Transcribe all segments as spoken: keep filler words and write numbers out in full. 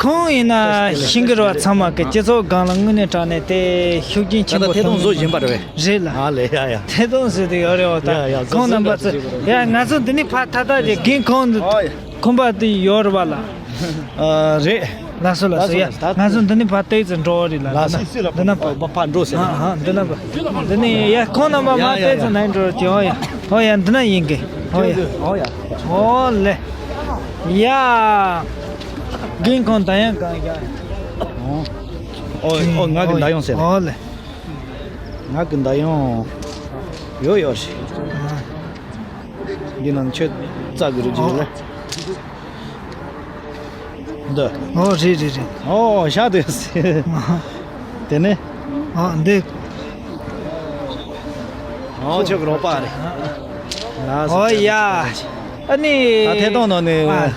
ཁོང་ཡིན་ན་ཤིང་གི་ར་བ་ཚང་མ་གི་སྤྱི་ཚོགས་སྒང་ལ་དངོས་གནས་དྲང་གནས་དེ་ཤུགས་རྐྱེན་ཆེན་པོ་ད་ལྟ་ཐད་གཏོང་བཟོ་བཞིན་པ་རེད་པས། རེད་ལ། ཨ་ལས་ཡ་ཡ། ཐད་གཏོང་བཟོས་དེ་ཡོད་རེད་བ། ད་ཡ་ཡ་ཁོང་རྣམ་པ་ཚོ་ཡ་ང་ཚོ་འདི་ནས་ཕར་ཐ་ཐག་ཅིག་རྒན་ཁོང་འདི་ཁོམ་པ་དེ་ཡོད་རེད་བ་ལ། ཨ་རེད། ལགས་སོ་ལགས་སོ། ཡ་ལགས་སོ་ལགས་སོ། ང་ཚོ་འདི་ནས་ཕར་ཏོག་ཙམ་འགྲོ་བ་རེད་ལ། ལགས་སོ། འདི་ན་འདི་ན་ཕར་འགྲོ་ཟེར། ཨ་ཨ་འདི་ན་ཕར་འདི་ནས་ཡ་ཁོང་རྣམ་པ་མར་ཡ་ཡ་ཏོག་ཙམ་ཡ་ནས་འགྲོ་རེད་ཅེ། ཨོ་ཡ་ཨོ་ཡ་འདི་ན་ཡིན་གི། ཨོ་ཡ་ཨོ་ཡ་ཨོ་ལེ། ཡ། རྒན་ཁོང་ད་ཡང་གང་ཡ། ཨོ་ཨོ་ང་གི་ད་ཡང་ཟེར། ཨོ་ལེ། ང་གི་ད་ཡང་ཡོད་ཡོད་ཞིག་འདི་ནང་ཆོས་རྩ་གི་རུ་ཅིག་ལ། འདི། ཨོ་རེད་རེད་རེད། ཨོ་ཤ་དེ། དེ་ནས། ཨོ་འདི། ཨོ་ཆོས་གི་རོགས་པ་རེད། ལགས་སོ། ཨོ་ཡ། ཨ་ནི། ད་ཐད་གཏོང་ནང་ནས། ཨ།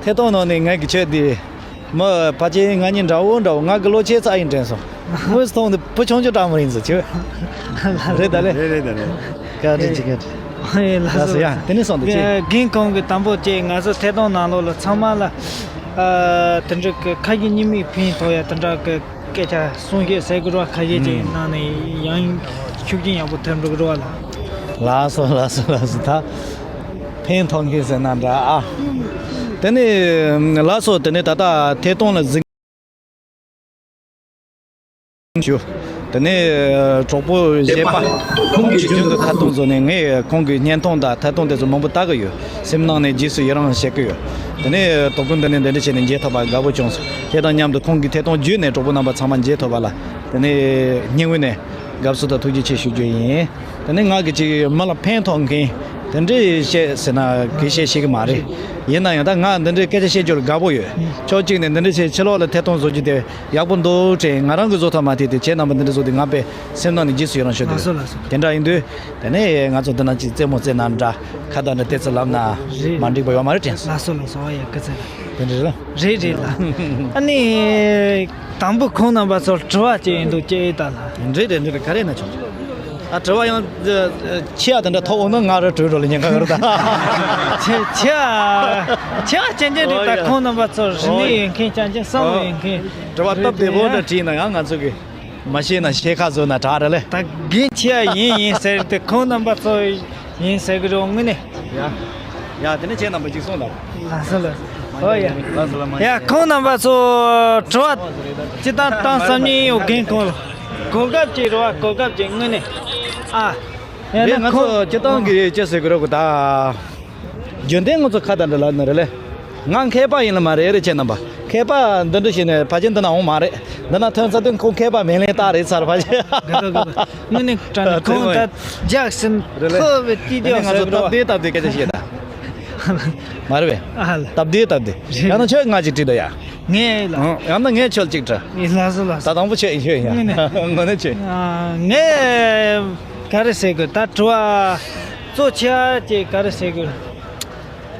ཐད་གཏོང་ནང་ནས་ངས་གི་ཆོས་འདི། མི་ཕལ་ཆེར་ང་གཉིས་འདྲ་བོ་འདྲ་བོ། ང་གི་ལོ་ཆེ་ཙག་ཡིན་དྲན་སོང་། དངོས་སུ་མཐོང་དུས་བུ་ཆུང་ཆུང་འདྲ་མོ་ཡིན་ཟེར་གྱི། རེད་ད་ལེ། རེད་རེད་ད་རེད། བཀའ་དྲིན་ཆེ་བཀའ་དྲིན། ཨེ་ལགས་ལགས་སོ། སོ་ཡ་དེ་ནས་སོང་དུ་ཅི། རྒན་ཁོང་གི་དང་པོ་ཅིག་ང་ཚོ་ཐད་གཏོང་ནང་ལོགས་ལ་ཚང་མ་ལ། ཨ། དེ་འདྲ་གི་ཁ་ཞེ་གཉིས་མེད་ཕན་ཐོགས་ཡ་དེ་འདྲ་གི་སྐད་ཆ་གསུང་བཤད་ཟེར་དགོས་ར། ཁ་ཞེ་ཅིག་ཨུམ། གནང་ནས་ཡང་ཤུགས་རྐྱེན་ཡག་པོ་ཐེབས་འགྲོ་གི་རེད་བ་ལ། ལགས་སོ་ལགས་སོ་ལགས་སོ། ད་ཕན་ཐོགས་མཁན་ཟེར་ན་འདྲ་ཨ། དེ་ནས་ལགས་སོ། དེ་ནས་ད་ལྟ་ཐད་གཏོང་ལ་གཟིགས་ཞུ། དེ་ནས་གྲོགས་པོ་གཞས་པ་ཁོང་གིས་རྒྱུན་དུ་ཐད་གཏོང་བཟོ་ནས། ངས་ཁོང་གི་བརྙན་ཐུང་དང་ཐད་གཏོང་དེ་ཚོ་མང་པོ་ལྟ་གི་ཡོད། སེམས་ནང་ནས་རྗེས་སུ་ཡི་རང་བྱེད་ཀྱི་ཡོད། དེ་ནས་དོ་དགོང་འདི་ནས་འདི་འདྲ་བྱས་ནས་མཇལ་ཐུབ་པ་དགའ་པོ་བྱུང་སོང་། དེ་དང་མཉམ་དུ་ཁོང་གི་ཐད་གཏོང་བརྒྱུད་ནས་གྲོགས་པོ་རྣམ་པ་ཚང་མ་མཇལ་ཐུབ་པ་ལ། དེ་ནས་སྙིང་དབུས་ནས་དགའ་བསུ་དང་ཐུགས་རྗེ་ཆེ་ཞུ་རྒྱུ་ཡིན། དེ་ནས་ང་གི་ཅིག་མི་ལ་ཕན་ཐོགས་མཁན་དེ་འདྲའི་བཤད་ཟེར་ན་གི་བཤད་ཤེས་ཀྱི་མ་རེད། ཡིན་ན་ཡང་ད་ང་འདི་འདྲའི་སྐད་ཆ་བཤད་རྒྱུར་དགའ་པོ་ཡོད། ཕྱོགས་གཅིག་ནས་འདི་འདྲ་བྱས་ཕྱི་ལོགས་ལ་ཐད་གཏོང་བཟོ་རྒྱུ་དེ་ཡག་པོ་འདུག་དྲན། ང་རང་གིས་བཟོ་ཐུབ་མ་ཐུབ་དེ་ཁྱེད་རྣམ་པ་འདི་འདྲ་བཟོ་དུས་ང་དཔེ་སེམས་ནང་ནས་རྗེས་སུ་ཡི་རང་ཞུ་འདོད། ལགས་སོ་ལགས་སོ། དེ་འདྲ་ཡིན་དུས་དེ་ནས་ང་ཚོ་འདི་ན་ཅིག་རྩེད་མོ་རྩེ་ན་འདྲ། ཁ་བརྡ་འདྲ་ཏོག་ཙམ་ལབ་ན་རེད། མ་འགྲིག་པ་ཡོད་མ་རེད་དྲན་སོང་། ལགས་སོ་ལགས་སོ། ཨ་ཡ་སྐུ་ཚེ། དེ་འདྲ་རེད་ལ། རེད་རེད་ལ། ཨ་ནི། དང་པོ་ཁོང་རྣམ་པ་ཚོར་དྲི་བ་ཅིག་ཡིན་འདུག་ཅེས་ད་ལ། རེད་རེད་རེད། ག་རེ་ན་ཆོག་ཨ་དྲི་བ་ཡང་ཆེ་ཡ་དེ་འདྲ་ཐོག་འོང་ན་ང་རང་གྲོས་འགྲོ་ལ་ཉེན་ཁ་ཡོད་རེད་ད། ཆེ་ཆེ་ཆེ་ཡ་ཅན་ཅན་རེད་ད། ཨོ་ཡ། ཁོང་རྣམ་པ་ཚོར་རིག་གནས་ཡོད་མཁན་ཅན་ཅན་བསམ་བློ་ཡོད་མཁན། དྲི་བ་སྟབས་བདེ་པོ་འདྲ་དྲིས་ན་ཡང་ང་ཚོ་གི་མ་ཤེས་ན་ཤེས་ཁ་བཟོས་ན་དྲག་རེད་ལེ། ད་རྒན་ཆེ་ཡ་ཡིན་ཡིན་ཟེར་ཏེ་ཁོང་རྣམ་པ་ཚོ་ཡིན་ཟེར་གི་རེད་དངོས་གནས། ཡ། ཡ་དེ་ནས་ཁྱེད་རྣམ་པ་གཅིག་སོང་ལ། ལགས་སོ་ལགས་སོ། ཨོ་ཡ། ལགས་སོ་ལགས་སོ། ཡ་ཁོང་རྣམ་པ་ཚོ་དྲི་བ་ཅི་ལྟར་བཏང་བསམ་ཉན་ཡོད་རྒན་ཁོང་གོ་སྐབས་ཅིག་རེད་བ། གོ་སྐབས་ཅིག་དངོས་གནས། ཨ། ཡ་རེད། ན་ང་ཁོང་ཚོ་སྤྱིར་བཏང་གི་ཅི་ཟེར་གི་རེད་གོ་ད། རྒྱུན་ལྡན་ང་ཚོ་ཁ་དང་འདྲ་ལབ་ན་རེད་ལེ། ང་མཁས་པ་ཡིན་ལ་མ་རེད་རེད་ཁྱེད་རྣམ་པ། མཁས་པ་འདི་འདྲ་ཞིག་ནས་ཕལ་ཆེར་འདི་ན་འོང་མ་རེད། འདི་ན་ཐོན་ཚར་དུས་ཁོང་མཁས་པ་མིན་ལེ་རྟགས་རེད་ཚར་ཕལ་ཆེར། དགའ་དགའ་དགའ་དགའ། དངོས་གནས་དྲང་གནས་ཁོང་ད་རྒྱག་ཟིན། རེད་ལེ། ཁོ་བའི་ཏི་དེ་ང་ཚོ་སྟབས་བདེ་སྟབས་བདེ་སྐད་ཆ་བཤད་ད། མ་རེད་པས། ཨ་ལ། སྟབས་བདེ་སྟབས་བདེ། རེད། ཡང་ན་ཁྱོད་ང་ཅིག་དྲིས་ད་ཡ། ངས་ལ། ཡང་ན་ངས་ཁྱོད་ཅིག་དྲི། ལགས་སོ་ལགས་སོ། ད་དང་པོ་ཁྱོད་ཡིན་ཁྱོད་ཡིན། དངོས་གནས། དངོས་གནས་ཁྱོད། ངས་ག་རེ་ཟེར་དགོས་ད། དྲི་བ་གཙོ་ཆེ་བ་ཅིག་ག་རེ་ཟེར་དགོས།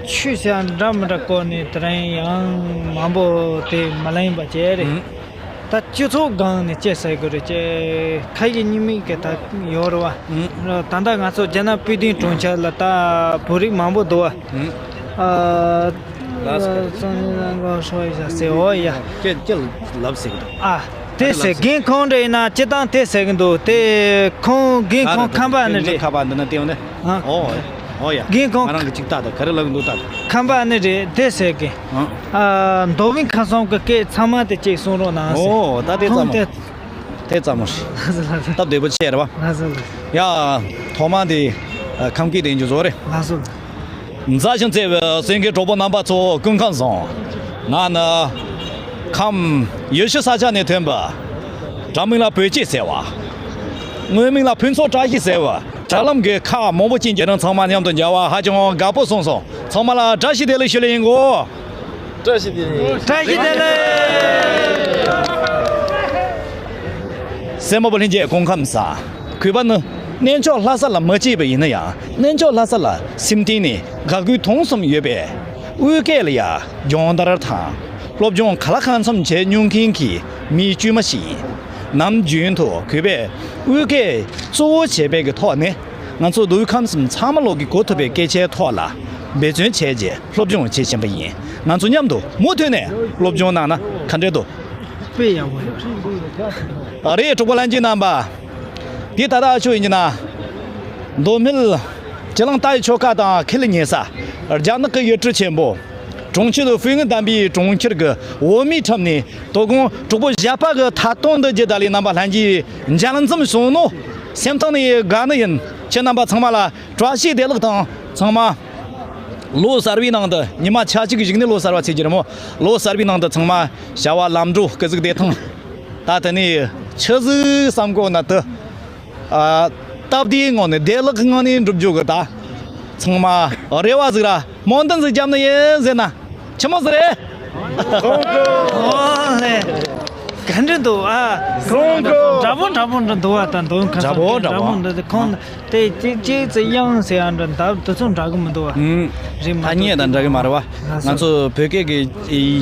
ཆོས་ཟེར་ཡ་འདྲ་མི་འདྲ་སྐོར་ནས་དེ་རིང་ཡང་མང་པོ་དེ་མ་ལ་ཡིན་པ་བྱས་རེད། ཨང་། ད་སྤྱི་ཚོགས་སྒང་ནས་ཅི་ཟེར་དགོས་རེད་ཅེས་ཁ་ཞེ་གཉིས་མེད་ཀྱི་ད་ཡོད་རེད་བ། ཨང་། ད་ལྟ་ང་ཚོ་རྒྱ་ནག་པེ་ཏིང་གྲོང་ཁྱེར་ལ་ད་བོད་རིགས་མང་པོ་འདུག་བ། ཨང་། ཨ། ལགས་སོ། ཨོ་ཡ། ཁྱེད་ཁྱེད་ལབ་ཟེར་གི་འདུག་ཨ། དེ་ཟེར་རྒན་ཁོང་འདྲ་ཡིན་ན་སྤྱི་བཏང་དེ་ཟེར་གི་འདུག་དེ་ཁོང་རྒན་ཁོང་ཁམས་པ་ནི་རེད། ཁ་པ་འདི་ན་བལྟས་ཡོང་ནས། ཨ། ཨོ། ཨོ་ཡ། རྒན་ཁོང་ང་རང་གི་ཅིག་ལྟ་ད་ག་རེ་ལབ་གི་འདུག་ལྟ་ད། ཁམས་པ་ནི་རེད་དེ་ཟེར་གི། ཨ། ཨ། མདོ་དབུས་ཁམས་གསུམ་གི་སྐད་ཚང་མ་དེ་གཅིག་གསུང་རོགས་གནང་ཟེར། ཨོ་ད་དེ་ཁོང་ཙམ་མོ། དེ་དེ་ཙམ་མོ་ཞིག་ལགས་སོ་ལགས་སོ། སྟབས་བདེ་པོ་ཆེ་རེད་བ། ལགས་སོ་ལགས་སོ། ཡ། ཐོག་མ་དེ་ཨ། ཁམས་སྐད་དེ་ཡིན་རྒྱུ་བཟོ་རེད། ལགས་སོ། མཛའ་ཞིང་བརྩེ་བའི་སེང་གེ་གྲོགས་པོ་རྣམ་པ་ཚོ་སྐུ་ཁམས་བཟང་། ང་ནི་ཁམས་ཡུལ་ཤུལ་ས་ཆ་ནས་ཐོན་པ། འདྲ་མིང་ལ་བོད་སྐྱེས་ཟེར་བ། དངོས་མིང་ལ་ཕུན་ཚོགས་བཀྲ་ཤིས་ཟེར་བ། དྲ་ལམ་གྱི་ཁག་མང་པོ་ཅན་གྱི་རང་ཚང་མ་མཉམ་དུ་མཇལ་བ་ཧ་ཅང་དགའ་པོ་སོང་སོང་། ཚང་མ་ལ་བཀྲ་ཤིས་བདེ་ལེགས་ཞུ་ལེ་ཡིན་གོ། བཀྲ་ཤིས་བདེ་ལེགས། བཀྲ་ཤིས་བདེ་ལེགས། སྲས་མོ་བུ་ལྷན་རྒྱས་སྐུ་ཁམས་བཟང་། གུས་པ་ནི། གནས་མཆོག་ལྷ་ས་ལ་མ་སྐྱེས་པ་ཡིན་ན་ཡང་། གནས་མཆོག་ལྷ་ས་ལ་སེམས་གཏིང་ནས་དགའ་གུས་མཐོང་གསུམ་ཡོད་པས། དབུས་སྐད་ལ་ཡང་སྦྱོང་བརྡར་དང་སློབ་སྦྱོང་ག་ལ་གང་འཚམ་བྱས་མྱོང་མཁན་གྱི་མི་དཀྱུས་མ་ཞིག་ཡིན། ནམ་རྒྱུན་དུ་གུས་པས་དབུས་སྐད་གཙོ་བོ་བྱས་པའི་གི་ཐོག་ནས། ང་ཚོ་ལུས་ཁམས་གསུམ་ཚང་མ་ལོག་གི་གོ་ཐུབ་པའི་སྐད་ཆའི་ཐོག་ལ་འབད་བརྩོན་བྱས་རྗེས་སློབ་སྦྱོང་བྱེད་བཞིན་པ་ཡིན། ང་ཚོ་མཉམ་དུ་མུ་མཐུད་ནས་སློབ་སྦྱོང་གནང་ན་ ག་འདྲས་འདུག་དཔེ་ཡག་པོ་ཡོད་རེད། རེད། གྲོགས་པོ་ལྷན་རྒྱས་རྣམ་པ། འདི་ད་ལྟ་ཨ་ཆོ་ཡིན་གྱི་ན། མདོ་སྨད་སྤྱི་གླིང་རྟ་ཡི་ཆོལ་ཁ་དང་ཁེ་ལས་གཉེར་ས། རྒྱ་ནག་གི་ཡུལ་གྲུ་ཆེན་པོ། གྲོང་ཁྱེར་ཧྥུའུ་ཡན་དམ་པའི་གྲོང་ཁྱེར་གྱི་འོ་མའི་ཁྲོད་ནས་དོ་དགོང་གྲོགས་པོ་བཞད་པ་གི་ཐད་གཏོང་འདི་བརྒྱུད་ད་ལས་རྣམ་པ་ལྷན་རྒྱས་མཇལ་འཛོམས་བྱུང་ནོ། སེམས་གཏིང་ནས་དགའ་ནི་ཡིན། ཁྱེད་རྣམ་པ་ཚང་མ་ལ་བཀྲ་ཤིས་བདེ་ལེགས་དང་ཚང་མ། ལོ་གསར་བའི་ནང་དུ་ཉི་མ་ཆ་གཅིག་གི་གཞུག་ནས་ལོ་གསར་བ་ཚེས་བརྒྱད་རེད་མོ། ལོ་གསར་བའི་ནང་དུ་ཚང་མ་བྱ་བ་ལམ་འགྲོ་སྐུ་གཟུགས་བདེ་ཐང་། ད་དེ་ནས་ཆི་ཟིག་བསམ་གོ་ན་དུ། ཨ། སྟབས་བདེའི་ངང་ནས་བདེ་ལེགས་ངང་ནས་འགྲུབ་རྒྱུ་གི་ད། ཚང་མ་རེ་བ་ཟིག་ར་སྨོན་འདུན་ཟིག་བརྒྱབ་ནི་ཡིན་ཟེར་ན། ཆི་མོ་ཟིག་རེད། ཨོ་ལེ། ག་འདྲ་འདུག་ཨ། འདྲ་པོ་འདྲ་པོ་འདྲ་འདུག་བ། ད་འདུག་ཁ་འདྲ་པོ་འདྲ་པོ། འདྲ་པོ་འདྲ། དེ་ཁོང་དེ་གཅིག་གཅིག་ཙི་དབྱངས་ཟེར་ཡང་འདྲ། འདབ་དེ་ཚོ་འདྲ་གི་མི་འདུག་བ། ཨུམ། རིམ་མ་ཐ་སྙད་དང་འདྲ་གི་མ་རེད་བ། ང་ཚོ་བོད་སྐད་ཀྱི་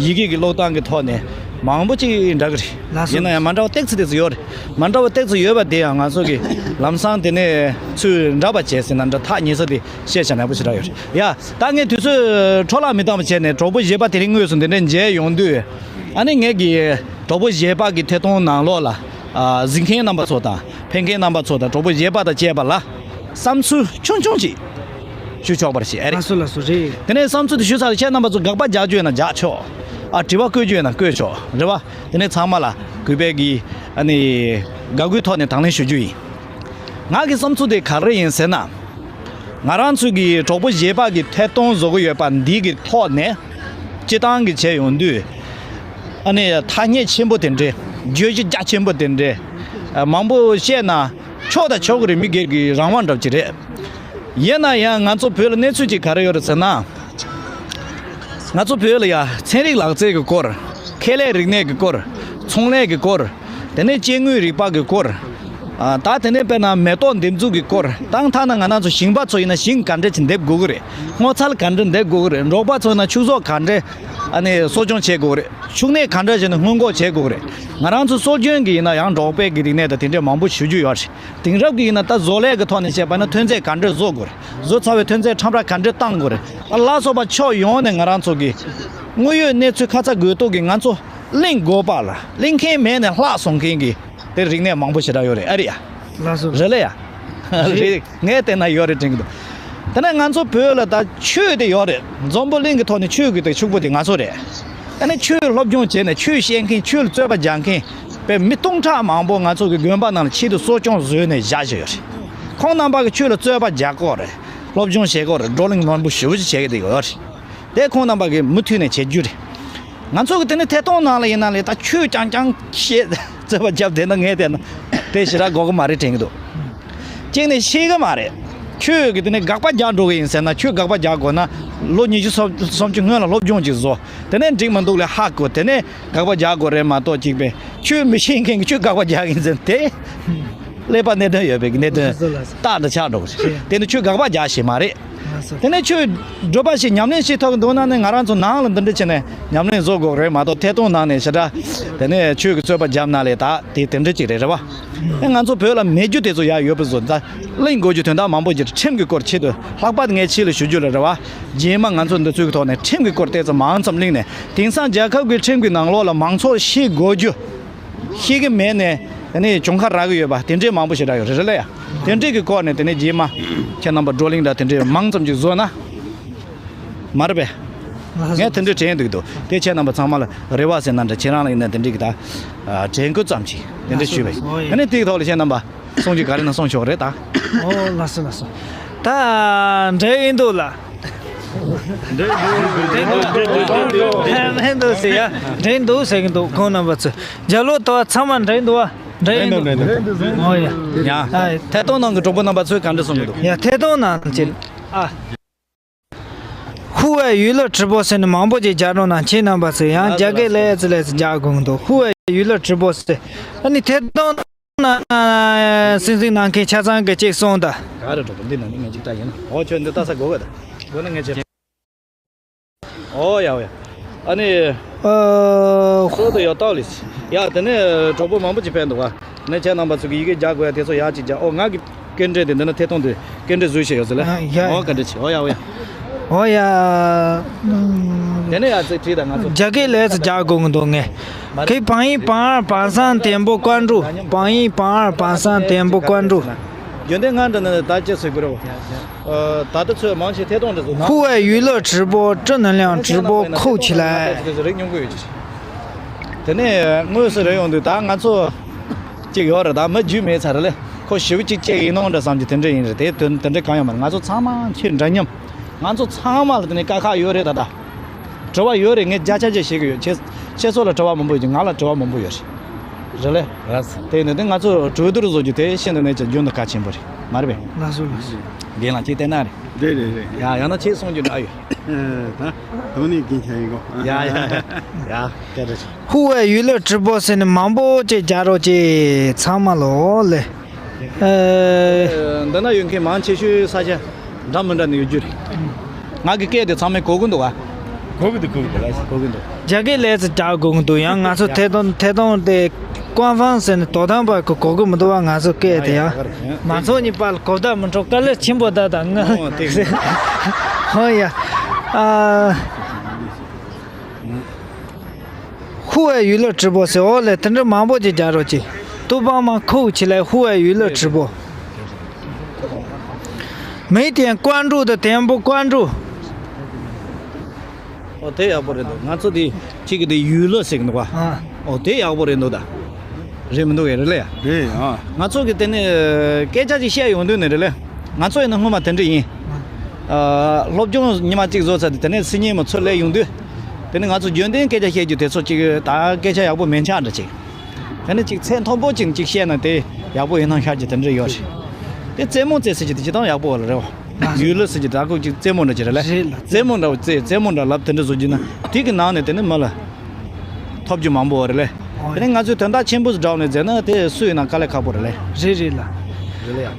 ཡི་གེ་གི་ཀློག་སྟངས་ཀྱི་ཐོག་ནས་མང་པོ་ཅིག་འདྲ་གི་རེད། ལགས་སོ། ཡིན་ན་ཡང་མ་འདྲ་བ་ཏོག་ཙམ་ཏོག་ཙམ་ཡོད་རེད། མ་འདྲ་བ་ཏོག་ཙམ་ཡོད་པ་དེ་ཡང་ང་ཚོ་གི་ལམ་སང་དེ་ནས་ཚུར་འདྲ་པ་བྱས་ཟིན་ན་འདྲ། ཐག་ཉེ་ས་དེ་བཤད་བྱ་ནག་པོ་ཞེ་དྲག་ཡོད་རེད་ཡ། ད་ངས་དུས་ཚོད་འཕྲོ་བརླག་མི་བཏང་བ་བྱས་ནས་གྲོགས་པོ་བཞད་པ་དེ་རིང་དངོས་སུ་འདི་འདྲ་མཇལ་ཡོང་དུས། ཨ་ནི་ངས་ཀྱི་གྲོགས་པོ་བཞད་པ་གི་ཐད་གཏོང་ནང་ལོགས་ལ། ཨ། གཟིགས་མཁན་རྣམ་པ་ཚོ་དང་ཕན་མཁན་རྣམ་པ་ཚོ་དང་གྲོགས་པོ་བཞད་པ་དང་བཅས་པ་ལ་བསམ་ཚུལ་ཆུང་ཆུང་ཅིག་ཞུ་ཆོག་པར་བྱེད། ཨ་རེད། ལགས་སོ་ལགས་སོ། རེད། དེ་ནས་བསམ་ཚུལ་དེ་ཞུ་ཚར་ལ་ཁྱེད་རྣམ་པ་ཚོ་དགག་པ་རྒྱག་རྒྱུ་ཡོད་ན་རྒྱག་ཆོག་ཨ། དྲི་བ་བཀོད་རྒྱུ་ཡོད་ན་བཀོད་ཆོག་རེད་བ། དེ་ནས་ཚང་མ་ལ་གུས་པས་ཀྱི་ཨ་ནི་དགའ་གུས་ཐོག་ནས་དང་ལེན་ཞུ་རྒྱུ་ཡིན། ང་གི་བསམ་ཚུལ་དེ་ག་རེ་ཡིན་ཟེར་ན། ང་རང་ཚོའི་གི་གྲོགས་པོ་བཞད་པ་གི་ཐད་གཏོང་བཟོ་གི་ཡོད་པ་འདི་གི་ཐོག་ནས་སྤྱི་བཏང་གི་བྱས་ཡོང་དུས། ཨ་ནི་ཐ་སྙད་ཆེན་པོ་དེ་འདྲས། བརྗོད་གཞི་རྒྱ་ཆེན་པོ་དེ་འདྲས། ཨ། མང་པོ་བཤད་ན་ཆོག་དང་ཆོག་གི་རེད། མི་སྒེར་གྱི་རང་དབང་འདྲ་པོ་ཅིག་རེད། ཡིན་ན་ཡང་ང་ཚོ་བོད་ལ་གནས་ཚུལ་ཅིག་ག་རེ་ཡོད་རེད་ཟེར་ན། ང་ཚོ་བོད་ལ་ཡ་ཚན་རིག་ལག་རྩལ་གྱི་སྐོར། ཁེ་ལས་རིག་གནས་ཀྱི་སྐོར། ཚོང་ལས་ཀྱི་སྐོར། དེ་ནས་སྐྱེ་དངོས་རིག་པ་གི་སྐོར། ཨ། ད་དེ་ནས་དཔེར་ན་མེ་ཏོག་འདེབས་འཛུགས་ཀྱི་སྐོར། དང་ཐ་ན་ང་རང་ཚོ་ཞིང་པ་ཚོ་ཡིན་ན་ཞིང་ག་འདྲ་ཅིག་འདེབས་དགོས་ཀྱི་རེད། སྔོ་ཚལ་ག་འདྲ་འདེབས་དགོས་ཀྱི་རེད། འབྲོག་པ་ཚོ་ཡིན་ན་ཕྱུགས་ཟོག་ག་འདྲ་ཨ་ནི་གསོ་སྐྱོང་བྱེད་དགོས་ཀྱི་རེད། ཕྱུགས་ནད་ག་འདྲ་བྱས་ནས་སྔོན་འགོག་བྱེད་དགོས་ཀྱི་རེད། ང་རང་ཚོ་སྲོལ་རྒྱུན་གྱི་ཡིན་ན་ཡང་འབྲོག་པའི་གི་རིག་གནས་དང་དེ་འདྲས་མང་པོ་ཞུ་རྒྱུ་ཡོད་རེད། དེང་རབས་ཀྱི་ཡིན་ན་ད་བཟོ་ལས་ཀྱི་ཐོག་ནས་བཤད་པ་ན་ཐོན་རྫས་ག་འདྲས་བཟོ་དགོས་རེད། བཟོ་ཚར་བའི་ཐོན་རྫས་ཁྲོམ་ར་ག་འདྲས་བཏང་དགོས་རེད། ད་ལ་སོགས་པ་ཕྱོགས་ཡོངས་ནས་ང་རང་ཚོ་གི་དངོས་ཡོད་གནས་ཚུལ་ཁ་ཚ་དགོས་གཏུགས་ཀྱི་ང་ཚོ་གླེང་དགོས་པ་ལ་གླེང་མཁན་མེད་ནས་ལྷག་སོང་མཁན་གྱི་དེ་རིག་གནས་མང་པོ་ཞེ་དྲག་ཡོད་རེད། ཨ་རེད་ཡ། ལགས་སོ། རེད་ལ་ཡ། རེད། ངས་བལྟས་ན་ཡོད་རེད་དྲན་གྱི་འདུག་དེ་ནས་ང་ཚོ་བོད་ལ་ད་ཆོས་དེ་ཡོད་རེད། འཛམ་བུ་གླིང་གི་ཐོག་ནས་ཆོས་ཀྱི་དེ་ཕྱུག་པོ་དེ་ང་ཚོ་རེད། དེ་ནས་ཆོས་སློབ་སྦྱོང་བྱས་ནས་ཆོས་བཤད་མཁན། ཆོས་ལ་རྩོད་པ་རྒྱག་མཁན་དཔེ་མི་སྟོང་ཕྲག་མང་པོ་ང་ཚོ་གི་དགོན་པ་ནང་ལ་ཆེད་དུ་གསོ་སྐྱོང་བཟོས་ནས་བཞག་བཞག་ཡོད་རེད། ཁོང་རྣམ་པ་གི་ཆོས་ལ་རྩོད་པ་རྒྱག་གི་ཡོད་རེད། སློབ་སྦྱོང་བྱེད་ཀྱི་ཡོད་རེད། བགྲོ་གླེང་མང་པོ་ཞེ་པོ་ཅིག་བྱེད་ཀྱི་ཡོད་རེད། དེ་ཁོང་རྣམ་པ་གིས་མུ་མཐུད་ནས་བྱེད་རྒྱུ་རེད། ང་ཚོ་གི་དེ་ནི་ཐད་གཏོང་ནང་ལ་ཡིན་ན་ལས་ད་ཆོས་རྐྱང་རྐྱང་བཤད་རྩོད་པ་རྒྱབ་བསྡད་ན་ངས་བལྟས་ན་དེ་ཞེ་དྲག་དགོས་ཀྱི་མ་རེད་དྲན་གྱི་འདུག་གཅིག་ནས་ཤེས་ཀྱི་མ་རེད། ཆོས་ཀྱི་དེ་ནི་དགག་པ་རྒྱག་འགྲོ་གི་ཡིན་ཟེར་ན། ཆོས་དགག་པ་རྒྱག་དགོས་ན་ལོ་ཉི་ཤུ་སོ་སུམ་ཅུ་སྔོན་ལ་སློབ་སྦྱོང་ཅིག་བཟོ། དེ་ནས་འགྲིག་མི་འདུག་ལས་ཧ་གོ། དེ་ནས་དགག་པ་རྒྱག་དགོས་རེད་མ་གཏོགས། གཅིག་པས་ཆོས་མི་ཤེས་མཁན་གྱིས་ཆོས་དགག་པ་རྒྱག་གི་ཡིན་ཟེར་ན་དེ། ཀླད་པ་གནད་དོན་ཡོད་པའི་གནད་དོན། ལགས་སོ། ལགས་སོ། རྟག་འདྲ་ཆགས་འགྲོ་གི་རེད། དེ་ནི་ཆོས་དགག་པ་རྒྱག་ཤེས་མ་རེད། ལགས་སོ། དེ་ནས་ཆོས་སྒྲུབ་པ་ཞིག་ཉམས་ལེན་བྱེད་ཐུབ་ཀྱི་འདུག་ན་ནི་ང་རང་ཚོ་ནང་ལ་འདི་འདྲ་བྱས་ནས་ཉམས་ལེན་བཟོ་དགོས་རེད་མ་གཏོགས། ཐད་གཏོང་ནང་ནས་ཞེ་དྲག་དེ་ནས་ཆོས་ཀྱི་རྩོད་པ་རྒྱབ་ན་ལས་ད་དེ་དེ་འདྲ་ཅིག་རེད། རེད་བ། ཨེ། ང་ཚོ་བོད་ལ་མེད་རྒྱུ་དེ་ཚོ་ཡར་ཡོད་པ་བཟོ། ད་གླེང་དགོས་རྒྱུ་དོན་དག་མང་པོ་ཅིག་ཁྲིམས་ཀྱི་སྐོར་ཆེད་དུ། ལྷག་པར་ངས་ཕྱི་ལ་ཞུ་རྒྱུ་ལ་རེད་བ། རྗེས་མ་ང་ཚོ་འདི་ཚོའི་ཐོག་ནས་ཁྲིམས་ཀྱི་སྐོར་ཏོག་ཙམ་མང་ཙམ་གླེང་ནས། དེང་སང་རྒྱལ་ཁབ་ཀྱི་ཁྲིམས་ཀྱི་ནང་ལོགས་ལ་མང་ཚོགས་ཤེས་དགོས་རྒྱུ། ཤེས་ཀྱི་མེད་ནས་དེ་ནས་གྱོང་ཁ་རག་གི་ཡོད་པ་དེ་འདྲའི་མང་པོ་ཞེ་དྲག་ཡོད་རེད། རེད་ལ་ཡ། དེ་འདྲའི་གི་སྐོར་ནས་དེ་ནས་རྗེས་མ་ཁྱེད་རྣམ་པ་བགྲོ་གླེང་འདྲ་དེ་འདྲའི་མང་ཙམ་ཅིག་བཟོ་ན་མ་རེད་པས། ངས་དེ་འདྲའི་དྲན་འདུག་འདུག་དེ་ཁྱེད་རྣམ་པ་ཚང་མ་ལ་རེ་བ་ཟེར་ན་འདྲ། ཁྱེད་རང་ལ་ཡིན་ན་དེ་འདྲའི་གི་ད་དྲན་སྐུལ་ཙམ་ཅིག་དེ་འདྲ་ཞུས་པས། ཨ་ནི་དེའི་ཐོག་ལ་ཁྱེད་རྣམ་པ་གསུང་རྒྱུ་ག་རེ་ན་གསུང་ཆོག་རེད་ད། ཨོ་ལགས་སོ་ལགས་སོ། ད་འདྲ་ཡིན་འདུག་ལ། འདྲ་འདུག་ཟེར་ཡ། འདྲ་འདུག་ཟེར་གི་འདུག་ཁོང་རྣམ་པ་ཚོས། རྒྱ་ལོ་དོ་ཚང་མ་འདྲ་འདུག་བ། འདྲ་ཡིན་འདུག་ཨོ་ཡ། ཡ། ཨ། ཐད་གཏོང་ནང་གི་གྲོགས་པོ་རྣམ་པ་ཚོས་ག་འདྲ་གསུང་གི་འདུག་ཡ། ཐད་གཏོང་ནང་ཅིག་ཨ། ཧུ་ཝེ་ཡུས་ལི་ཁྲི་པོ་ཟེར་ནས་མང་པོ་ཅིག་རྒྱག་རོགས་གནང་། ཁྱེད་རྣམ་པ་ཚོས་ཡང་རྒྱ་སྐད་ལས་ཙི་ལས་ཙི་རྒྱག་དགོས་འདུག་ཧུ་ཝེ་ཡུས་ལི་ཁྲི་པོ་ཟེར། ཨ་ནི་ཐད་གཏོང་ན་སེམས་སེམས་ནང་མཁན་ཆ་ཚང་གི་གཅིག་གསུངས་དང་། ག་རེ་གྲོགས་པོ། འདི་ནང་ནས་ངས་ཅིག་ལྟ་ཡིན་ན། འོ་ཁྱོད་འདི་ལྟ་ས་དགོས་ག་ད། དགོས་ན་ངས་བྱེད། ཨོ་ཡ་ཨོ་ཡ། ཨ་ནི། ཨ། སོ་དུ་ཡོད་ཏོག་ལིས། ཡ། དེ་ནས་གྲོགས་པོ་མང་པོ་ཅིག་ཕེབས་འདུག་ག་ནས་ཁྱེད་རྣམ་པ་ཚོ་གི་ཡི་གེ་རྒྱག་དགོས་ཡ་དེ་ཚོ་ཡག་ཅིག་རྒྱག་ཨོ། ང་གི་སྐད་འདྲེན་དེ་འདི་ན་ཐད་གཏོང་དེ་སྐད་འདྲེན་བཟོས་བྱས་ཡོད་ཟེར་ལ། ཨ། ཡ། ཨོ། བཀའ་དྲིན་ཆེ། ཨོ་ཡ་ཨོ་ཡ། ཨོ་ཡ། ཨུམ། དེ་ནས་ཡར་ཚིག་བྲིས་དང་ང་ཚོ། རྒྱ་སྐད་ལས་ཚིག་རྒྱག་དགོས་ཀྱི་འདུག་ངས། མ་རེད། 可以帮一帮二帮三点播关注，帮一帮二帮三点播关注。 རྒྱུན་ལྡན་ང་འདྲ་ནི་ད་ཅི་ཟེར་དགོས་རེད། ཨ། ད་ལྟ་ཚོས་མང་ཆེ་ཐད་གཏོང་འདྲ་ཟེར་ན། 户外娱乐直播，正能量直播，扣起来。 དེ་ནས་དངོས་སུ་རེད་ཡོང་དུས་ད་ང་ཚོ་གཅིག་ཡོད་རེད། ད་མི་རྒྱུས་མེད་ཚར་རེད་ལེ། ཁོ་ཞི་བ་གཅིག་གཅིག་ཡིན་ནོ་འདྲ་བསམ་གྱི་དེ་འདྲ་ཡིན་རེད། དེ་དོན་དེ་འདྲ་གང་ཡང་མ་རེད། ང་ཚོ་ཚང་མ་ཁྱེད་འདྲ་མཉམ། ང་ཚོ་ཚང་མ་ལ་དེ་ནས་དཀའ་ཁག་ཡོད་རེད། ད་ད་དྲི་བ་ཡོད་རེད། ངས་བརྒྱ་ཆ་བརྒྱ་བཤད་གི་ཡོད། ཁྱེད་ཁྱེད་ཚོ་ལ་དྲི་བ་མང་པོ་ཡོད་ཀྱི་ང་ལ་དྲི་བ་མང་པོ་ཡོད་རེད། རེད་ལེ། ལགས་སོ། དེ་ནས་དེ་ང་ཚོ་གྲོས་བསྡུར་བཟོ་རྒྱུ་དེ་ཤིན་ཏུ་ནས་ཀྱང་རྒྱུན་དུ་གལ་ཆེན་པོ་རེད། མ་རེད་པས། ལགས་སོ་ལགས་སོ། རྒན་ལགས་ཅིག་བལྟས་ན་རེད། རེད་རེད་རེད། ཡ་ཡང་ན་ཁྱེད་གསུང་རྒྱུ་འདྲ་ཡོད། ཨ། ད་དོ་ནི་རྒན་ཆ་ཡིན་གོ། ཡ་ཡ་ཡ། ཡ་སྐད་རེད། 户外娱乐直播ཟེར་ནས་མང་པོ་ཅིག་རྒྱག་རོགས་གྱིས་ཚང་མ་ལོ་ལེ། ཨ། འདི་ན་ཡོད་མཁན་མང་ཆེ་ཤོས་ས་ཆ་འདྲ་མི་འདྲ་ནས་ཡོད་རྒྱུ་རེད། ང་གི་སྐད་དེ་ཚང་མས་གོ་གི་འདུག་ག། གོ་གི་འདུག་གོ་གི་འདུག་ལགས་སོ། གོ་གི་འདུག། རྒྱ་སྐད་ལས་ཚིག་རྒྱག་དགོས་ཀྱི་འདུག། ཡང་ང་ཚོ་ཐད་གཏོང་ཐད་གཏོང་དེ་官方ཟེར་ནས་དོ་དམ་པ་གི་གོ་གི་མི་འདུག་བ། ང་ཚོ་སྐད་དེ་ཡང་མང་ཚོགས་གཉིས་བར་ལ་གོ་བརྡ་མི་འཕྲོད་དཀའ་ལས་ཆེན་པོ་ད་ད་ང་། ཨོ་དེ། ཧོ་ཡ། ཨ། 户外娱乐直播ཟེར། ཨོ་ལེ། དེ་འདྲ་མང་པོ་ཅིག་རྒྱག་རོགས་གྱིས། 都帮忙扣起来户外娱乐直播。每点关注的点播关注。 ཨོ་དེ་ཡག་པོ་རེད་འདུག། ང་ཚོ་དེ་གཅིག་གི་དེ་ཡུལ་ལོ་ཟེར་གི་འདུག་བ། ཨ། ཨོ་དེ་ཡག་པོ་རེད་འདུག་ད། རེད་མི་འདུག་གས། རེད་ལེ་ཡ། རེད་ཨ། ང་ཚོ་གི་དེ་ནས་སྐད་ཆ་ཅིག་བཤད་ཡོང་དུས་ནས་རེད་ལེ། ང་ཚོ་ཡིན་ན་སྔོན་མ་དེ་འདྲ་ཡིན། ཨ། སློབ་སྦྱོང་ཉི་མ་གཅིག་བཟོ་ཚར་དུས་དེ་ནས་སི་ཉིན་མ་ཚུར་སླེབས་ཡོང་དུས། དེ་ནས་ང་ཚོ་རྒྱུན་ལྡན་སྐད་ཆ་བཤད་རྒྱུ་དེ་ཚོ་ཅིག་ད་སྐད་ཆ་ཡག་པོ་མེད་ཆགས་འདྲ་ཅིག། དེ་ནས་ཅིག་ཚད་མཐོན་པོ་ཅིག་ཅིག་བཤད་ན་དེ་ཡག་པོ་ཡིན་སྣང་ཤར་གྱི་དེ་འདྲ་ཡོད་རེད། དེ་རྩེད་མོ་རྩེ་ཟེར་གྱི་དེ་ཅི་ཐང་ཡག་པོ་རེད་བ། ཡུལ་ལ་ཟེར་གྱི་ད་ཁོ་ཅིག་རྩེད་མོ་འདྲ་ཅིག་རེད་ལ། རེད་ལ། རྩེད་མོ་འདྲ་བོ་རྩེ་རྩེད་མོ་འདྲ་ལབ་དེ་འདྲ་བཟོ་རྒྱུ་ན་དེ་གི་ནང་ནས་དེ་ནས་མི་ལ་ཐོབ་རྒྱུ་མང་པོ་རེད་ལེ། ཨོ། དེ་ནས་ང་ཚོས་དོན་དག་ཆེན་པོ་ཞིག་སྒྲོག་ནས་མཛད་ན་དེ་སུ་ཡིན་ན་དཀའ་ལས་ཁག་པོ་རེད་ལེ། རེད་རེད་ལ། རེད་ལེ་ཡ།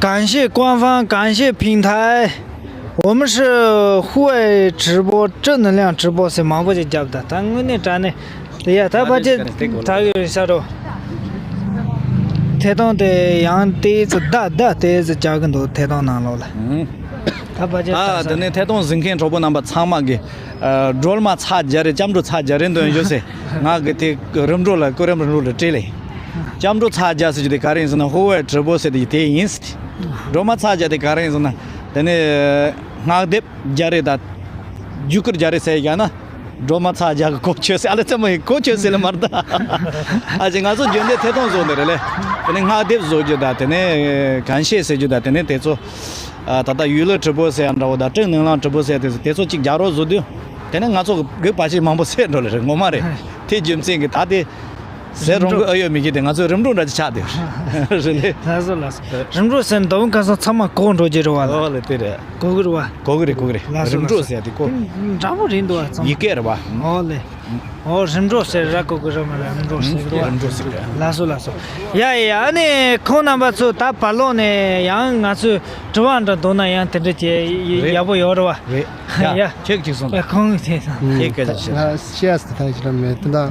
感谢官方，感谢平台。我们是户外直播，正能量直播ཟེར་མང་པོ་ཅིག་བརྒྱབ་ད། ད་དངོས་གནས་དྲང་གནས། དེ་ཡ་ད་ཕལ་ཆེར་ད་ཡོད་ཤག་རོ། ཐད་གཏོང་དེ་ཡང་ཏོག་ཙམ་བརྡ་བརྡ་ཏོག་ཙམ་རྒྱག་གི་འདུག། ཐད་གཏོང་ནང་ལོགས་ལ། ཨང་། ད་ཕལ་ཆེར་ད་ད་དེ་ནས་ཐད་གཏོང་གཟིགས་མཁན་གྲོགས་པོ་རྣམ་པ་ཚང་མ་གི། ཨ། སྒྲོལ་མ་ཚར་བརྒྱ་རེ་སྐྱབས་འགྲོ་ཚར་བརྒྱ་རེ་འདོན་ཡོད་ཟེར། ང་གི་དེ་རིམ་གྲོ་ལ་སྐུ་རིམ་རིམ་གྲོ་ལ་སྤྲད་ལེ། སྐྱབས་འགྲོ་ཚར་བརྒྱ་ཟེར་རྒྱུ་དེ་ག་རེ་ཡིན་ཟེར་ན་ཧོ་ཝེ་དྲི་བོ་ཟེར་དེ་དེ་ཡིན། སྒྲོལ་མ་ཚར་བརྒྱ་དེ་ག་རེ་ཡིན་ཟེར་ན། དེ་ནས་སྔགས་སྡེབ་བརྒྱ་རེ་དང་། རྒྱུ་སྐར་རྒྱ་རེ་ཟེར་ཡ་ན། སྒྲོལ་མ་ཚར་བརྒྱ་གི་གོ་ཆོད་ཟེར། ཨ་ལེ་ཚེ་མ་ཡི་གོ་ཆོད་ཟེར་ལེ་མར་ད། ཨ་ཅེ་ང་ཚོ་རྒྱུན་ལྡན་ཐད་གཏོང་བཟོ་ནི་རེད་ལེ། དེ་ནས་སྔགས་སྡེབ་བཟོ་རྒྱུ་དང་དེ་ནས་གང་ཤེས་ཟེར་རྒྱུ་དང་དེ་ནས་དེ་ཚོ། ཨ། ད་ལྟ་ཡུལ་ལ་དྲི་བོ་ཟེར་ཡ་འདྲ་བོ་དང་正能量直播ཟེར་ཡ་དེ་ཚོ་དེ་ཚོ་གཅིག་རྒྱག་རོགས་བཟོ་དུས། དེ་ནས་ང་ཚོ་གི་བར་ཆད་མང་པོ་སེལ་འགྲོ་ལེ་རེད་ངོ་མ་རེད། དེ་རྒྱུ་མཚན་གྱིས་ད་དེ། ཟེར་རུང་གི་ཨ་ཡོད་མི་གི་དེ་ང་ཚོའི་རིམ་གྲོ་འདྲ་ཅིག་ཆགས་དེ་རེད་ལེ། ལགས་སོ་ལགས་སོ། རིམ་གྲོ་ཟེར་ན་ད་བུ་ཁ་སང་ཚང་མ་གོ་འགྲོ་རྒྱུ་རེད་བ་ལ། ཨོ་ལེ་དེ་རེད། གོ་གི་རེད་བ། གོ་གི་རེད་གོ་གི་རེད། ལགས་སོ་རིམ་གྲོ་ཟེར་ཡ་དེ་གོ། འདྲ་པོ་རེད་འདུག་བ་ཚང་མ། ཡི་གེ་རེད་བ། ཨོ་ལེ། ཨོ་རིམ་གྲོ་ཟེར་ར་གོ་གི་རེད་མ་རེད། རིམ་གྲོ་ཟེར་གི་རེད་བ། རིམ་གྲོ་ཟེར་གི་རེད། ལགས་སོ་ལགས་སོ། ཡ་ཡ་ཡ། ཨ་ནི་ཁོང་རྣམ་པ་ཚོ་ད་བར་ལོག་ནས་ཡང་ང་ཚོས་དྲི་བ་འདྲ་འདུག་ན་ཡང་དེ་འདྲ་བྱས་ཡ་རེད། ཡག་པོ་ཡོད་རེད་བ། རེད། ཡ་ཡ། ཁྱེད་ཀྱིས་གསུངས་ད། ཁོང་གིས་བྱས་ཙང་། ཁྱེད་སྐད་ཆ་བཤད། ང་ཤེས་ཡ་ཟེར་ད་ཞིག་ལ་མེད་དེ་འདྲ།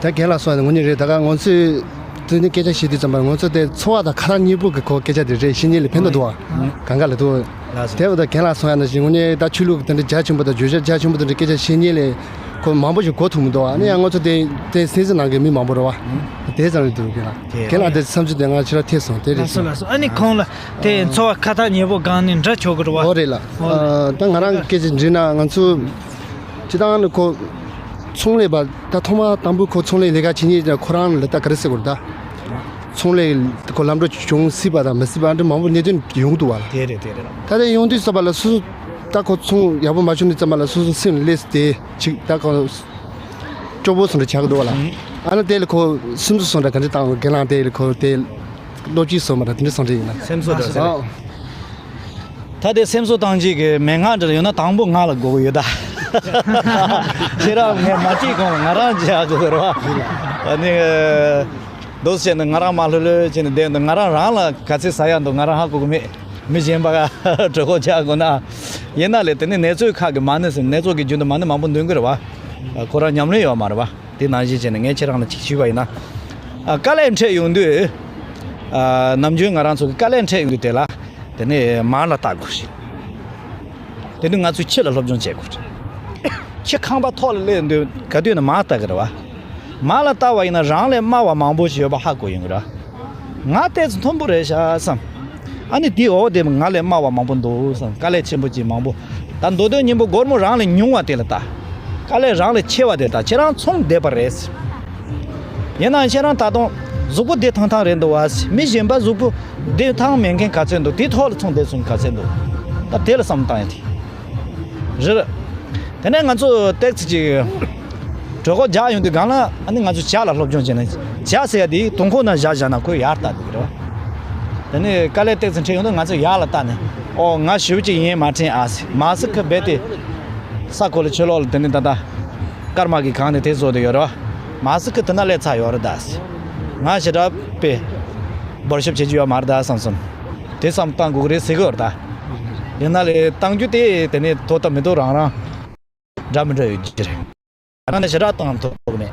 ད་རྒན་ལགས་གསུངས་ཡ་དེ་དངོས་གནས་རེད། ད་ག་ང་ཚོས་དེ་ནི་སྐད་ཆ་བཤད་དུས་ཙམ་པར་ང་ཚོ་དེ་འཚོ་བ་དང་ཁ་ཐག་ཉེ་པོ་གི་ཁོ་སྐད་ཆ་དེ་རེད། བཤེས་གཉེན་ལ་ཕན་ཐོགས་འདུག་བ། གང་ག་ལ་འདུག། ལགས་སོ། དེ་བ་ད་རྒན་ལགས་གསུངས་ཡ་ནང་བཞིན་དངོས་གནས་ད་ཆོས་ལུགས་དེ་འདྲ་རྒྱ་ཆེན་པོ་དང་བརྗོད་བྱ་རྒྱ་ཆེན་པོ་དེ་འདྲ་སྐད་ཆ་བཤད་མཁན་ལས་ཁོ་མང་པོ་ཞིག་གོ་ཐུབ་མི་འདུག་བ། ཨ་ནི་ཡང་ང་ཚོ་དེ་དེ་སེམས་སེམས་ནང་གི་མི་མང་པོ་རེད་བ། དེ་ཙམ་རེད་འདུག་རྒན་ལགས། རྒན་ལགས་དེ་བསམ་ཚུལ་དེ་ང་ཕྱི་ར་ཐེ་སོང་། དེ་རེད། ལགས་སོ་ལགས་སོ། ཨ་ནི་ཁོང་ལ་དེ་འཚོ་བ་ཁ་ཐག་ཉེ་པོ་སྒང་ནས་འདྲ་ཆོག་གི་རེད་བ། ཨོ་རེད་ལགས། ཨོ། ད་ང་རང་སྐད་ཆ་འདྲི་ན་ང་ཚོ་སྤྱི་བཏང་ནས་ཁོ་ཚོང་ལས་པ་ད་ཐོག་མ་དང་པོ་ཁོ་ཚོང་ལས་ལས་ཀ་བྱེད་མཁན་ཁོ་རང་ལ་ད་ག་རེ་ཟེར་དགོས་རེད་ད། ཚོང་ལས་ཁོ་ལམ་འགྲོ་བྱུང་སྲིད་པ་དང་མི་སྲིད་པ་འདྲ་མང་པོ་གནད་དོན་ཡོང་འདུག་བ་ལ། དེ་རེད་དེ་རེད། ད་དེ་ཡོང་དུས་ཙམ་པ་ལ་སོ་སོ་ད་ཁོ་ཚོང་ཡག་པོ་མ་བྱུང་དུས་ཙམ་པ་ལ་སོ་སོ་སེམས་ལས་དེ་ཅིག་ད་ཁོ་སྐྱོ་པོ་སོང་འདྲ་ཆགས་ཀྱི་འདུག་བ་ལ། ཨ་ནི་དེ་ལ་ཁོ་སེམས་གསོ་སོང་འདྲ་ག་འདྲ་བཏང་རྒན་ལགས་དེ་ལ་ཁོ་དེ་སློབ་སྤྱི་སོང་མ་འདྲ་དེ་འདྲ་སོང་འདྲ་ཡིན་ན། སེམས་གསོ་འདྲ་ཟེར། ཨ། ད་དེ་སེམས་གསོ་བཏང་བྱེད་ཀྱི་མན་ངག་འདྲ་ཡོད་ན་དང་པོ་ང་ལ་དགོས་ཀྱི་ཡོད་ད། ཁྱེད་རང་ངས་མ་བྱེད་གོང་ང་རང་བྱེད་ཡག་དགོས་རེད་བ། ཨ་ནི། འདུག་བྱས་ནས་ང་རང་མ་ལྷོད་ལྷོད་བྱས་ནས་བསྡད་འདུག། ང་རང་རང་ལ་ག་ཚོད་ཟ་ཡག་འདུག་ང་རང་ཧ་གོ་གི་མེད། མི་གཞན་པ་གྲོད་ཁོག་ཆག་དགོས་ན། ཡིན་ན་ལས་དེ་ནི་ནད་གཅོད་ཁག་གི་མ་ཎི་ཟེར་ནད་གཅོད་ཀྱི་རྒྱུན་དུ་མ་ཎི་མང་པོ་འདོན་གི་རེད་བ། ཁོ་རང་ཉམས་ལེན་ཡོད་མ་རེད་བ། དེ་ནང་བཞིན་བྱས་ནས་ངས་ཁྱེད་རང་ལ་ཅིག་ཞུས་པ་ཡིན་ན། ཨ། དཀའ་ལས་འཕྲད་ཡོང་དུས། ཨ། ནམ་རྒྱུན་ང་རང་ཚོ་གི་དཀའ་ལས་འཕྲད་ཡོང་དུས་དེ་ལ། དེ་ནས་མར་ལ་ལྟ་དགོས་ཤིང་། དེ་ནས་ང་ཚོས་ཕྱི་ལ་སློབ་སྦྱོང་བྱེད་དགོས། ཁྱི་ཁང་པ་ཐོག་ལ་སླེབས་དུས་ག་དུས་ན་མར་ལྟ་གི་རེད་བ། མར་ལ་ལྟ་བ་ཡིན་ན་རང་ལས་དམའ་བ་མང་པོ་ཞིག་ཡོད་པ་ཧ་གོ་ཡོང་གི་རེད། ང་ཏོག་ཙམ་མཐོན་པོ་རེད་ཤག་བསམ། ཨ་ནི་དེའི་འོག་དེ་ང་ལས་དམའ་བ་མང་པོ་འདུག་བསམ། དཀའ་ལས་ཆེན་པོ་ཅིག་མང་པོ། ད་མདོ་དོན་སྙིང་པོ་སྒོར་མོ་རང་ལས་ཉུང་བ་དེ་ལ་ལྟ། དཀའ་ལས་རང་ལས་ཆེ་བ་དེ་ལ་ལྟ། ཁྱེད་རང་ཚོང་བསྡད་པ་རེད། ཡིན་ནའང་ཁྱེད་རང་ད་དུང་གཟུགས་པོ་བདེ་ཐང་ཐང་རེད་འདུག་བ། མི་གཞན་པ་གཟུགས་པོ་བདེ་ཐང་མེད་མཁན་ག་ཚོད་འདུག་དེའི་ཐོག་ལ་ཚོང་བསྡད་སོང་ག་ཚོད་འདུག་ད་དེ་ལ་བསམ་བཏང་ཡ་དེ། རེད། དེ་ནས་ང་ཚོ་ཏོག་ཙམ་ཅིག་གྲོད་ཁོག་རྒྱགས་ཡོང་དུས་སྒང་ལ་ཨ་ནི་ང་ཚོ་ཇ་ལ་སློབ་སྦྱོང་བྱས་ནས། ཇ་ཟེར་ཡ་དེ་དུང་ཁུག་ནང་བཞག་བཞག་ན་ཁོས་ཡར་ལྟ་འདུག་རེད་བ། དེ་ནས་དཀའ་ལས་ཏོག་ཙམ་འཕྲད་ཡོང་དུས་ང་ཚོ་ཡར་ལ་ལྟ་ནས། ཨོ་ང་ཞེ་པོ་ཅིག་ཡིན་མ་དྲན་ཨ་ཟེར། མ་ཟེར་ཁི་རྦད་དེ་ས་གོ་ལ་ཆུ་ལོག་ལ་དེ་ནས་ད་ལྟ་སྐར་མ་གི་གང་ནས་དེ་བཟོ་དུ་ཡོད་རེད་བ། མ་ཟེར་ཁི་དེ་ན་སླེབས་ཚར་ཡོད་རེད་ད་ཟེར། ང་ཞེ་དྲག་པས་འབོར་ཤོབ་བྱེད་རྒྱུ་ཡོད་མ་རེད་ད་བསམ་སོང་། དེ་བསམ་བཏང་དགོས་ཀྱི་རེད་ཟེར་གི་ཡོད་རེད་ད། ཡིན་ན་ལས་བཏང་རྒྱུ་དེ་དེ་ནས་དོ་ད་མི་དོ་རང་རང་འདྲ་མི་འདྲ་ཡོད་ཀྱི་རེད། ང་ནི་ཞེ་དྲག་བཏང་ཐུབ་མེད།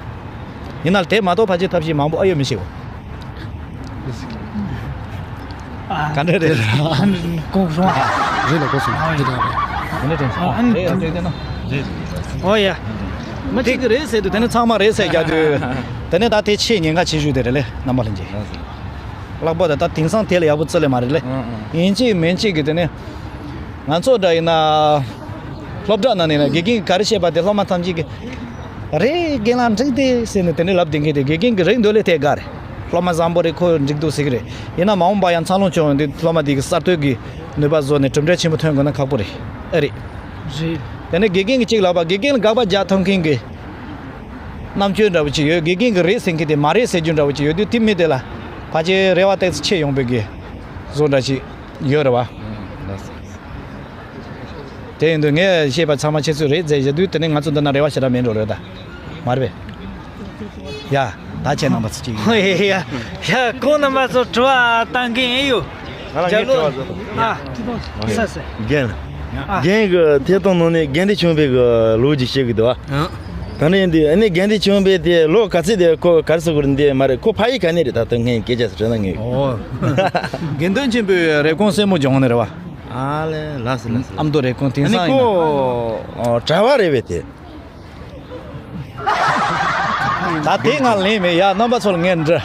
ཡིན་ན་ལས་དེ་མ་གཏོགས་ཕལ་ཆེར་ཐབས་ཤེས་མང་པོ་ཨ་ཡོད་མི་ཤེས་གོ། ག་འདྲ་རེད། གོ་སོང་། རེད་ལ་གོ་སོང་། འདི་འདྲ་རེད། ག་འདྲ་དྲན་སོང་། ཨ་ཨ་ནི་རེད་རེད་རེད་ན། རེད། ཨོ་ཡ། མི་ཐིག་གི་རེད་ཟེར་དུས་དེ་ནི་ཚང་མ་རེད་ཟེར་རྒྱག་དུས། དེ་ནི་ད་དེ་ཆེས་ཉེན་ཁ་ཆེ་ཤོས་དེ་རེད་ལེ་རྣམ་པ་ལྷན་རྒྱས། ལགས་སོ། ལགས་པོ་ད་ད་དེང་སང་དེ་ལ་ཡག་པོ་བརྩི་ལེ་མ་རེད་ལེ། ཨང་ཨང་། ཡིན་གཅིག་མིན་གཅིག་གི་དེ་ནི། ང་ཚོ་འདྲ་ཡིན་ན། སློབ་གྲྭ་ནང་ནས་ན་དགེ་རྒན་གྱིས་ག་རེ་བཤད་པ་དེ་སློབ་མ་ཐམས་ཅད་ཀྱིས། རེད་རྒན་ལགས་འགྲིག་དེ་ཟེར་ནས་དེ་ནས་ལབ་བསྡད་མཁན་དེ་དགེ་རྒན་གྱིས་རིག་འདོད་ལས་དེ་དགའ་རེད། སློབ་མ་བཟང་པོ་རེད་ཁོ་འགྲིག་འདུག་ཟེར་གི་རེད། ཡིན་ན་མ་འོངས་པ་ཡང་འཚར་ལོངས་བྱུང་ཡོང་དུས་སློབ་མ་དེ་གི་གསར་གཏོད་ཀྱི་ནུས་པ་བཟོ་ནས་གྲུབ་འབྲས་ཆེན་པོ་ཐོན་དགོས་ན་ཁག་པོ་རེད། ཨེ་རེད། རེད། དེ་ནས་དགེ་རྒན་གྱིས་གཅིག་ལབ་པ་དགེ་རྒན་ལ་དགག་པ་རྒྱག་ཐུབ་མཁན་གྱི་རྣམ་དཔྱོད་འདྲ་བོ་ཅིག་ཡོད། དགེ་རྒན་གྱིས་རེད་ཟེར་མཁན་དེ་མ་རེད་ཟེར་རྒྱུ་འདྲ་བོ་ཅིག་ཡོད་དུས་དེ་མི་དེ་ལ་ཕལ་ཆེར་རེ་བ་ཏོག་ཙམ་ཆེ་ཡོང་བའི་གི་བཟོ་འདྲ་ཅིག་ཡོད་རེད་བ། ཨང་། ལགས་སོ། དེ་ཡིན་དུས་ངས་བཤད་པ་ཚང་མ་ཁྱེད་ཚོས་རེད་ཟེར་བཞག་དུས་དེ་ནས་ང་ཚོ་འདི་ན་རེ་བ་ཞེ་དྲག་མེད་འགྲོ་རེད་ད། མ་རེད་པས། ཡ། ད་ཁྱེད་རྣམ་པ་ཚོ་གཅིག་ཡིན། ཡ་ཡ། ཁོང་རྣམ་པ་ཚོ་དྲི་བ་བཏང་གི་ཡིན་ཡོད། ང་ལ་ངས་དྲི་བ་བཟོ། ཨ། ས་ས། རྒན། ཨ། རྒན་གྱི་ཐད་གཏོང་ནང་ནས་དགེ་འདུན་ཆོས་འཕེལ་གྱི་ལོ་རྒྱུས་བཤད་གི་འདུག་ཨ། ཨང་། ད་ནི་ཡིན་དུས་ཨ་ནི་དགེ་འདུན་ཆོས་འཕེལ་དེ་ལོ་ག་ཚོད་དེ་ཁོ་ག་རེ་ཟེར་དགོས་རེད་འདི་མ་རེད། ཁོ་ཕ་ཡུལ་ག་ནས་རེད། ད་ལྟ་ངས་སྐད་ཆ་ཟེར་དྲན་ན་ངས། ཨོ། དགེ་འདུན་ཆོས་འཕེལ་རེབ་གོང་སྲས་མོ་ལྗོངས་ནས་རེད་བ། ཨ་ལེ་ལགས་སོ་ལགས་སོ། ཨ་མདོ་རེབ་གོང་དེང་སང་ཡིན་ན། ཨ་ནི་ཁོ་གྲྭ་པ་རེད་པས་དེ། ད་དེ་ང་ལེན་མེད་ཡ། རྣམ་པ་ཚོ་ལ་ངས་འདྲི།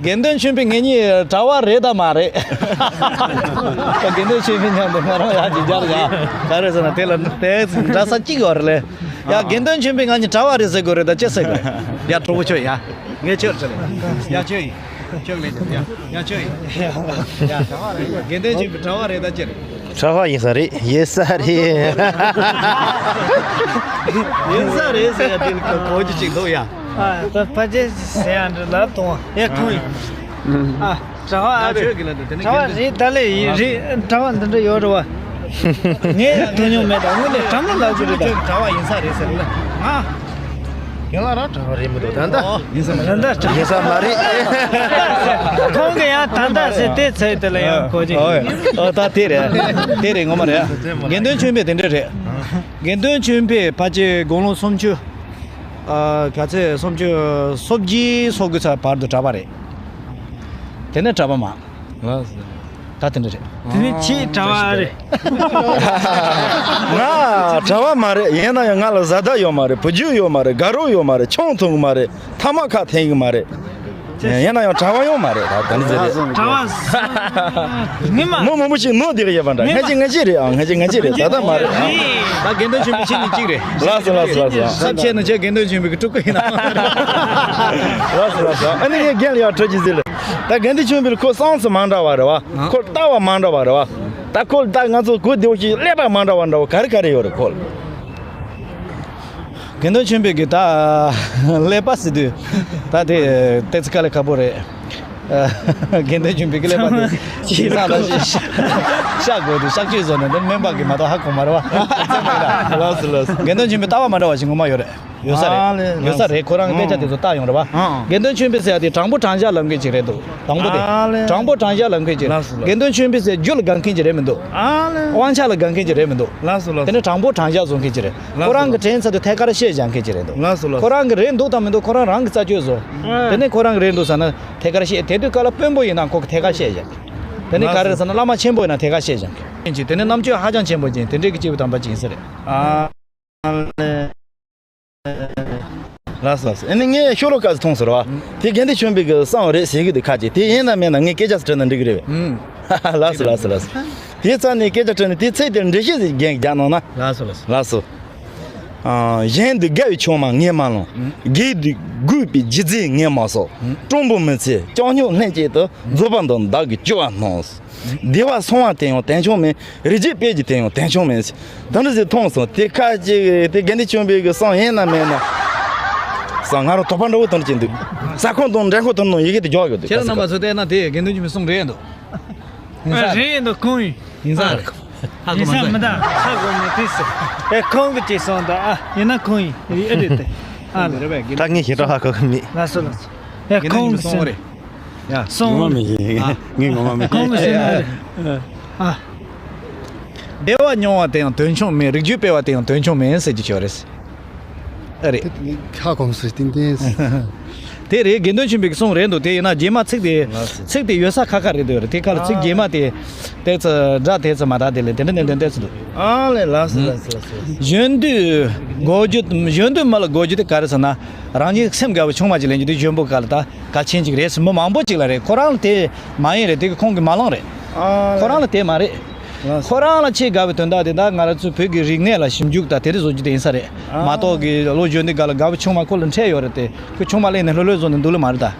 དགེ་འདུན་ཆོས་འཕེལ་ངེད་གཉིས་གྲྭ་པ་རེད་དམ་མ་རེད། ད་དགེ་འདུན་ཆོས་འཕེལ་མཉམ་དུ་ང་རང་ཡ་ཅིག་རྒྱག་ཡ། ག་རེ་ཟེར་ན་དེ་ལ་དེ་འདྲ་ས་གཅིག་ཡོད་རེད་ལེ། ཡ་དགེ་འདུན་ཆོས་འཕེལ་ང་གཉིས་གྲྭ་པ་རེད་ཟེར་དགོས་རེད་ད་ཅི་ཟེར་དགོས། ཡ་གྲོགས་པོ་ཁྱོད་ཡ། ངས་ཁྱོད་ལ་ཡ་ཁྱོད་ཡིན། ཁྱོད་ལ་ཡ་ཡ་ཁྱོད་ཡིན། ཡ་དགེ་འདུན་ཆོས་འཕེལ་གྲྭ་པ་རེད་ད་ཅི་རེད། གྲྭ་པ་ཡིན་ས་རེད། ཡིན་ས་རེད། ཡིན་ས་རེད་ཟེར་ཡ་དེ་ལ་གོ་རྒྱུ་ཅིག་འདུག་ཡ། ཨ་ད་ཕལ་ཆེར་ཟེར་ཡ་འདྲ་ལབ་དང་ཡ་ཁོང་ཡིན། ཨ་གྲྭ་པ་ཨ་རེད། ཁྱོད་ཀྱི་ལ་འདུག་དེ་ནས་གྲྭ་པ་རེད། ད་ལས་ཡིན་རེད། གྲྭ་པ་འདི་འདྲ་ཡོད་རེད་བ། ངས་ཐོས་མྱོང་མེད། ད་དངོས་གནས་དྲང་མོ་ལབ་རྒྱུ་རེད་ད། ཁྱོད་ཀྱི་གྲྭ་པ་ཡིན་ས་རེད་ཟེར་ལ། ང་རང་གྲྭ་པ་རེད་མི་འདུག་ད་ལྟ། ཡིན་ས་མ་རེད། ད་ལྟ་ཡིན་ས་མ་རེད། ཁོང་གིས་ཡང་ད་ལྟ་ཟེར་དེ་ཚོད་དེ་ལ་ཡང་གོ་རྒྱུ། ཨོ་ཨོ་ད་དེ་རེད། དེ་རེད་ངོ་མ་རེད། དགེ་འདུན་ཆོས་འཕེལ་དེ་འདྲ་རེད། དགེ་འདུན་ཆོས་འཕེལ་ཕལ་ཆེར་དགུང་ལོ་སུམ་ཅུ། ཨ་ག་ཚད་སུམ་ཅུ་སོ་བརྒྱད་སོ་དགུ་ཚར་བར་དུ་གྲྭ་པ་རེད། དེ་ནས་གྲྭ་པ་མ། ལགས་སོ། ད་དེ་འདྲ་རེད། དེ་ནི་ཕྱིའི་གྲྭ་པ་རེད། ང་གྲྭ་པ་མ་རེད། ཡིན་ན་ཡང་ང་ལ་བཟའ་ཟླ་ཡོད་མ་རེད། བུ་རྒྱུད་ཡོད་མ་རེད། དགའ་རོགས་ཡོད་མ་རེད། ཆང་འཐུང་གི་མ་རེད། ཐ་མག་ཁ་འཐེན་གི་མ་རེད། ཡིན་ན་ཡང་གྲྭ་པ་ཡང་མ་རེད། ད་དེ་འདྲ་ཟེར་རེད། གྲྭ་པ་ངས་མ། མི་མང་པོ་ཞིག་ནོར་བསྡད་གི་ཡོད་པ་འདྲ། ངེད་ཀྱི་ངེད་ཀྱི་རེད་ཨང་། ངེད་ཀྱི་ངེད་ཀྱི་རེད། ད་ལྟ་མ་རེད་ཨང་། ད་དགེ་འདུན་ཆོས་འཕེལ་ཁྱེད་གཉིས་གཅིག་རེད། ལགས་སོ་ལགས་སོ་ལགས་སོ། ས་ཆེན་ནས་ཁྱེད་དགེ་འདུན་ཆོས་འཕེལ་གི་སྤྲུལ་སྐུ་ཡིན་ན། ལགས་སོ་ལགས་སོ། ཨ་ནི་ངས་རྒན་ལ་ཡང་འཕྲོད་ཀྱི་ཟེར་ལ། ད་དགེ་འདུན་ཆོས་འཕེལ་ཁོ་བསམ་ཚུལ་མ་འདྲ་བ་རེད་བ། ཁོ་ལྟ་བ་མ་འདྲ་བ་རེད་བ། ད་ཁོ་ད་ང་ཚོ་གོ་བདེ་བོ་ཞིག་ཀླད་པ་མ་འདྲ་བ་འདྲ་བོ་ག་རེ་ག་རེ་ཡོད་རེད་ཁོ་ལ། དགེ་འདུན་ཆོས་འཕེལ་གྱི་ད་ཀླད་པ་ཟེར་དུས་ད་དེ་ཏོག་ཙམ་དཀའ་ལས་ཁག་པོ་རེད། དགེ་འདུན་ཆོས་འཕེལ་གྱི་ཀླད་པ་དེ་ཤིང་ཚང་ལ་ཤ་དགོས་དུས་གཤག་བཅོས་བཟོ་ནས་འདི་སྨན་པ་གིས་མ་གཏོགས་ཧ་གོ་མ་རེད་བ། ལགས་སོ་ལགས་སོ། དགེ་འདུན་ཆོས་འཕེལ་ལྟ་བ་མ་འདྲ་བ་ཞིག་ངོ་མ་ཡོད་རེད། ཡོད་ས་རེད། ཨ་ལེ། ཡོད་ས་རེད། ཁོ་རང་སྐད་ཆ་དེ་ཚོ་བལྟ་ཡོང་རེད་བ། ཨང་། དགེ་འདུན་ཆོས་འཕེལ་ཟེར་ཡ་དེ་དྲང་པོ་དྲང་བཞག་ལབ་མཁན་ཅིག་རེད་འདུག་དྲང་པོ་དེ། ཨ་ལེ། དྲང་པོ་དྲང་བཞག་ལབ་མཁན་ཅིག་ལགས་སོ་ལགས་སོ། དགེ་འདུན་ཆོས་འཕེལ་ཟེར་རྒྱུ་ལ་དགའ་མཁན་ཅིག་རེད་མི་འདུག་ཨ་ལེ། དབང་ཆ་ལ་དགའ་མཁན་ཅིག་རེད་མི་འདུག་ལགས་སོ་ལགས་སོ། དེ་ནས་དྲང་པོ་དྲང་བཞག་བཟོ་མཁན་ཅིག་རེད། ལགས་སོ་ཁོ་རང་གི་ལགས་སོ། དྲན་ཚར་དུས་ཐད་ཀར་བཤད་བཞག་མཁན་ཅིག་རེད་འདུག་ལགས་སོ་ལགས་སོ། ཁོ་རང་གི་རེད་འདུག་དང་མི་འདུག་ཁོ་རང་རང་གི་རྩད་གཅོད་བཟོ། ཨ། དེ་ནས་ཁོ་རང་གི་རེད་འདུག་ཟེར་ན་ཐད་ཀར་བཤད། དེ་དུས་སྐབས་ལ་དཔོན་པོ་ཡིན་ན་ཁོ་གི་ཐད་ཀར་བཤད་བཞག་དེ་ནས་ག་རེ་རེད་ཟེར་ན་བླ་མ་ཆེན་པོ་ཡིན་ན་ཐད་ཀར་བཤད་བཞག་མཁན་ཅིག་དེ་ནས་རྣམ་དཔྱོད་ཧ་ཅང་ཆེན་པོ་ཅིག་དེ་འདྲའི་གི་སྐྱེས་བུ་དམ་པ་ཅིག་ཡིན་ས་རེད། ཨ་ལེ། ལགས་སོ་ལགས་སོ། ཨ་ནི་ངས་ཤོ་ལོ་ཀ་ཙམ་མཐོང་སོང་ར་བ། དེ་དགེ་འདུན་ཆོས་འཕེལ་གྱི་གསུང་རེད་ཟེར་གི་འདུག་ཁ་ཅིག་དེ་ཡིན་ན་མིན་ན་ངས་སྐད་ཆ་ཙམ་དྲིས་ན་འགྲིག་གི་རེད་པས། ལགས་སོ་ལགས་སོ་ལགས་སོ། དེ་རྩ་ནས་སྐད་ཆ་དྲིས་ནས་དེ་ཚིག་དེར་འགྲེལ་བཤད་ཅིག་རྒྱག་རྒྱག་གནང་ན། ལགས་སོ་ལགས་སོ། ལགས་སོ། ཨ། གཞན་དུ་དགའ་བའི་ཆུང་མ་ངས་མ་བླངས། ཨང་། སྒེར་དུ་དགོས་པའི་རྒྱུ་རྫས་ངས་མ་གསོག་ཨང་། སྤྲང་པོ་མི་ཚེ་སྐྱོ་སྙོམས་ལྷན་ཅིག་ཏུ། ཨང་། རྫོགས་པ་འདི་བདག་གིས་སྤྱོད་པར་སྣང་། ཨང་། བདེ་བར་སོང་བ་དེ་ཡང་དལ་འབྱོར་མིན། རིགས་རྒྱུད་སྤེལ་རྒྱུ་དེ་ཡང་དལ་འབྱོར་མིན། དེ་འདྲ་ཞིག་མཐོང་སོང་། དེ་ཁ་ཅིག་དེ་དགེ་འདུན་ཆོས་འཕེལ་གྱི་གསུང་ཡིན་ན་མིན་ན། ས་ང་རང་དོགས་པ་འདྲ་བོ་དེ་འདྲ་ཅིག་འདུག་ས་ཁོངས་དང་འགྲན་ཁོངས་དེ་ནང་ཡི་གེ་དེ་རྒྱག་ཡོད་འདུག་ཁྱེད་རང་རྣམ་པ་ཚོ་བལྟས་ན་དེ་དགེ་འདུན་ཆོས་འཕེལ་གསུང་རེད་འདུག་ཡིན་ས་རེད། རེད་འདུག་ཁོང་ཡིན། ཡིན་ས་རེད། ཧ་གོ་མ་ཡིན་ས་མི་འདུག་ཧ་གོ་མ་དུས་སུ། ཨེ་ཁོང་གི་ཅིག་སོང་ད་ཨ། ཡིན་ན་ཁོང་ཡིན། ཨེ་རེད་དེ། ཨ་ལ། ད་ངས་ཞེ་དྲག་ཧ་གོ་གི་མེད། ལགས་སོ་ལགས་སོ། ཨེ་ཁོང་གི་སོང་རེད། ཡ། སོང་། ངོ་མ་མི་ཤེས། ཨ། ངས་ངོ་མ་མི་ཁོང་གི་ཤེས། སོང་རེད། ཨ། བདེ་བ་མྱོང་བ་དེ་ཡང་དོན་ཆུང་མིན། རིགས་རྒྱུད་སྤེལ་བ་དེ་ཡང་དོན་ཆུང་མིན་ཟེར་གྱི་ཡོད་རེད། ཨ་རེད། ཁ་གོམས་སུ་ཏིང་ཏིང་། དེ་རེད། དགེ་འདུན་ཆོས་འཕེལ་གྱི་གསུང་རེད་འདུག་དེ་ཡིན་ན་རྗེས་མ་ཚིག་དེ། ལགས་སོ། ཚིག་དེ་ཡོད་ས་ཁ་ཁ་རེད་འདུག་རེད། དེ་ཁ་ལ་ཚིག་རྗེས་མ་དེ། དེ་ཚོ་སྒྲ་དེ་ཚོ་མ་དག་དེ་ལས་དེ་འདྲ་ནས་འདོན་དེ་ཚོ་འདུག་ཨ་ལས། ལགས་སོ་ལགས་སོ་ལགས་སོ། གཞོན་དུས་དགོས་རྒྱུ། གཞོན་དུས་མི་ལ་དགོས་རྒྱུ་དེ་ག་རེ་ཟེར་ན། རང་ཉིད་སེམས་དགའ་བའི་ཆུང་མ་ཅིག་ལེན་རྒྱུ་དེ་གཞོན་པོ་སྐབས་ལ་ད་གལ་ཆེན་ཅིག་རེད་ཟེར། མི་མང་པོ་ཅིག་ལ་རེད། ཁོ་རང་ལ་དེ་མ་ཡིན་རེད། དེ་གི་ཁོང་གིས་མ་བླངས་རེད། ཨ་ཁོ་རང་ལ་དེ་མ་རེད། ལགས་སོ། ཁོ་རང་ལ་ཆེས་དགའ་བའི་དོན་དག་དེ་ད་ང་རང་ཚོའི་བོད་ཀྱི་རིག་གནས་ལ་ཞིབ་འཇུག་དང་དེ་རིགས་བཟོ་རྒྱུ་དེ་ཡིན་ས་རེད། ཨ། མ་གཏོགས་ཀྱི་ལོ་གཞོན་དུས་སྒང་ལ་དགའ་བའི་ཆུང་མ་ཁོ་ལ་འཕྲད་ཡོད་རེད་དེ། ཁོས་ཆུང་མ་ལེན་ནས་ལྷོད་ལྷོད་བཟོ་ནས་འདུག་ལེ་མ་རེད་ད། ཨུ་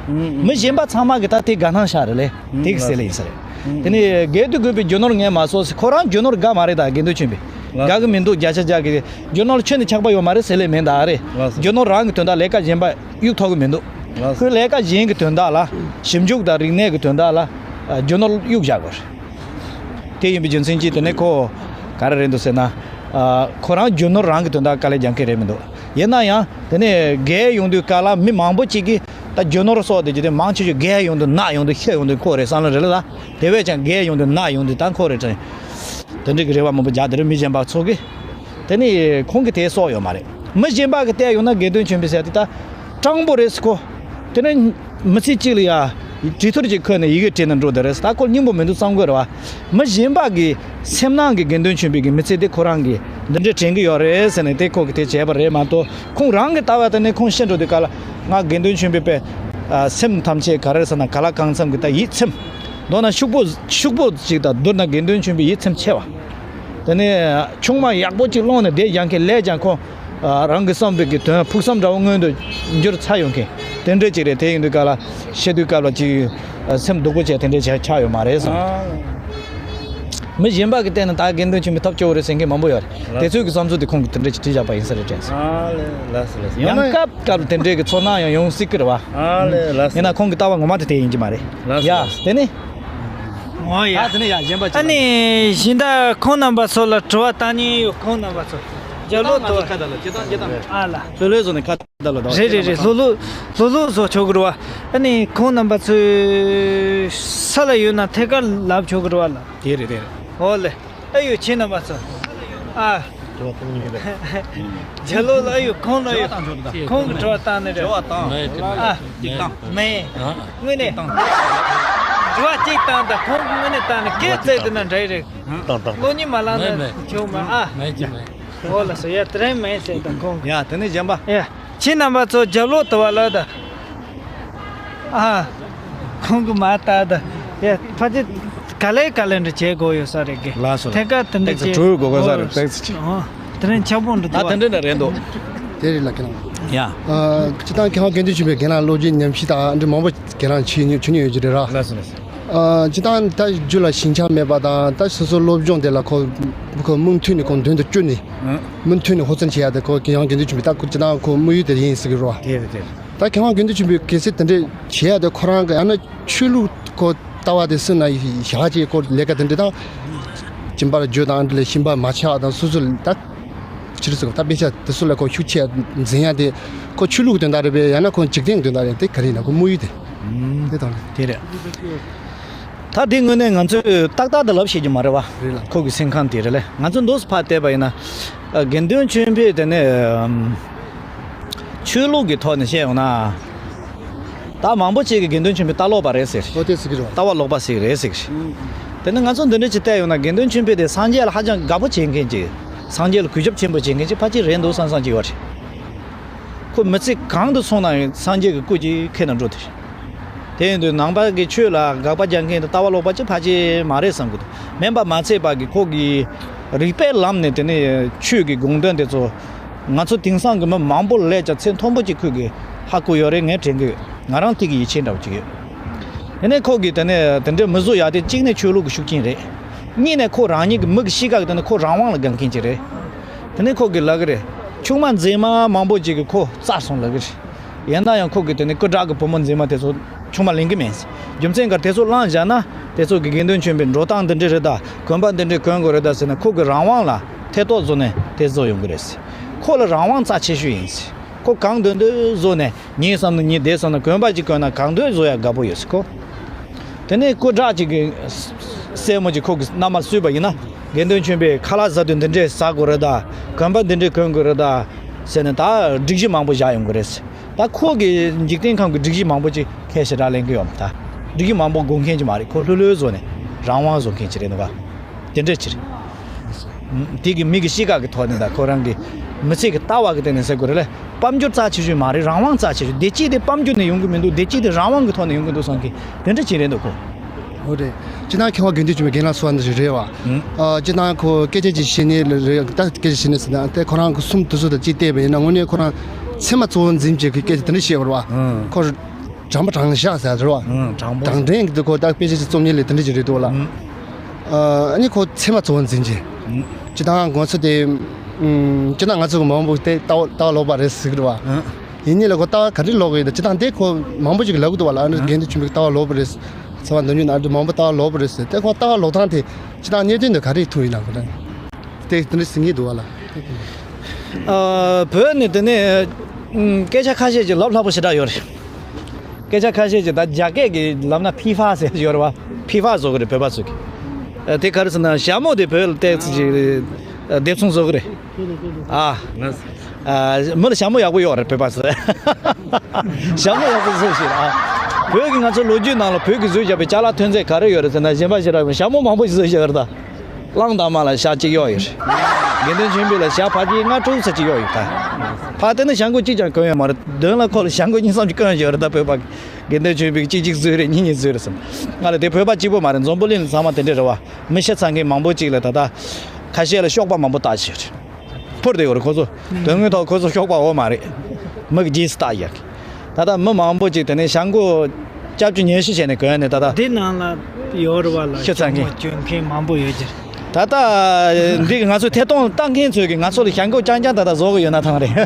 ཨུ། མི་གཞན་པ་ཚང་མ་གིས་ད་དེ་དགའ་སྣང་ཤར་རེད་ལེ། ཨུ། དེ་གི་ཟེར་ལེ་ཡིན་ས་རེད། ཨུ། དེ་ནས་སྒེར་དུ་དགོས་པའི་རྒྱུ་ནོར་ངས་མ་གསོག་ཟེར། ཁོ་རང་རྒྱུ་ནོར་དགའ་མ་རེད་ད། དགེ་འདུན་ཆོས་འཕེལ། ལགས། དགའ་གི་མི་འདུག་བརྒྱ་ཆ་བརྒྱ་གི་རྒྱུ་ནོར་ཁྱོན་ནས་ཆགས་པ་ཡོད་མ་རེད་ཟེར་ལེ་མིན་ད་རེད། ལགས་སོ། རྒྱུ་ནོར་རང་གི་དོན་དག་ལས་ཀ་གཞན་པ་གཡུག་ཐུབ་གི་མི་འདུག་ལགས་སོ། ཁོས་ལས་ཀ་གཞན་གྱི་དོན་དག་ལ། ཞིབ་འཇུག་དང་རིག་གནས་ཀྱི་དོན་དག་ལ། ཨ། རྒྱུ་ནོར་གཡུག་བཞག་དགོས། དེ་ཡིན་པའི་རྒྱུ་མཚན་གྱིས་དེ་ནས་ཁོ་ག་རེ་རེད་འདུག་ཟེར་ན། ཨ། ཁོ་རང་རྒྱུ་ནོར་རང་གི་དོན་དག་དཀའ་ལས་རྒྱག་མཁན་རེད་མི་འདུག་ཡིན་ན་ཡང་དེ་ནས་རྒས་ཡོང་དུས་སྐབས་ལ་མི་མང་པོ་ཅིག་གིས་ད་རྒྱུ་ནོར་གསོག་བསྡད་རྒྱུ་དེ་མང་ཆེ་ཤོས་རྒས་ཡོང་དུས་ན་ཡོང་དུས་ཤི་ཡོང་དུས་ཁོ་རེད་བསམ་བློ་རེད་ལ། དེ་བས་ཀྱང་རྒས་ཡོང་དུས་ན་ཡོང་དུས་ད་ཁོ་རེད་དྲན། དེ་འདྲ་གི་རེ་བ་མང་པོ་རྒྱག་དེ་རིང་མི་གཞན་པ་ཚོ་གིས། དེ་ནི་ཁོང་གིས་དེ་གསོག་ཡོད་མ་རེད། མི་གཞན་པ་གིས་བལྟས་ཡོང་ན་དགེ་འདུན་ཆོས་འཕེལ་ཟེར་དེ་ད་སྤྲང་པོ་རེད་ཟེར་གོ། དེ་ནི་མི་ཚེ་གཅིག་ལ་ཡ་གྲོས་ཐུར་གཅིག་ཁུར་ནས་ཡི་གེ་བྲིས་ནས་འགྲོ་དེ་རེད་ཟེར། ད་ཁོ་སྙིང་པོ་མི་འདུག་བསམ་དགོས་རེད་བ། མི་གཞན་པ་གི་སེམས་ནང་གི་དགེ་འདུན་ཆོས་འཕེལ་གི་མི་ཚེ་དེ་ཁོ་རང་གིས་འདི་འདྲ་དྲན་གི་ཡོད་རེད་ཟེར་ནས་དེ་ཁོ་གིས་དེ་བྱས་པ་རེད་མ་གཏོགས། ཁོང་རང་གི་ལྟ་བ་དེ་ནི་ཁོང་ཤི་འགྲོ་དུས་སྐབས་ལ་ང་དགེ་འདུན་ཆོས་འཕེལ་པའི་ཨ་སེམས་ཐམས་ཅད་ག་རེ་ཟེར་ན་ག་ལ་གང་འཚམ་གི་ད་ཡིད་ཚིམ། མདོར་ན་ཕྱུག་པོ་ཕྱུག་པོ་ཅིག་དང་བསྡུར་ན་དགེ་འདུན་ཆོས་འཕེལ་ཡིད་ཚིམ་ཆེ་བ། དེ་ནས་ཆུང་མ་ཡག་པོ་ཅིག་བླངས་ནས་བསྡད་ཡང་ཁྱེད་ལས་ཀྱང་ཁོ་རང་གི་བསམ་པའི་གི་དོན་ཕུགས་བསམ་འདྲ་བོ་མངོན་དུ་འགྱུར་ཚར་ཡོང་མཁན་དེ་འདྲ་ཅིག་རེད། དེ་ཡིན་དུས་སྐབས་ལ་ཤི་དུས་སྐབས་ལ་ཅིག་སེམས་སྡུག་པོ་བྱས་དེ་འདྲ་བྱས་ཆགས་ཡོད་མ་རེད་བསམ། ཨ། མི་གཞན་པ་གི་སྟེང་ནས་ད་དགེ་འདུན་ཆོས་འཕེལ་ཐབས་སྐྱོ་བོ་རེད་ཟེར་མཁན་མང་པོ་ཡོད་རེད། ལགས། དེ་ཚོའི་གི་བསམ་ཚུལ་དེ་ཁོང་གིས་དེ་འདྲ་ཅིག་བྲིས་བཞག་པ་ཡིན་ས་རེད་དྲན་སོང་། ཨ་ལས། ལགས་སོ་ལགས་སོ། ཡང་ཡང་ན་སྐབས་སྐབས་ལ་དེ་འདྲའི་གི་ཚོར་སྣང་ཡང་ཡོང་སྲིད་ཀི་རེད་བ། ཨ་ལས། ལགས་སོ། ཡིན་ན་ཁོང་གི་ལྟ་བ་ངོ་མ་དེ་དེ་ཡིན་གྱི་མ་རེད། ལགས་སོ། ཡ་ལགས་སོ། དེ་ནི། འོ་ཡ། ཨ་དེ་ནི་ཡ་གཞན་པ་ཅིག་ཨ་ལ། ནི་གཞན་དག་ཁོང་རྣམ་པ་ཚོ་ལ་དྲི་བ་བཏང་མཁན་ཡོད། ཁོང་རྣམ་པ་ཚོ་རྒྱབ་ལོག་ཏུ། ཁ་བརྡ་ལ་ཇི་ལྟར་ཇི་ལྟར། ཨ་ལ། ལྷོད་ལྷོད་བཟོ་ནས་ཁ་བརྡ་ལ་དང་། རེད་རེད་རེད། ལྷོད་ལྷོད་ལྷོད་ལྷོད་བཟོ་ཆོག་གི་རེད་བ། ཨ་ནི་ཁོང་རྣམ་པ་ཚོས་ས་ལ་ཡོད་ན་ཐད་ཀར་ལབ་ཆོག་གི་རེད་བ་ལ། དེ་རེད་དེ་རེད། འོ་ལེ། ཨ་ཡོ་ཁྱེད་རྣམ་པ་ཚོ། ཨ། དྲི་བ་གཏོང་ཡོད་རེད། རྒྱ་ལོ་ལ་ཨ་ཡོ་ཁོང་ལ་ཨ་ཡོ། དྲི་བ་བཏང་ཆོག་གི་ད། ཁོང་གི་དྲི་བ་བཏང་ནི་རེད། དྲི་བ་བཏང་། ཨ། གཅིག་བཏང་། མེད། དངོས་གནས། དྲི་བ་གཅིག་བཏང་ད་ཁོང་གི་དངོས་གནས་བཏང་ནི་སྐད་བཙལ་དུ་ན་འདྲ་ཡི་རེད། བཏང་བཏང་། བློ་ཉིད་མ་ལངས་ན་ཆོག་མ་ཨ། མེད་ཀྱི་མེད། འོ་ལ་སོ་ཡ་དེ་རིང་མེད་ཟེར་དང་ཁོང་། ཡ་དེ་ནས་གཞན་པ། ཡ། ཁྱེད་རྣམ་པ་ཚོ་རྒྱབ་ལོག་ཏུ་བ་ལ་ད། ཨ། ཁོང་གི་མ་ལྟ་ད། ཡ་ཕ་ཅི་ག་ལེ་ག་ལེ་འདྲ་བྱེད་དགོས་ཡོད་ས་རེད་གི། ལགས་སོ། ཐད་ཀར་དེ་འདྲ་ཏེག་ཙི་བྱེད་གྲོལ་དགོས་དགོས་ས་རེད། ཏེག་ཙི་ཅིག་ཨོ། དེ་རིང་ཆག་པོ་འདྲ་ད་འདུག་དེ་འདྲ་འདྲ་རེད་འདུག་དེ་རེད་ལ་ཁྱེད་རང་། ཡ། ཨ། སྤྱི་བཏང་མཁས་དབང་དགེ་འདུན་ཆོས་འཕེལ་རྒན་ལགས་སློབ་སྦྱོང་ཉམས་ཞིབ་དང་འདྲ་མང་པོ་རྒན་ལགས་བྱས་མྱོང་བྱུང་མྱོང་ཡོད་ཀྱི་རེད་ར། ལགས་སོ་ལགས་སོ། ཨ། སྤྱི་བཏང་ད་རྒྱུད་ལ་ཞེན་ཆགས་མེད་པ་དང་ད་སོ་སོ་སློབ་སྦྱོང་དེ་ལ་ཁོ་ཁོ་མུ་མཐུད་ནས་ཁོ་མདུན་དུ་བསྐྱོད་ནས། ཨ། མུ་མཐུད་ནས་ཧུར་བརྩོན་བྱེད་ཡ་དེ་ཁོ་མཁས་དབང་དགེ་འདུན་ཆོས་འཕེལ་ད་ཁོ་སྤྱི་བཏང་ཁོ་དམིགས་ཡུལ་དེ་ཡིན་ཟེར་གི་རེད་བ། དེ་རེད་དེ་རེད། ད་མཁས་དབང་དགེ་འདུན་ཆོས་འཕེལ་གལ་སྲིད་དེ་འདྲས་བྱེད་ཡ་དེ་ཁོ་རང་གི་ཡང་ན་ཆོས་ལུགས་ཁོ་ལྟ་བ་དེ་སྲིད་ན་ཞག་ཅིག་ཁོ་ལས་ཀ་དེ་འདྲས་དང་། སྦྱིན་པ་ལ་འཇུག་དང་འདི་ལ་ཤིང་པ་མ་ཆག་དང་སོ་སོ་ལ་ད་ཕྱིར་སོ་ད་དཔེ་ཆ་དེ་ཚོ་ལ་ཁོ་ཤུགས་ཆེ་འཛིན་ཡ་དེ་ཁོ་ཆོས་ལུགས་དོན་དག་རེད་པས་ཡང་ན་ཁོ་འཇིག་རྟེན་དོན་དག་རེད་དེ་ག་རེ་ཡིན་ན་ཁོ་དམིགས་ཡུལ་དེ་དེ་དང་། དེ་རེད། ད་དེ་དངོས་གནས་ང་ཚོས་ཏག་ཏག་ཏུ་ལབ་ཤེས་ཀྱི་མ་རེད་བ། རེད་ལ། ཁོ་གི་སེམས་ཁམས་དེ་རེད་ལ། ང་ཚོ་འདུག་སེ་ཕར་བལྟས་པ་ཡིན་ན། ཨ། དགེ་འདུན་ཆོས་འཕེལ་དེ་ནས། ཨམ། ཆོས་ལུགས་ཀྱི་ཐོག་ནས་བཤད་ཡོང་ན། ད་མང་པོ་ཅིག་གིས་དགེ་འདུན་ཆོས་འཕེལ་ལྟ་ལོག་པ་རེད་ཟེར། ཨོ་དེ་ཟེར་གི་རེད། ལྟ་བ་ལོག་པ་ཟེར་གི་རེད་ཟེར་གི་རེད། ཨུམ། དེ་ནས་ང་ཚོ་འདི་འདྲ་ཅིག་བལྟས་ཡོང་ན་དགེ་འདུན་ཆོས་འཕེལ་དེ་སངས་རྒྱས་ལ་ཧ་ཅང་དགའ་པོ་བྱེད་མཁན་ཅིག་སངས་རྒྱས་ལ་གུས་ཞབས་ཆེན་པོ་བྱེད་མཁན་ཅིག་ཕལ་ཆེར་རེད་འདུག་བསམ་བསམ་ཅིག་ཡོད་རེད། ཁོ་མི་ཚེ་གང་དུ་སོང་ན་ཡང་སངས་རྒྱས་ཀྱི་སྐུ་གཅིག་ཁེལ་ནས་འགྲོ་དེ་རེད། དེ་ཡིན་དུས་ནང་པ་གི་ཆོས་ལ་དགག་པ་རྒྱག་མཁན་དེ་ལྟ་བ་ལོག་པ་ཅིག་ཕལ་ཆེར་མ་རེད་བསམ་གི་འདུག་མིན་པ་མ་ཚད་པ་གི་ཁོ་གི་རིགས་པའི་ལམ་ནས་དེ་ནས་ཆོས་ཀྱི་དགོངས་དོན་དེ་ཚོ་ང་ཚོ་དེང་སང་གི་མི་མང་པོ་ལས་ཀྱང་ཚད་མཐོན་པོ་ཅིག་ཁོས་གི་ཧ་གོ་ཡོད་རེད། ངས་དྲན་གི་ཡོད། ང་རང་ཐིག་གི་ཡིད་ཆེས་འདྲ་བོ་ཅིག་ཡོད། དེ་ནས་ཁོ་གིས་དེ་ནས་དེ་འདྲའི་མི་བཟོ་ཡག་དེ་གཅིག་ནས་ཆོས་ལུགས་ཀྱི་ཤུགས་རྐྱེན་རེད། གཉིས་ནས་ཁོ་རང་ཉིད་ཀྱི་མི་གི་གཤིས་ཀ་གི་དེ་ནས་ཁོ་རང་དབང་ལ་དགའ་མཁན་ཅིག་རེད། དེ་ནས་ཁོ་གིས་ལབ་གི་རེད། ཆུང་མ་མཛེས་མ་མང་པོ་ཅིག་གིས་ཁོ་བཙལ་སོང་ལབ་གི་རེད། ཡིན་ན་ཡང་ཁོ་གིས་དེ་ནས་སྐུ་དྲག་གི་བུ་མོ་མཛེས་མ་དེ་ཚོ་ཆུང་མ་ལེན་གི་མེད། རྒྱུ་མཚན་ག་རེ་དེ་ཚོ་བླངས་བཞག་ན་དེ་ཚོ་གི་དགེ་འདུན་ཆོས་འཕེལ་འགྲོ་སྟངས་འདི་འདྲ་རེད་ད། གོན་པ་འདི་འདྲ་གོན་དགོས་རེད་ད་ཟེར་ན་ཁོ་གི་རང་དབང་ལ་ཐེ་གཏོགས་བཟོ་ནས་དེ་བཟོ་ཡོང་གི་རེད། ཁོ་ལ་རང་དབང་རྩ་ཆེ་ཤོས་ཡིན། ཁོ་གང་འདོད་འདོད་བཟོ་ནས། ཉིན་བསམ་ན་ཉིན། དེ་བསམ་ན་གོན་པ་ཅིག་གོན་ན་གང་འདོད་བཟོ་ཡ་དགའ་པོ་ཡོད་སྲིད་ཁོ། དེ་ནས་སྐུ་དྲག་ཅིག་གི་སྲས་མོ་ཅིག་ཁོ་གི་མནའ་མར་བསུས་པ་ཡིན་ན། དགེ་འདུན་ཆོས་འཕེལ་ཁ་ལག་ཟ་དུས་འདི་འདྲས་ཟ་དགོས་རེད་ད། གོན་པ་འདི་འདྲས་གོན་དགོས་རེད་ད། ཟེར་ནས་ད་སྒྲིག་གཞི་མང་པོ་བཞག་ཡོང་གི་རེད། ད་ཁོ་གི་འཇིག་རྟེན་ཁམས་ཀྱི་སྒྲིག་གཞི་མང་པོ་ཅིག་ཁས་ཞེ་དྲག་ལེན་གི་ཡོད་མ་ད། སྒྲིག་གཞི་མང་པོ་དགོས་མཁན་ཅིག་མ་རེད། ཁོ་ལྷོད་ལྷོད་བཟོ་ནས་རང་དབང་བཟོ་མཁན་ཅིག་རེད་འདུག་ག་དེ་འདྲས་ཅིག་རེད། དེ་གི་མི་གི་གཤིས་ཀ་གི་ཐོག་ནས་དང་ཁོ་རང་གི་མི་ཚེ་གི་ལྟ་བ་གི་སྟེང་ནས་ཟེར་དགོས་རེད་ལ། དཔལ་འབྱོར་རྩ་ཆེ་ཤོས་མ་རེད། རང་དབང་རྩ་ཆེ་ཤོས། བདེ་སྐྱིད་དེ་དཔལ་འབྱོར་ནས་ཡོང་གི་མི་འདུག་བདེ་སྐྱིད་དེ་རང་དབང་གི་ཐོག་ནས་ཡོང་གི་འདུག་བསམ་གི་དེ་འདྲ་ཅིག་རེད་འདུག་གོ། འོ་རེད། སྤྱིར་བཏང་མཁས་དབང་དགེ་འདུན་ཆོས་འཕེལ་རྒན་ལགས་གསུངས་པ་འདྲ་ཞིག་རེད་བ། ཨ་སྤྱིར་བཏང་ཁོ་སྐད་ཆ་ཅིག་བཤད་ནས་རེད། ད་སྐད་ཆ་བཤད་ནས་ཟེར་ན་དེ་ཁོ་རང་གི་གསུང་དེ་ཚོ་དང་ཅིག་བལྟས་པ་ཡིན་ན་དངོས་གནས་ཁོ་རང་ཚད་མ་གཙོ་བོ་འཛིན་བྱེད་ཀྱི་སྐད་ཆ་དེ་འདྲ་བཤད་པ་རེད་བ། ཁོ་དྲང་པོ་དྲང་བཞག་ཟེར་རེད་བ། ཨང་། དྲང་པོ། དྲང་བདེན་གྱི་འདུག་གོ། ད་དཔེ་ཆ་ཅིག་རྩོམ་མཁན་ལས་དེ་འདྲ་ཅིག་རེད་འདུག་ལ། ཨ་ནི་ཁོ་ཚད་མ་གཙོ་བོ་འཛིན་གྱི། སྤྱིར་བཏང་ང་ཚོ་དེ་སྤྱིར་བཏང་ང་ཚོ་གི་མང་པོ་དེ་ལྟ་བ་ལྟ་བ་ལོག་པ་རེད་ཟེར་གི་རེད་བ། ཡིན་ནི་ལ་ཁོ་ལྟ་བ་ག་རེ་ལོག་གི་ཡོད་ད། སྤྱིར་བཏང་དེ་ཁོ་མང་པོ་ཅིག་ལབ་གི་འདུག་བ་ལ། ཨ་ནི་དགེ་འདུན་ཆོས་འཕེལ་ལྟ་བ་ལོག་པ་རེད། ཚད་མ་འདོན་རྒྱུ་ན་ཨ་འདྲ་མང་པོ་ལྟ་བ་ལོག་པ་རེད་ཟེར། དེ་ཁོ་ལྟ་བ་ལོག་སྟངས་དེ་སྤྱིར་བཏང་གནད་དོན་དེ་ག་རེ་ཐུག་ཡིན་ན་ཁོ་ད་དེ་དེ་འདྲ་ཟེར་གྱི་འདུག་བ་ལ། ཨ་བོད་ནས་དེ་ནས་སྐད་ཆ་ཁ་ཤས་ཅིག་ལབ་སླ་པོ་ཞེ་དྲག་ཡོད་རེད། སྐད་ཆ་ཁ་ཤས་ཅིག་ད་རྒྱ་སྐད་ཀྱི་ལབ་ན་ཕི་ཧྥ་ཟེར་ཡོད་རེད་བ། ཕི་ཧྥ་བཟོ་གི་རེད་བོད་པ་ཚོ་གི། ཨ་དེ་ག་རེ་ཟེར་ན་ཞྭ་མོ་དེ་བོད་ལ་ཏོག་ཙམ་ཅིག་སྡེབ་ཚོང་བཟོ་གི་རེད། ཨ། ཨ་མི་ལ་ཞྭ་མོ་ཡག་པོ་ཡོད་རེད་བོད་པ་ཚོ། ཞྭ་མོ་ཡག་པོ་བཟོ་ཞིག་ཨ། བོད་ཀྱི་ང་ཚོ་ལོ་རྒྱུས་ནང་ལ་བོད་ཀྱིས་བཟོས་བཞག་པའི་ཅ་ལག་ཐོན་རྫས་ག་རེ་ཡོད་རེད་ཟེར་ན་གཞན་པ་ཞིག་རག་ཞྭ་མོ་མང་པོ་ཞིག་བཟོས་བཞག་རེད་ད། གླང་དར་མ་ལ་ཞྭ་གཅིག་གཡོག་ཡོད་རེད། དགེ་འདུན་ཆོས་འཕེལ་ལ་ཞྭ་ཕལ་ཆེར་ལྔ་དྲུག་ཙམ་ཅིག་གཡོག་ཡོད་ད། ཕར་དེ་ནི་ཞྭ་མགོ་གཅིག་ཀྱང་གོན་ཡོད་མ་རེད། མདུན་ལ་ཁོ་ལ་ཞྭ་མགོ་གཉིས་གསུམ་ཅིག་གོན་ཡོད་རེད་ད། བོད་པ་དགེ་འདུན་ཆོས་འཕེལ་གཅིག་གཅིག་བཟོས་རེད། གཉིས་གཉིས་བཟོས་རེད་ཟེར། ང་ལ་དེ་བོད་པ་གཅིག་པོ་མ་རེད། འཛམ་བུ་གླིང་ལ་ཚང་མ་དེ་འདྲ་རེད་བ། མི་ཤི་ཚར་མཁན་མང་པོ་ཅིག་ལ་ད་ལྟ་ཁ་ཤས་ལ་གཤོག་པ་མང་པོ་བཏགས་བྱས་རེད། འཕུར་བསྡད་ཡོད་རེད་ཁོ་ཚོ། དོན་དངོས་ཐོག་ཁོ་ཚོ་གཤོག་པ་འོ་མ་རེད། མི་གི་རྗེས་སུ་ལྟ་ཡག་གི། ད་ལྟ་མི་མང་པོ་ཅིག་དེ་ནས་ཞྭ་མགོ་སྐྱབས་བཅོལ་ཉེ་ཤོས་བྱས་ནས་གོན་ནས་ད་ལྟ། འདི་ནང་ལ་ཡོད་རེད་བ་ལ། ཤི་ཚར་མཁན། ཞྭ་མོ་གྱོན་མཁན་མང་པོ་ཡོད་ཀྱི་རེད། ད་ལྟ་འདི་གི་ང་ཚོའི་ཐད་གཏོང་བཏང་མཁན་ཚོས་ཀྱི་ང་ཚོ་ལ་ཞྭ་མགོ་རྐྱང་རྐྱང་ད་ལྟ་བཟོ་གི་ཡོད་ན་ཐང་རེད།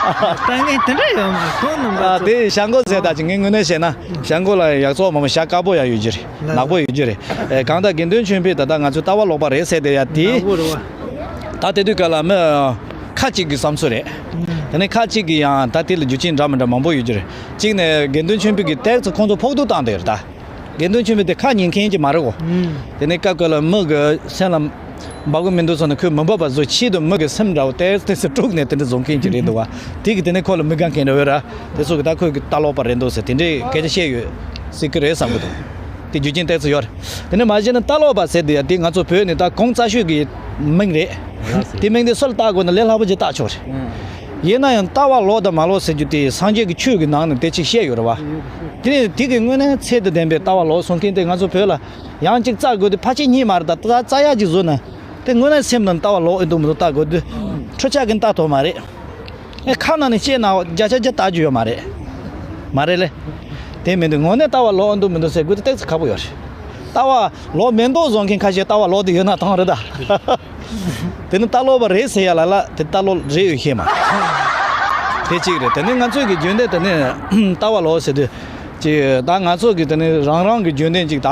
བཏང་མཁན་དེ་འདྲ་ཡོད་མ་རེད། ཁོང་རྣམ་པ་ཨ་ཚོ། དེ་ཞྭ་མགོ་ཟེར་ད་ཅིག་ངས་དངོས་གནས་བཤད་ན་ཞྭ་མགོ་ལ་ཡག་བཙོག་མང་པོ་ཞྭ་དཀར་པོ་ཡང་ཡོད་ཀྱི་རེད། ནག་པོ་ཡོད་ཀྱི་རེད། ཨེ་གང་ལྟར་དགེ་འདུན་ཆོས་འཕེལ་ད་ལྟ་ང་ཚོའི་ལྟ་བ་ལོག་པ་རེད་ཟེར་བསྡད་ཡ་དེ། ནག་པོ་རེད་བ། ད་དེ་དུས་སྐབས་ལ་མི་ཁ་ཅིག་གི་བསམ་ཚུལ་རེད། དེ་ནས་ཁ་ཅིག་གིས་ཡང་ད་དེ་ལ་རྒྱུ་རྐྱེན་འདྲ་མི་འདྲ་མང་པོ་ཡོད་ཀྱི་རེད། གཅིག་ནས་དགེ་འདུན་ཆོས་འཕེལ་གྱིས་ཏོག་ཙམ་ཁོང་ཚོ་ཕོག་ཐུག་བཏང་བསྡད་ཡོད་རེད་ད། དགེ་འདུན་ཆོས་འཕེལ་དེ་ཁ་ཉན་མཁན་ཅིག་མ་རེད་གོ། དེ་ནས་སྐབས་སྐབས་ལ་མི་གི་སེམས་ལ་འབབ་གི་མི་འདུག་བསམ་ན་ཁོས་མི་འབབ་པ་བཟོ། ཆེད་དུ་མི་གི་སེམས་འདྲ་བོ་ཏོག་ཙམ་ཏོག་ཙམ་དཀྲུགས་ནས་དེ་འདྲ་བཟོ་མཁན་ཅིག་རེད་འདུག་བ། དེ་གི་དེ་ནས་ཁོ་ལ་མི་དགའ་མཁན་འདྲ་བོ་ར། དེ་ཚོ་གི་ད་ཁོས་གི་ལྟ་ལོག་པ་རེད་འདུག་ཟེར་དེ་འདྲའི་སྐད་ཆ་བཤད་ཡོད་སྲིད་གི་རེད་བསམ་གི་འདུག་དེ་རྒྱུ་རྐྱེན་ཏོག་ཙམ་ཡོད་རེད། དེ་ནས་མ་གཞི་ནས་ལྟ་ལོག་པ་ཟེར་དེ་ཡ་དེ་ང་ཚོ་བོད་ནས་ད་གོང་རྩ་ཤོས་ཀྱི་མིང་རེད། དེ་མིང་དེ་སུ་ལ་བཏགས་དགོས་ན་ལས་སླ་པོ་ཅིག་བཏགས་ཆོག་རེད། ཡིན་ན་ཡང་ལྟ་བ་ལོག་དང་མ་ལོག་ཟེར་རྒྱུ་དེ་སངས་རྒྱས་ཀྱི་ཆོས་ཀྱི་ནང་ནས་དེ་ཅིག་བཤད་ཡོད་རེད་བ། དེ་ནས་དེ་གི་དངོས་གནས་ཚད་དང་ལྡན་པའི་ལྟ་བ་ལོག་སོང་མཁན་དེ་ང་ཚོ་བོད་ལ་ཡང་ཅིག་བཙལ་དགོས་དུས་ཕལ་ཆེར་རྙེད་མ་རེད། ད་ད་བཙལ་ཡག་ཅིག་བཟོས་ན་དེ་དངོས་གནས་སེམས་ནང་ལྟ་བ་ལོག་ཨེ་འདུག་མི་འདུག་བལྟ་དགོས་དུས་འཕྲུལ་ཆས་ཀྱིས་བལྟ་ཐུབ་མ་རེད། ཨེ་ཁ་ནང་ནས་བཤད་ན་བརྒྱ་ཆ་བརྒྱ་བལྟ་རྒྱུ་ཡོད་མ་རེད། མ་རེད་ལེ། དེ་མིན་དུས་དངོས་གནས་ལྟ་བ་ལོག་འདུག་མི་འདུག་ཟེར་དགོས་དུས་ཏོག་ཙམ་ཁག་པོ་ཡོད་རེད། ལྟ་བ་ལོག་མེད་མདོག་བཟོ་མཁན་ཁ་ཤས་ལྟ་བ་ལོག་དེ་ཡོད་ན་ཐང་རེད་ད། དེ་ནི་ལྟ་ལོག་པ་རེད་ཟེར་ཡ་ལ་ལ་དེ་ལྟ་ལོག་རེད་ཡོད་ཤེས་མ། དེ་གཅིག་རེད། དེ་ནི་ང་ཚོས་ཀྱི་རྒྱུན་ལྡན་དེ་ནི་ལྟ་བ་ལོག་ཟེར་དུས་ཀྱི་ད་ང་ཚོ་གི་དེ་ནི་རང་རང་གི་རྒྱུན་ལྡན་ཅིག་ད།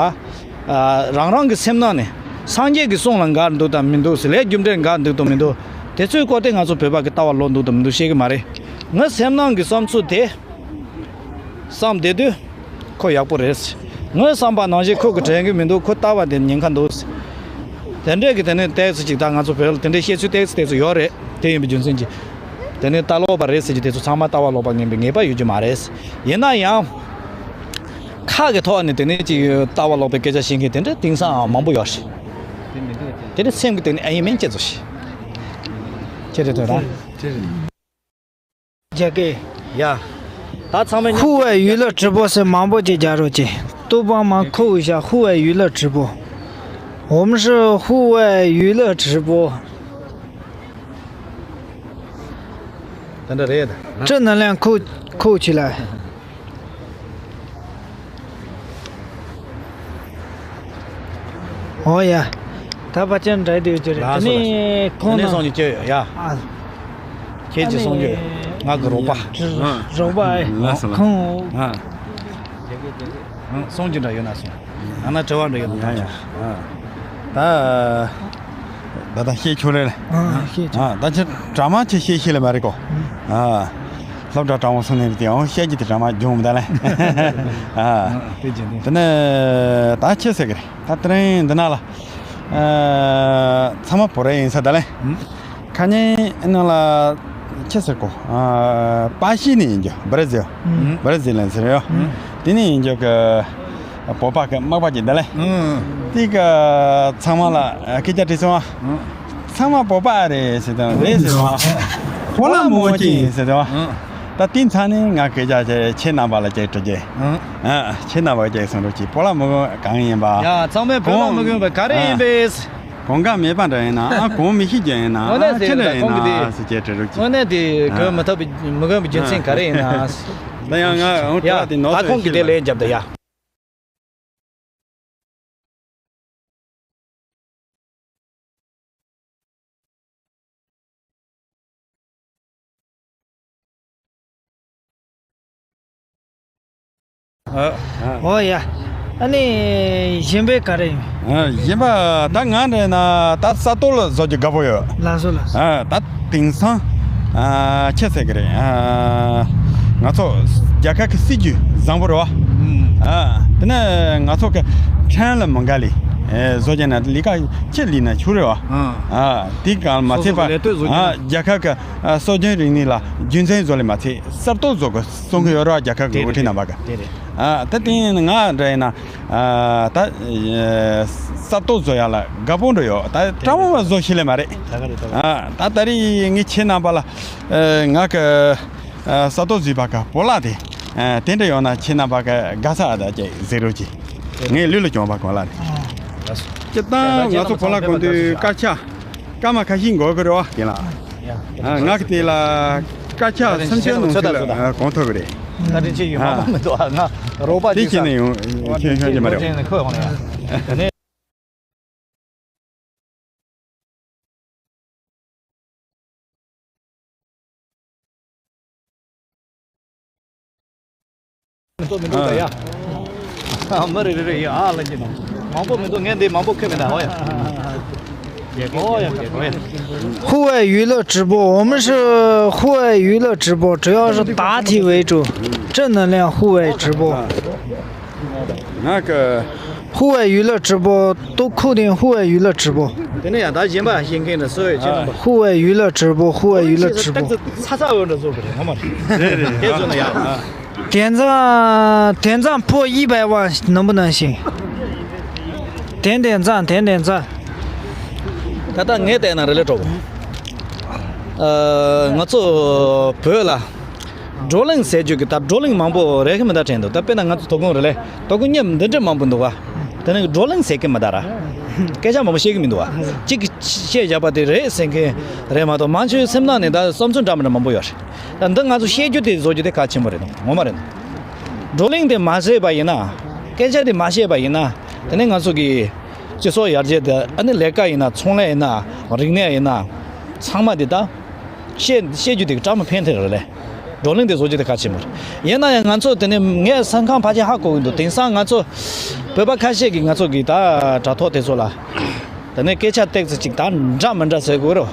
ཨ་རང་རང་གི་སེམས་ནང་ནས་སངས་རྒྱས་ཀྱི་གསུང་ལ་འགལ་འདུག་དང་མི་འདུག་ཟེར། ལས་རྒྱུ་འབྲས་འགལ་འདུག་དང་མི་འདུག་དེ་ཚོའི་སྐོར་དེ་ང་ཚོ་བོད་པ་གི་ལྟ་བ་ལོག་འདུག་དང་མི་འདུག་ཤེས་ཀྱི་མ་རེད། ངའི་སེམས་ནང་གི་བསམ་ཚུལ་དེ་བསམ་བསྡད་དུས་ཁོ་ཡག་པོ་རེད། ངའི་བསམ་པ་ནང་བཞིན་ཁོ་གི་དྲན་གི་མི་འདུག་ཁོ་ལྟ་བ་དེ་ཉེན་ཁ་འདུག་དེ་འདྲས་ཀྱི་དེ་ནས་ཏོག་ཙམ་ཅིག་ད་ང་ཚོ་བོད་ལ་དེ་འདྲའི་བཤད་ཚུལ་ཏོག་ཙམ་ཏོག་ཙམ་ཡོད་རེད། དེ་ཡིན་པའི་རྒྱུ་མཚན་གྱིས་དེ་ནས་ལྟ་ལོག་པ་རེད་ཟེར་གྱི་དེ་ཚོ་ཚང་མ་ལྟ་བ་ལོག་པ་ངན་པའི་ངེས་པ་ཡོད་ཀྱི་མ་རེད། ཡིན་ན་ཡང་ཁ་གི་ཐོག་ནས་དེ་ནས་ཅིག་ལྟ་བ་ལོག་པའི་སྐད་ཆ་བཤད་མཁན་དེ་འདྲ་དེང་སང་མང་པོ་ཡོད་རེད། དེ་ནས་སེམས་ཀྱི་སྟེང་ནས་ཨ་ཡིན་མིན་སྐྱེ་ཚོ་ཞིག་ཁྱེད་རེད་དོ་ར། རྒྱ་སྐད། ཡ། ད་ཚང་མས། 户外娱乐直播 ཟེར་མང་པོ་ཅིག་རྒྱག་རོགས་གྱིས། 都帮忙扣一下户外娱乐直播。我们是户外娱乐直播。 དེ་འདྲ་རེད། 正能量扣，扣起来。 ཨོ་ཡ། ད་ཕལ་ཆེར་འདྲ་དེ་ཡོད་ཀྱི་རེད། ལགས་སོ། དེ་ནས་ཁོང་དེ་ནས་ནང་། སོང་ནས་སྐྱོད་ཡོད་ཡ། ཨ། ཁྱེད་ཀྱིས་སོང་རྒྱུ་ང་གི་རོགས་པ། རོགས་པ་ཨེ། ལགས་སོ་ལགས། ཁོང་། ཨ། ཨ། སོང་རྒྱུ་འདྲ་ཡོད་ན་སོང་། ཨ་ན་དྲི་བ་འདྲ་ཡོད་ན། ཡ་ཡ། ཨ། ད། ད་ད་བཤད་ཆོག་རེད། ཨ། བཤད་ཆོག་ཨ། ད་ཁྱེད་དྲ་མ་ཁྱེད་བཤད་ཤེས་ལེ་མ་རེད་གོ། ཨ། སློབ་གྲྭ་དྲང་བོ་སོང་ནས་དེ་ཡང་བཤད་རྒྱུ་དེ་དྲ་མ་སྦྱོང་མི་ད་ལེ། ཨ། དེ་ནས་ད་ཁྱེད་ཟེར་གི་རེད། ད་དེ་རིང་འདི་ན་ལ། ཨ། ཚང་མ་བོད་རིགས་ཡིན་ས་ད་ལེ། ཁ་ཉིན་ནང་ལ་ཁྱེད་ཟེར་གོ། ཨ། པ་ཤི་ནས་ཡིན་རྒྱུ། བྷ་ར་ཟིལ། བྷ་ར་ཟིལ་ལ་ཟེར་ཡོད། དེ་ནས་ཡིན་རྒྱུ་གི། བོད་པ་གི་མག་པ་ཅིག་འདི་ལེ། ཨང་། དེ་གི་ཚང་མ་ལ་སྐད་ཆ་དྲིས་སོང་། ཨང་། ཚང་མ་བོད་པ་རེད་ཟེར་དང་རེད་ཟེར་བ། ཧོ་ལ་མོ་ཅིག་ཡིན་ཟེར་དང་། ཨང་། ད་དེ་ཚང་ནས་ང་སྐད་ཆ་ཅིག་ཁྱེད་རྣམ་པ་ལ་ཅིག་དྲི་རྒྱུ། ཨང་། ཨ། ཁྱེད་རྣམ་པ་ཅིག་གསུང་རོགས་གྱིས། བོད་ལ་མི་དགོས་གང་ཡིན་པ། ཡ། ཚང་མས་བོད་ལ་མི་དགོས་པ་ག་རེ་ཡིན་པས། གང་ག་མེད་པ་འདྲ་ཡིན་ན། ཨ། གང་མི་ཤེས་ཀྱི་ཡིན་ན། ཨ། ཁྱེད་འདྲ་ཡིན་ན་ཟེར་ཅིག་དྲི་རོགས་གྱིས། དངོས་གནས་དེ་གོ་མི་ཐུབ་པའི་མི་དགོས་པའི་རྒྱུ་མཚན་ག་རེ་ཡིན་ན། ད་ཡང་ང་འོང་། ཡ། དྲི་བ་དེ་ནོར་ད་སོང་ཁོང་གིས་ཤེས་དེ་ལ་ལན་རྒྱབ་ད་ཡ། ཨ། ཨོ་ཡ། ཨ་ནི་གཞན་པའི་ག་རེ་ཡིན། ཨ། གཞན་པ་ད་ང་འདྲ་ན་ད་ས་སྟོད་ལ་བཟོ་རྒྱུ་དགའ་པོ་ཡོད། ལགས་སོ་ལགས་སོ། ཨ། ད་དེང་སང་། ཨ། ཁྱེད་ཟེར་གི་རེད། ཨ། ང་ཚོ་རྒྱལ་ཁབ་ཀྱི་སྲིད་ཇུས་བཟང་པོ་རེད་བ། ཨ། དེ་ནས་ང་ཚོ་གི་ཁྲེན་ལ་མི་འགའ་ལས། ཨེ། བཟོ་རྒྱུ་ན་ལས་ཀ་ཁྱེད་ལས་ན་ཆོག་རེད་བ། ཨ། དེ་གང་མ་ཚད་པ། སོ་སོ་གི་ལས་གཏོད་བཟོ་རྒྱུ་ན། ཨ། རྒྱལ་ཁབ་ཀྱི། ཨ། སྲོལ་རྒྱུན་རིག་གནས་ལ་རྒྱུ་མཚན་བཟོ་ལས་མ་ཚད་གསར་གཏོད་བཟོ་དགོས་གསུང་གི་ཡོད་རེད་བ། རྒྱལ་ཁབ་ཀྱི་དེ་འགོ་ཁྲིད་རེད། རྣམ་པ་གི། དེ་རེད། ཨ། ད་དེ་ཡིན་ན་ང་འདྲ་ཡིན་ན། ཨ། ད། ཨེ། གསར་གཏོད་བཟོ་ཡག་ལ་དགའ་པོ་འགྲོ་ཡོད། ད་དྲང་མོ་བ་བཟོ་ཤེས་ལེ་མ་རེད། ད་ག་རེད་ད་ག་རེད། ཨ། ད་ད་རེས་ངས་ཁྱེད་རྣམ་པ་ལ། ཨེ། ང་གི། ཨ། གསར་གཏོད་བཟོས་པ་གི་བོད་ལྭ་དེ། ཨ། དེ་འདྲ་ཡོང་ན་ཁྱེད་རྣམ་པ་གི་དགའ་ས་ཨ་ད་ཅིག་ཟེར་རོགས་གྱིས། ངས་ལུས་ལ་གྱོང་པ་གོ་ལ་རེད། སྤྱིར་བཏང་ང་ཚོ་བོད་ལྭ་གོན་དུས་དཀར་ཆ། སྐར་མ་ཁ་ཤས་འགོར་གི་རེད་བ། རྒན་ལགས། ཨ། ང་གི་དེ་ལ་སྐར་ཆ་སུམ་ཅུ་ནང་ཚུད་ལ། ཨ། གོན་ཐུབ་ཀྱི་རེད། བཀའ་དྲིན་ཆེ་ཡོད། མ་མང་མི་འདུག་ཨ། ང་རོགས་པ་དེ་ཅིག་བྱས་ནས་ཡོང་ཁྱོད་ཤོད་ཀྱི་མ་རེད། ཁོ་ཡོང་ནས་ཡ། མི་འདུག་མི་འདུག་ད་ཡ། ཨ། མི་རེ་རེ་རེ་ཡ། ཨ། ལ་ཅི་ནོ། མང་པོ་མི་འདུག་ངས་འདི་མང་པོ་ཁྱོད་མི་ད། ཨོ་ཡ། ཨོ་ཡ། ཨོ་ཡ། 户外娱乐直播，我们是户外娱乐直播，主要是答题为主，正能量户外直播。 ང་གི། 户外娱乐直播，都扣定户外娱乐直播。དེ་ནས་ཡང་ད་གཞན་པ་ཤེས་མཁན་ལ་གསོལ་བའི་ཆེད་དུ། 户外娱乐直播，户外娱乐直播。 ཚ་ཚ་འོས་འདྲ་བཟོ་གི་རེད་ངོ་མ་རེད། རེད་རེད། སྐད་བཟོ་ན་ཡང་། 点赞，点赞破一百万，能不能行？点点赞，点点赞。 ད་ལྟ་ངས་བལྟས་ན་རེ་ལེ་གྲོགས་པོ། ཨ། ང་ཚོ་བོད་ལ། བགྲོ་གླེང་ཟེར་རྒྱུ་གི་ད་བགྲོ་གླེང་མང་པོ་རེ་གི་མི་འདྲ་དྲན་འདུག་ད་དཔེར་ན་ང་ཚོ་དོ་དགོང་རེ་ལེ། དོ་དགོང་མཉམ་འདི་འདྲ་མང་པོ་འདུག་བ། དེ་ནས་བགྲོ་གླེང་ཟེར་གི་མི་འདུག་ར། སྐད་ཆ་མང་པོ་བཤད་གི་མི་འདུག་བ། གཅིག་གིས་བཤད་བཞག་པ་དེ་རེད་ཟེར་མཁན་རེད་མ་གཏོགས། མང་ཆེ་བའི་སེམས་ནང་ནས་ད་བསམ་ཚུལ་འདྲ་མི་འདྲ་མང་པོ་ཡོད་རེད། ད་འདི་ང་ཚོ་བཤད་རྒྱུ་དེ་བཟོ་རྒྱུ་དེ་གལ་ཆེན་པོ་རེད་འདུག་ངོ་མ་རེད་འདུག་བགྲོ་གླེང་དེ་མ་བྱས་པ་ཡིན་ན། སྐད་ཆ་དེ་མ་བཤད་པ་ཡིན་ན། དེ་ནས་ང་ཚོ་གི་སྤྱི་ཚོགས་ཡར་རྒྱས་དེ། ཨ་ནི་ལས་ཀ་ཡིན་ན། ཚོང་ལས་ཡིན་ན། རིག་གནས་ཡིན་ན། ཚང་མ་དེ་ད། བཤད་བཤད་རྒྱུ་དེ་གྲ་མ་ཕན་ཐེ་རེད་ལེ། བགྲོ་གླེང་དེ་བཟོ་རྒྱུ་དེ་གལ་ཆེན་པོ་རེད། ཡིན་ན་ཡང་ང་ཚོ་དེ་ནས་ངས་སེམས་ཁམས་ཕལ་ཆེར་ཧ་གོ་གི་འདུག་དེང་སང་ང་ཚོ་བོད་པ་ཁ་ཤས་ཀྱིས་ང་ཚོ་གི་ད་དྲ་ཐོག་དེ་ཚོ་ལ། དེ་ནས་སྐད་ཆ་ཏོག་ཙམ་ཅིག་ད་འདྲ་མི་འདྲ་ཟེར་དགོས་རོ།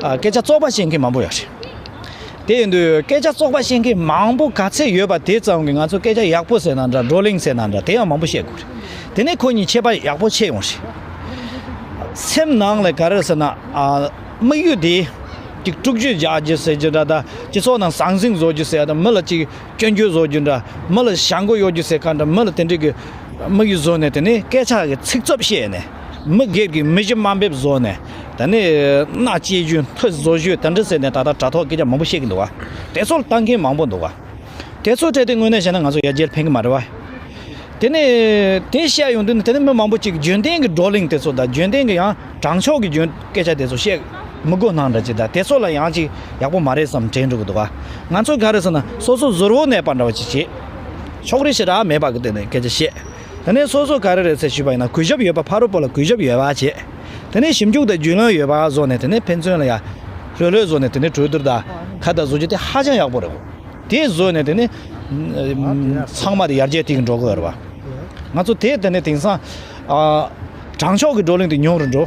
ཨ། སྐད་ཆ་བཙོག་པ་བཤད་མཁན་མང་པོ་ཡོད་རེད། དེ་ཡིན་དུས་སྐད་ཆ་བཙོག་པ་བཤད་མཁན་མང་པོ་ག་ཚད་ཡོད་པ་དེ་ཙམ་གྱིས་ང་ཚོ་སྐད་ཆ་ཡག་པོ་ཟེར་ན་འདྲ། བགྲོ་གླེང་ཟེར་ན་འདྲ། དེ་ཡང་མང་པོ་བཤད་དགོས་རེད། དེ་ནས་ཁོ་གཉིས་ཁྱད་པར་ཡག་པོ་ཕྱེ་ཡོང་རེད། སེམས་ནང་ལ་ག་རེ་ཟེར་ན། ཨ། དམིགས་ཡུལ་དེ། ཅིག་དཀྲུག་ཤིང་རྒྱག་རྒྱུ་ཟེར་རྒྱུ་འདྲ། ད་སྤྱི་ཚོགས་ནང་ཟང་ཟིང་བཟོ་རྒྱུ་ཟེར། ད་མི་ལ་ཅིག་སྐྱོན་བརྗོད་བཟོ་རྒྱུ་འདྲ། མི་ལ་བྱ་མགོ་གཡོག་རྒྱུ་ཟེར་ག་འདྲ། མི་ལ་དེ་འདྲའི་གི་དམིགས་ཡུལ་བཟོས་ནས། དེ་ནས་སྐད་ཆ་གི་ཚིག་རྩུབ་བཤད་ནས། མི་སྒེར་གྱི་མི་གཞི་དམའ་འབེབས་བཟོས་ནས། ད་ནི་མནའ་སྐྱེལ་རྒྱུ་མཐུ་བཟོ་རྒྱུ་དེ་འདྲ་ཟེར་ནས་ད་ལྟ་དྲ་ཐོག་སྐད་ཆ་མང་པོ་བཤད་ཀྱི་འདུག་བ། དེ་ཚོ་ལ་ལྟ་མཁན་མང་པོ་འདུག་བ། དེ་ཚོ་འཕྲད་དུས་དངོས་གནས་བཤད་ན་ང་ཚོ་ཡར་རྒྱས་ཕན་གྱི་མ་རེད་བ། དེ་ནས་དེ་བཤད་ཡོང་དུས་ནི་དེ་ནི་མི་མང་པོ་ཅིག་རྒྱུན་ལྡན་གྱི་བགྲོ་གླེང་དེ་ཚོ་དང་རྒྱུན་ལྡན་གྱི་ཡང་དྲང་ཕྱོགས་ཀྱི་རྒྱུན་སྐད་ཆ་དེ་ཚོ་བཤད་མི་དགོས་སྣང་འདྲ་ཅིག་དང་དེ་ཚོ་ལ་ཡང་ཅིག་ཡག་པོ་མ་རེད་བསམ་དྲན་འགྲོ་གི་འདུག་བ། ང་ཚོ་ག་རེ་ཟེར་ན་སོ་སོ་གཟུར་བོ་གནས་པ་འདྲ་བ་ཅིག་བྱེད། ཕྱོགས་རིས་ཞེ་དྲག་མེད་པ་གི་སྟེང་ནས་སྐད་ཆ་བཤད། དེ་ནས་སོ་སོ་ག་རེ་རེད་ཟེར་ཞུས་པ་ཡིན་ན་གུས་ཞབས་ཡོད་པ་ཕ་རོལ་པོ་ལ་གུས་ཞབས་ཡོད་པ་བྱེད། དེ་ནས་ཞིབ་འཇུག་དང་རྒྱུས་ལོན་ཡོད་པ་བཟོ་ནས་དེ་ནས་ཕན་ཚུན་ལ་ཡ་ལྷོད་ལྷོད་བཟོ་ནས་དེ་ནས་གྲོས་བསྡུར་དང་ཁ་བརྡ་བཟོ་རྒྱུ་དེ་ཧ་ཅང་ཡག་པོ་རེད། དེ་བཟོས་ནས་དེ་ནས་ཚང་མ་དེ་ཡར་རྒྱས་ཐིག་འགྲོ་དགོས་རེད་བ། ང་ཚོ་དེ་དེ་ནས་དེང་སང་དྲང་ཕྱོགས་ཀྱི་བགྲོ་གླེང་དེ་ཉུང་རུ་འགྲོ།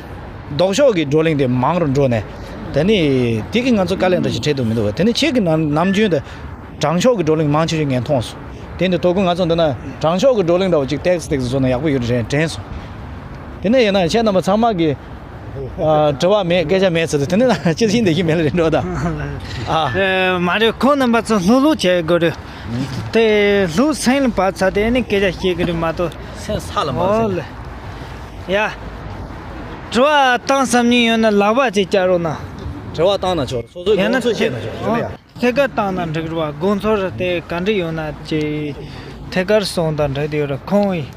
ལྡོག་ཕྱོགས་ཀྱི་བགྲོ་གླེང་དེ་མང་རུ་འགྲོ་ནས། དེ་ནས་དེ་གི་ང་ཚོ་དཀའ་ལས་འདྲ་ཞིག་འཕྲད་འདུག་མི་འདུག་བ། དེ་ནས་ཁྱེད་ཀྱི་ནམ་ནམ་རྒྱུན་དུ་དྲང་ཕྱོགས་ཀྱི་བགྲོ་གླེང་མང་ཆེ་ཤོས་ངས་མཐོང་སོང་། དེ་འདི་དོ་དགོང་ང་ཚོ་འདི་ན་དྲང་ཕྱོགས་ཀྱི་བགྲོ་གླེང་འདྲ་བོ་ཅིག་ཏེག་སི་ཏེག་སི་བཟོ་ན་ཡག་པོ་ཡོད་རེད་དྲན་སོང་། དེ་ནས་ཡིན་ན་ཁྱེད་རྣམ་པ་ཚང་མ་གི་དྲི་བ་མེད་སྐད་ཆ་མེད་ཟེར་དུས་དེ་ནས་ན་ཅི་ཞིག་འདི་ཞིག་མེད་ལ་རེད་འགྲོ་ད། ཨ། མ་རེད། ཁོང་རྣམ་པ་ཚོ་ལྷུག་ལྷུག་བྱེད་དགོས་རེད། དེ་ལྷུག་སེང་ལ་བབས་ཚར་དེ་ནི་སྐད་ཆ་བཤད་གི་རེད་མ་གཏོགས། སེང་ས་ལ་འབབ་ཟེར། ཨོ་ལེ། ཡ། དྲི་བ་བཏང་བསམ་མྱོང་ཡོད་ན་ལག་པ་ཅིག་བཀྱག་རོགས་གནང་། དྲི་བ་བཏང་ན་ཆོག་སོ་སོའི་ཡང་ན་དགོངས་ཚུལ་བཤད་ན་ཆོག་ཡོད་ཡ། ཐད་ཀར་བཏང་ན་འགྲིག་རེད་བ། དགོངས་ཚུལ་དེ་ག་འདྲ་ཡོད་ན་ཅིག་ཐད་ཀར་སོང་དང་འགྲིག་དེ་ཡོད་རེད། ཁོང་ཡིན།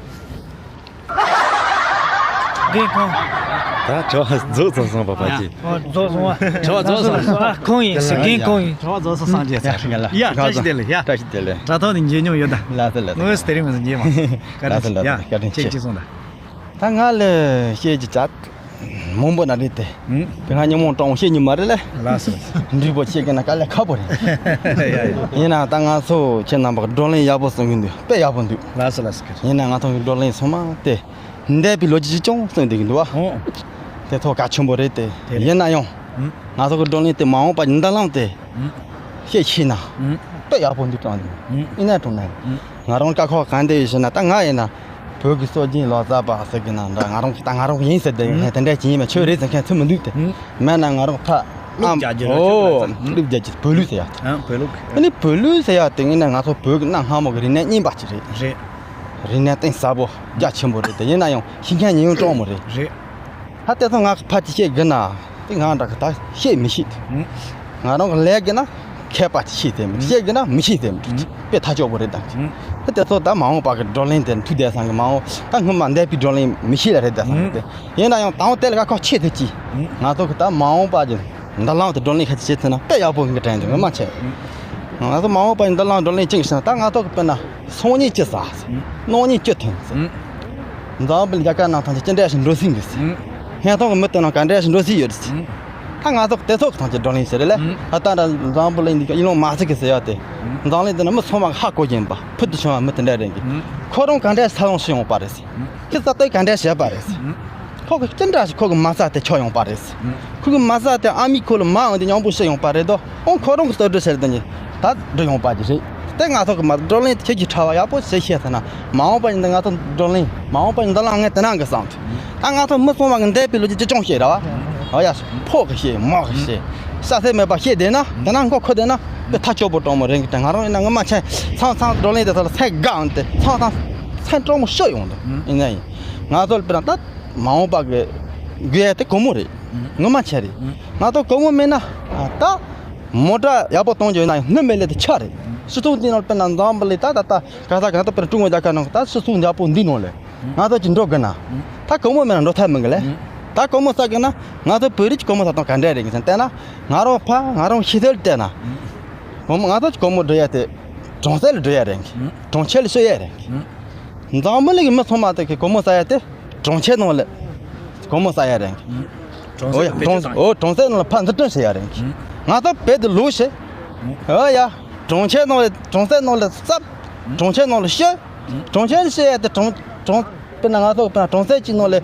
རྒན་ཁོང་། ད་དྲི་བ་རྫོགས་ཚར་སོང་བ་ཕ་གི། ཨོ་རྫོགས་སོང་བ། དྲི་བ་རྫོགས་སོང་། ཨ་ཁོང་ཡིན་ཟེར། རྒན་ཁོང་ཡིན། དྲི་བ་རྫོགས་སོང་སངས་རྒྱས་ཚར། ཡ་བཀྲ་ཤིས་བདེ་ལེགས་ཡ། བཀྲ་ཤིས་བདེ་ལེགས། དྲ་ཐོག་ནས་མཇལ་མྱོང་ཡོད་ད། ལགས་སོ་ལགས་སོ། ངོས་དེ་རིང་མ་ཟིན་རྗེས་མ། བཀའ་དྲིན་ཆེ། ཡ་ཁྱེད་ཀྱིས་གསུངས་ད། ད་ང་ལ་བཤད་ཀྱི་ཅག་མང་པོ་ན་རེད་དེ། ཨུམ། དེ་སྔ་ཉིན་མོ་སྤྲང་བོ་བཤད་ཉི་མ་རེད་ལ། ལགས་སོ། འགྲིག་པོ་བཤད་ཀྱི་ན་དཀའ་ལས་ཁག་པོ་རེད། ཡ་ཡ། ཡིན་ན་ད་ང་ཚོ་ཁྱེད་རྣམ་པ་བགྲོ་གླེང་ཡག་པོ་གསུང་གི་འདུག་དཔེ་ཡག་པོ་འདུག་ལགས་སོ་ལགས་སོ། ཡིན་ན་ང་ཚོ་གི་བགྲོ་གླེང་ཚང་མ་དེ་འདས་པའི་ལོ་རྒྱུས་ཅི་ཅུང་གསུང་བསྡད་ཀྱི་འདུག་ཨ། ཨོ། དེ་ཐོག་གལ་ཆེན་པོ་རེད་དེ། དེ་རེད། ཡིན་ན་ཡང་། ཨུམ། ང་ཚོ་གི་བགྲོ་གླེང་དེ་མ་འོངས་པ་གི་མདུན་ལམ་དེ། ཨུམ། ཤེས་ཤེས་ན། ཨུམ། དཔེ་ཡག་པོ་འདུག་དྲང་འདུག་ཨུམ། ཡིན་ན་དྲང་ན། ཨུམ། ང་རང་དཀའ་ཁག་གང་འདྲ་ཡོད་ཟེར་ན་ད་ང་ཡིན་ན། བོད་ཀྱི་སྲོལ་རྒྱུན་ལོ་ཙཱ་བ་ཟེར་གི་ན་འདྲ་ང་རང་གི་ད་ང་རང་ཡིན་ཟེར་དེ་ཡོད་ནས་དེ་འདྲ་བྱེད་ཉིན་མ་ཆོས་རེད་ཟེར་མཁན་ཚུལ་མི་འདུག་དེ། མེད་ན་ང་རང་ཐ་ཨམ་ལུག་རྒྱག་རྒྱུ་ལ་ཨོ་ཆོས་ལ་ལུག་རྒྱག་རྒྱུ་བོད་ལུག་ཟེར་ཡ། ཨ་བོད་ལུག་ཨ་ནི་བོད་ལུག་ཟེར་ཡ་དེ་ཡིན་ན་ང་ཚོ་བོད་ཀྱི་གནའ་སྔ་མོ་གི་རིག་གནས་རྙིང་པ་ཅིག་རེད། རེད། རིག་གནས་གཏིང་ཟབ་པོ་རྒྱ་ཆེན་པོ་རེད་དེ་ཡིན་ན་ཡང་ཤེས་མཁན་ཉེན་གཡོལ་སྤྲང་མོ་རེད། རེད། ད་དེ་ཚོ་ང་ཕར་ཅིག་བཤད་དགོས་ན། དེ་ང་འདྲ་གི་ད་བཤད་མི་ཤེས་དེ། ང་རང་གི་ལས་དགོས་ན་མཁས་པ་ཅིག་ཤེས་དེ་མི་བཤད་དགོས་ན་མི་ཤེས་དེ་མི་དཔེ་ཐག་ཆོད་པོ་རེད་ད། ད་དེ་ཚོ་ད་མ་འོངས་པ་གི་བགྲོ་གླེང་དེ་མཐུད་བསྡད་སང་གི་མ་འོངས་ད་སྔོན་མ་འདས་པའི་བགྲོ་གླེང་མི་ཤེས་ལ་རེད་བསྡད་སང་གི་དེ་ཡིན་ན་ཡང་དང་པོ་དེ་ལ་དཀའ་ཁག་ཆེ་ཐུབ་ཀྱི། ང་ཚོ་གི་ད་མ་འོངས་པ་གི་མདུན་ལམ་དུ་བགྲོ་གླེང་ཁ་ཅིག་བྱེད་ཐུབ་ན་དཔེ་ཡག་པོ་གི་དྲན་འདུག་ངོ་མ་བྱས། ང་ཚོ་མ་འོངས་པ་གི་མདུན་ལམ་བགྲོ་གླེང་ཅིག་བྱས་ན་ད་ང་ཚོ་གི་དཔེར་ན། སང་ཉིན་ཅི་ཟ་ཟེར། གནངས་ཉིན་ཅི་འཐུང་ཟེར། འཛམ་བུ་གླིང་རྒྱལ་ཁབ་ནང་ཐམས་ཅད་ཅི་འདྲ་ཞིག་འགྲོ་སྲིད་འདུག་ཟེར། སྔོན་ཐོག་གི་མི་དེ་རྣམས་ག་འདྲ་ཞིག་འགྲོ་སྲིད་ཡོད་ཟེར། ད་ང་ཚོ་དེ་ཚོ་གི་ཐམས་ཅད་བགྲོ་གླེང་ཟེར་ལེ། ད་ལྟ་འཛམ་བུ་གླིང་འདི་ཨི་ལོན་མ་སི་ཀི་ཟེར་ཡ་དེ། འཛམ་གླིང་འདི་ན་མི་ཚང་མ་གི་ཧ་གོ་བཞིན་པ་ཕུལ་དུ་བྱུང་བ་མི་དེ་འདྲ་རེད་གི། ཁོ་རང་ག་འདྲ་ས་ཡོང་ཤི་ཡོང་པ་རེད་ཟེར། ཁྱི་ས་ལྟོས་ག་འདྲ་བྱས་པ་རེད་ཟེར། ཁོ་གི་ཅི་འདྲ་ཞིག་ཁོ་གི་མ་རྩ་དེ་ཆོག་ཡོང་པ་རེད་ཟེར། ཁོ་གི་མ་རྩ་དེ་ཨ་མི་ཁོ་ལ་མ་འོང་དེ་མཉམ་པོ་ཤི་ཡོང་པ་རེད་དོ། ཨོང་ཁོ་རང་གི་ལྟ་གྲུབ་ཟེར་དེ་ནི་ད་འགྲོ་ཡོང་པ་ཅིག་རེད། དེ་ང་ཚོ་གི་མ་བགྲོ་གླེང་ཁྱེད་ཀྱི་ཕྲ་བ་ཡག་པོ་ཞིག་བཤད་ཟེར་ན་མ་འོངས་པ་ཡིན་ད་ང་ཚོ་བགྲོ་གླེང་མ་འོངས་པ་ཡིན་ད་ལ་ངས་དེ་ནང་གི་བསམ་ད་ང་ཚོ་མི་ཚང་མ་གི་འདས་པའི་ལོ་རྒྱུས་ཅི་ཅུང་བཤད་ར་བ། ཨོ་ཡ་ཕོ་གི་བཤད་མོ་གི་བཤད་ས་སེ་མེད་པ་བཤད་བསྡད་ན་དེ་ན་མགོ་ཁོ་བསྡད་ན་དེ་ཐག་ཆོད་པོ་གྲོགས་མོ་རེད་གི་དེ་ང་རང་ཡིན་ན་ངོ་མ་ཆེ་ཚང་ཚང་བགྲོ་གླེང་དེ་ཚོ་ལ་སེམས་དགའ་འོང་དེ་ཚང་ཚང་སེམས་གྲོགས་མོ་ཤོར་ཡོང་དུ་ཡིན་ན་ཡིན་ང་ཚོ་ལ་དཔེར་ན་ད་མ་འོངས་པ་གི་དགོས་ཡ་དེ་སྒོར་མོ་རེད། ངོ་མ་ཆེ་རེད། ང་ཚོ་སྒོར་མོ་མེད་ན་ད། མོ་ཊ་ཡག་པོ་གཏོང་རྒྱུ་ཡིན་ན་ཡང་སྣུམ་མེད་ལས་དེ་ཆ་རེད། སྤྱི་ཚོགས་འདི་ནང་དཔེར་ན་འཛམ་བུ་གླིང་ད་ད་ལྟ་ག་ས་ག་ད་དཔེར་ཀྲུང་གོ་རྒྱལ་ཁབ་ནང་ད་སྤྱི་ཚོགས་འཇགས་པོ་འདི་ནང་ལས་ང་ཚོ་ཅིག་འགྲོ་དགོས་ན་ད་སྒོར་མོ་མེད་ན་འགྲོ་ཐབས་མི་འགི་ལས། ད་སྒོར་མོ་ས་གི་ན་ང་ཚོ་བོད་རིགས་ཀྱི་སྒོར་མོ་ས་སྟངས་ག་འདྲ་རེད་གི་ཟེར་བལྟས་ན་ང་རང་ཕ་ང་རང་ཤི་ཐལ་བལྟས་ན། སྒོར་མོ་ང་ཚོ་ཅིག་སྒོར་མོ་འགྲོ་ཡ་དེ་གྲོང་གསེབ་ལ་འགྲོ་ཡ་རེད་གི། གྲོང་ཁྱེར་ལ་ཤོད་ཡ་རེད་གི། འཛམ་བུ་གླིང་གི་མི་ཚང་མ་དེ་གི་སྒོར་མོ་ས་ཡ་དེ། གྲོང་ཁྱེར་ནང་ལ་སྒོར་མོ་ཟ་ཡ་རེད། གྲོང་ཨོ་ཡ་གྲོང་ཨོ་གྲོང་གསེབ་ནང་ལ་ཕར་འཛུགས་སྐྲུན་བྱེད་ཡ་རེད། ང་ཚོ་བོད་དུ་ལོག་ཤེས། ཨོ་ཡ་གྲོང་ཁྱེར་ནང་ལ་གྲོང་གསེབ་ནང་ལ་བསབ། གྲོང་ཁྱེར་ནང་ལ་ཤི། གྲོང་ཁྱེར་ཤི་ཡ་དེ་གྲོང་གྲོང་དཔེར་ན་ང་ཚོ་དཔེར་ན་གྲོང་གསེབ་གཅིག་ནང་ལ་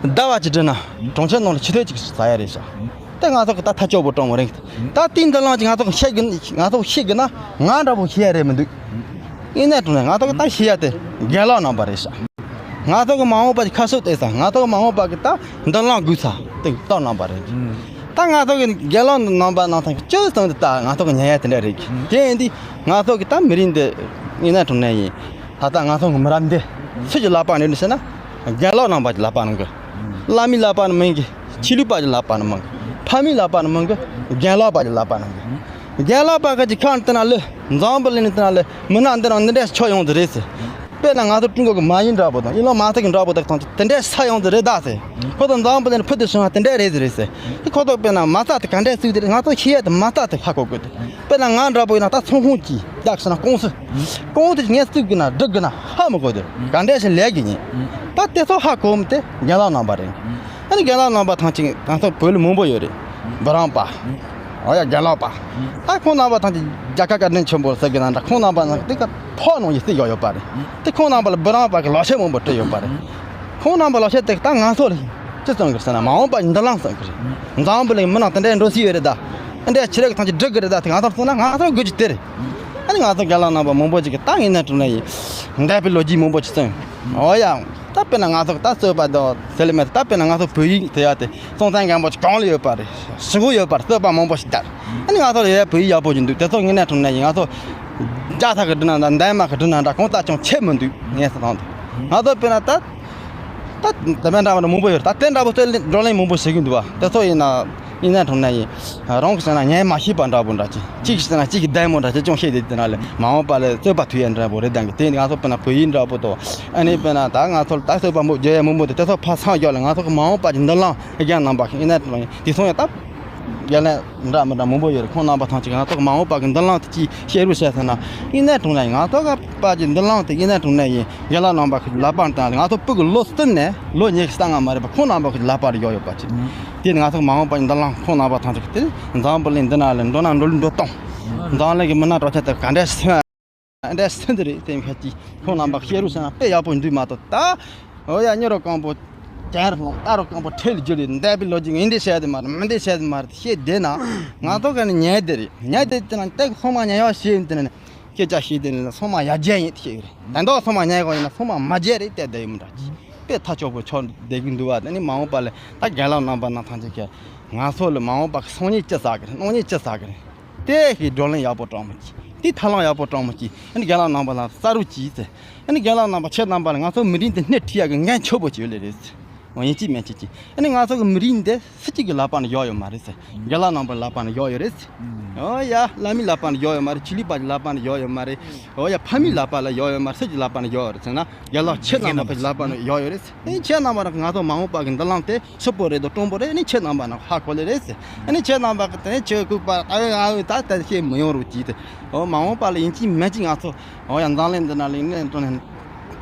ཟླ་བ་གཅིག་བསྒྲིལ་ན་གྲོང་ཁྱེར་ནང་ལ་ཆུ་ཚོད་གཅིག་ཟ་ཡ་རེད་ཤག་དེ་ང་ཚོ་གི་ད་ཐག་ཆོད་པོ་གྲོངས་པ་རེད། ད་དེའི་འདི་ལང་ཅིག་ང་ཚོ་གི་ཤེས་གི་ང་ཚོ་ཤེས་གི་ན་ང་འདྲ་པོ་ཤེས་ཡ་རེད་མི་འདུག་ཡིན་ནའི་དྲང་ནས་ང་ཚོ་གི་ད་ཤེས་ཡ་དེ་རྒན་ལགས་རྣམ་པ་རེད་ཤག་ང་ཚོ་གི་མ་འོངས་པ་གི་ཁ་ཕྱོགས་བལྟས་ས་ང་ཚོ་གི་མ་འོངས་པ་གི་ད་འདི་ལང་དགོས་ས་དེ་ལྟ་རྣམ་པ་རེད། ད་ང་ཚོ་གི་རྒན་ལགས་རྣམ་པ་ནང་ཐང་གི་སྤྱོད་སྟངས་འདི་ད་ང་ཚོ་གི་ཉན་ཡ་དེ་འདྲ་རེད་གི་དེ་ཡིན་དུས་ང་ཚོ་གི་ད་མི་རིགས་འདི་ཡིན་ནའི་དྲང་ནས་ཡིན་ད་ལྟ་ང་ཚོ་གི་མི་རབས་འདི་སུ་གི་ལག་པ་ནས་ཟེར་ན་རྒན་ལགས་རྣམ་པ་གི་ལག་པ་ནང་གི་བླ་མའི་ལག་པ་ནས་མང་གི། ཆོས་ལུགས་པ་གི་ལག་པ་ནས་མང་གི། ཕ་མའི་ལག་པ་ནས་མང་གི། རྒན་ལགས་པ་གི་ལག་པ་ནས་མང་གི། རྒན་ལགས་པ་གི་ཅིག་ཁ་ནས་བལྟས་ན་ལེ། འཛམ་བུ་གླིང་ནས་བལྟས་ན་ལེ། མི་སྣ་འདི་རང་འདི་འདྲའི་ཆགས་ཡོང་གི་རེད་ཟེར། དཔེར་ན་ང་ཚོ་ཀྲུང་གོ་གི་མ་ཡིན་འདྲ་པོ་དང་ཨི་ལོན་མ་སི་ཀི་འདྲ་པོ་དག་དང་དེ་འདྲའི་ས་ཡོང་གི་རེད་ད་ཟེར། ཁོ་ཚོ་འཛམ་བུ་གླིང་ནས་ཕུལ་དུ་བྱུང་བ་དེ་འདྲའི་རེད་ཟེར་རེད་ཟེར། ཁོ་ཚོ་དཔེར་ན་མ་རྩ་དེ་ག་འདྲའི་བཙུགས་དེ་རེད། ང་ཚོ་ཤེས་ཡ་དེ་མ་རྩ་དེ་ཧ་གོ་དགོས་དེ། དཔེར་ན་ང་འདྲ་པོ་ཡིན་ན་ད་ཚོང་ཁང་གི་ཡག་ཤི་ན་ཀུང་སི། ཀུང་སི་དེ་ངས་བཙུགས་གི་ན་སྒྲིག་གི་ན་ཧ་མི་གོ་དེ། ག་འདྲའི་ཞིག་ལས་གི་ཡིན། ད་དེ་ཚོ་ཧ་གོ་མི་དེ་རྒན་ལགས་རྣམ་པ་རེད། ཨ་ནི་རྒན་ལགས་རྣམ་པ་ཐང་ཅིག་ང་ཚོ་བོད་ལ་མང་པོ་ཡོད་རེད། འབུམ་རམས་པ། ཨོ་ཡ་རྒན་ལགས་པ། ད་ཁོང་རྣམ་པ་ཐང་ཅིག་རྒྱལ་ཁབ་བཀའ་དྲིན་ཆེན་པོ་ཟེར་གི་ན་འདྲ། ཁོང་རྣམ་པ་ནང་དེ་ག་ཕོགས་ནང་ཡི་སྲིད་ཡོད་ཡོད་པ་རེད། དེ་ཁོང་རྣམ་པ་ལ་འབུམ་རམས་པ་གི་ལག་ཁྱེར་མང་པོ་སྤྲད་ཡོད་པ་རེད། ཁོང་རྣམ་པ་ལག་ཁྱེར་དེ་ད་ང་ཚོ་ལ་ཅི་གསུང་གི་ཟེར་ན་མ་འོངས་པ་མདུན་ལམ་གསུང་གི་རེད། འཛམ་བུ་གླིང་མི་ནང་དེ་འདྲའི་འགྲོ་སྲིད་ཡོད་རེད་ད། ཨ་འདྲའི་ཆི་རེ་གི་ཐང་ཅིག་སྒྲིག་གི་རེད་ད། དེ་ང་ཚོར་གསུང་ན་ང་ཚོར་དགོས་ཀྱི་དེ་རེད། ཨ་ནི་ང་ཚོ་རྒན་ལགས་རྣམ་པ་མང་པོ་ཅིག་གིས་ད་ངས་ནས་དྲུང་ནས་ཡིན་འདས་པའི་ལོ་རྒྱུས་མང་པོ་ཅིག་གསུངས། ཨོ་ཡ། ད་དཔེར་ན་ང་ཚོ་ད་རྩོད་པ་དང་ཟེར་ལེ་མེད། ད་དཔེར་ན་ང་ཚོ་བོད་ཡིག་དེ་ཡ་དེ་སྲོང་བཙན་སྒམ་པོ་ཅིག་གང་ལ་ཡོད་པ་རེད། ཧྲིལ་པོ་ཡོད་པ་རེད། རྩོད་པ་མང་པོ་ཞིག་བསྡད། ཨ་ནི་ང་ཚོ་ལ་ཡ་བོད་ཡིག་ཡག་པོ་ཅིག་འདུག་དེ་ཚོ་ངས་ནས་དྲུང་ནས་ཡིན། ང་ཚོ་རྒྱ་ཐག་གི་སྒྲིལ་ན་འདྲ། འདན་མ་གི་སྒྲིལ་ན་འདྲ། གང་ལྟར་ཀྱང་ཆད་མི་འདུག་ངས་ཟེར་དང་དུ། ང་ཚོ་དཔེར་ན་ད་ད་དེ་མིན་འདྲ་བ་མང་པོ་ཡོད་རེད། ད་དེ་འདྲ་པོ་ཚོས་བགྲོ་གླེང་མང་པོ་བྱེད་ཀྱི་འདུག་བ། དེ་ཚོ་ཡིན་ན་ཡིན་ན་དྲུང་ནས་ཡིན། རང་གི་བྱས་ན་ངས་མ་ཤེས་པ་འདྲ་པོ་འདྲ་ཅིག་གཅིག་བྱས་ན་གཅིག་གི་བདེ་མོ་འདྲ་ཅིག་ཅུང་ཤེས་དེ་དེ་ན་ལས་མ་འོངས་པ་ལ་རྩོད་པ་ཐུག་ཡས་འདྲ་པོ་རེད། དང་གི་དེ་ནི་ང་ཚོ་དཔེར་ན་བོད་ཡིག་འདྲ་པོ་དང་ཨ་ནི་དཔེར་ན་ད་ང་ཚོ་ལ་ད་རྩོད་པ་མོ་བརྗོད་ཡས་མང་པོ་དེ་དེ་ཚོ་ཕར་མཚམས་བཞག་ལ་ང་ཚོ་གི་མ་འོངས་པ་གི་མདུན་ལམ་རྒན་རྣམ་པ་ཡིན་ན་དྲུང་ཡིན་དེ་སོང་ཡ་ད། རྒན་ལགས་འདྲ་མི་འདྲ་མང་པོ་ཡོད་རེད། ཁོང་རྣམ་པ་ཐམས་ཅད་ང་ཚོ་གི་མ་འོངས་པ་གི་མདུན་ལམ་དེ་ཅིག་བཤད་རོགས་བྱས་ཟེར་ན། ཡིན་ན་དྲུང་ཡིན། ང་ཚོ་གི་པ་ཅིག་མདུན་ལམ་དེ་ཡིན་ན་དྲུང་ནས་ཡིན། རྒན་ལགས་རྣམ་པ་གི་ལག་པར་བཏང་། ང་ཚོ་སྤུ་གུ་ལོ་གསུམ་ནས་ལོ་ཉི་ཤུ་རྩ་ལྔ་མ་རེད་པ། ཁོང་རྣམ་པ་གི་ལག་པར་ཡོད་ཡོད་པ་ཅིག་དེ་ནི་ང་ཚོ་གི་མ་འོངས་པ་གི་མདུན་ལམ་ཁོང་རྣམ་པ་ཐམས་ཅད་ཀྱི་དེ་འཛམ་བུ་གླིང་འདི་ན་ལ་འགྲོ་ན་འགྲོ་ལུགས་འགྲོ་སྟངས། འཛམ་གླིང་གི་མི་སྣ་གྲགས་ཆེ་དེ་ག་འདྲ་སེམས། འདྲ་སེམས་འདི་རེད་དེ་ཁ་ཅིག་ཁོང་རྣམ་པ་བཤད་རོགས་བྱས་ན་དཔེ་ཡག་པོ་འདུག་མ་གཏོགས་ད། འོ་ཡ། གཉིད་རོ་སྐམ་པོ་གྱེན་ལྷོང་། ལྟ་རོ་སྐམ་པོ་འཕྲལ་རྒྱུ་རེད། འདས་པའི་ལོ་རྒྱུས་འདི་བཤད་དེ་མ་རེད། མི་འདི་བཤད་དེ་མ་རེད། བཤད་བསྡད་ན་ང་ཚོ་ག་ནས་ཉལ་བསྡད་རེད། ཉལ་བསྡད་དེ་ན་ཏེ་སོ་མ་ཉལ་ཡག་བཤད་དེ་ན་སྐད་ཆ་བཤད་དེ་ན་སོ་མ་ཡར་རྒྱས་ཡིན་བཤད་རེད། ད་མདོག་སོ་མ་ཉལ་གོ་ཡིན་ན་སོ་མ་མ་རྒྱས་རེད་བལྟས་བསྡད་ཡོད་མི་འདྲ་ཅིག་དཔེ་ཐག་ཆོད་པོ་ཆོད་བསྡད་ཀྱི་འདུག་བ། དེ་ནི་མ་འོངས་པ་ལ་ད་རྒན་ལགས་རྣམ་པ་ན་ཐང་ཅིག་གི་ང་ཚོ་ལ་མ་འོངས་པ་གི་སང་ཉིན་ཅི་ཟ་གི་རེད། གནངས་ཉིན་ཅི་ཟ་གི་རེད། དེ་གི་བགྲོ་གླེང་ཡག་པོ་དྲང་མོ་གྱིས། དེ་ཐབས་ལམ་ཡག་པོ་དྲང་མོ་གྱིས། ཨ་ནི་རྒན་ལགས་རྣམ་པ་ལ་གསལ་རོགས་གྱིས་ཟེར། ཨ་ནི་རྒན་ལགས་རྣམ་པ་ཁྱེད་རྣམ་པ་ལ་ང་ཚོ་མི་རིགས་འདི་སྣེ་ཁྲིད་ཡག་གི་འགན་ཆེ་པོ་ཅིག་ཡོད་ལེ་རེད་ཟེར། འོ་ཡིན་གཅིག་མིན་གཅིག་གྱིས། ཨ་ནི་ང་ཚོ་གི་མི་རིགས་འདི་སུ་གཅིག་གི་ལག་པ་ནས་ཡོག་ཡོད་མ་རེད་ཟེར། རྒན་ལགས་རྣམ་པ་ལག་པ་ནས་ཡོག་ཡོད་རེད་ཟེར། འོ་ཡ། བླ་མའི་ལག་པ་ནས་ཡོག་ཡོད་མ་རེད། ཆོས་ལུགས་པ་གི་ལག་པ་ནས་ཡོག་ཡོད་མ་རེད། འོ་ཡ། ཕ་མའི་ལག་པ་ལ་ཡོག་ཡོད་མ་རེད། སུ་གཅིག་ལག་པ་ནས་ཡོག་ཡོད་རེད་ཟེར་ན། རྒན་ལགས་ཁྱེད་རྣམ་པ་གི་ལག་པ་ནས་ཡོག་ཡོད་རེད་ཟེར། ཨ་ནི་ཁྱེད་རྣམ་པ་ང་ཚོ་མ་འོངས་པ་གི་མདུན་ལམ་དེ་ཕྱུག་པོ་རེད་དང་སྤྲང་པོ་རེད། ཨ་ནི་ཁྱེད་རྣམ་པ་ན་ཧ་གོ་ལེ་རེད་ཟེར། ཨ་ནི་ཁྱེད་རྣམ་པ་གི་དེ་ནས་ཁྱེད་ལྐུགས་པ་ཨ་ཨ་ཨ་ད་ལྟ་བཤད་མི་ཡོང་རོགས་གྱིས་ཏེ། འོ་མ་འོངས་པ་ལ་ཡིན་གཅིག་མིན་གཅིག་ང་ཚོ་འོ་ཡ་འཛམ་གླིང་འདི་ན་ལ་ཡིན་ནས་འགྲོ་ནས་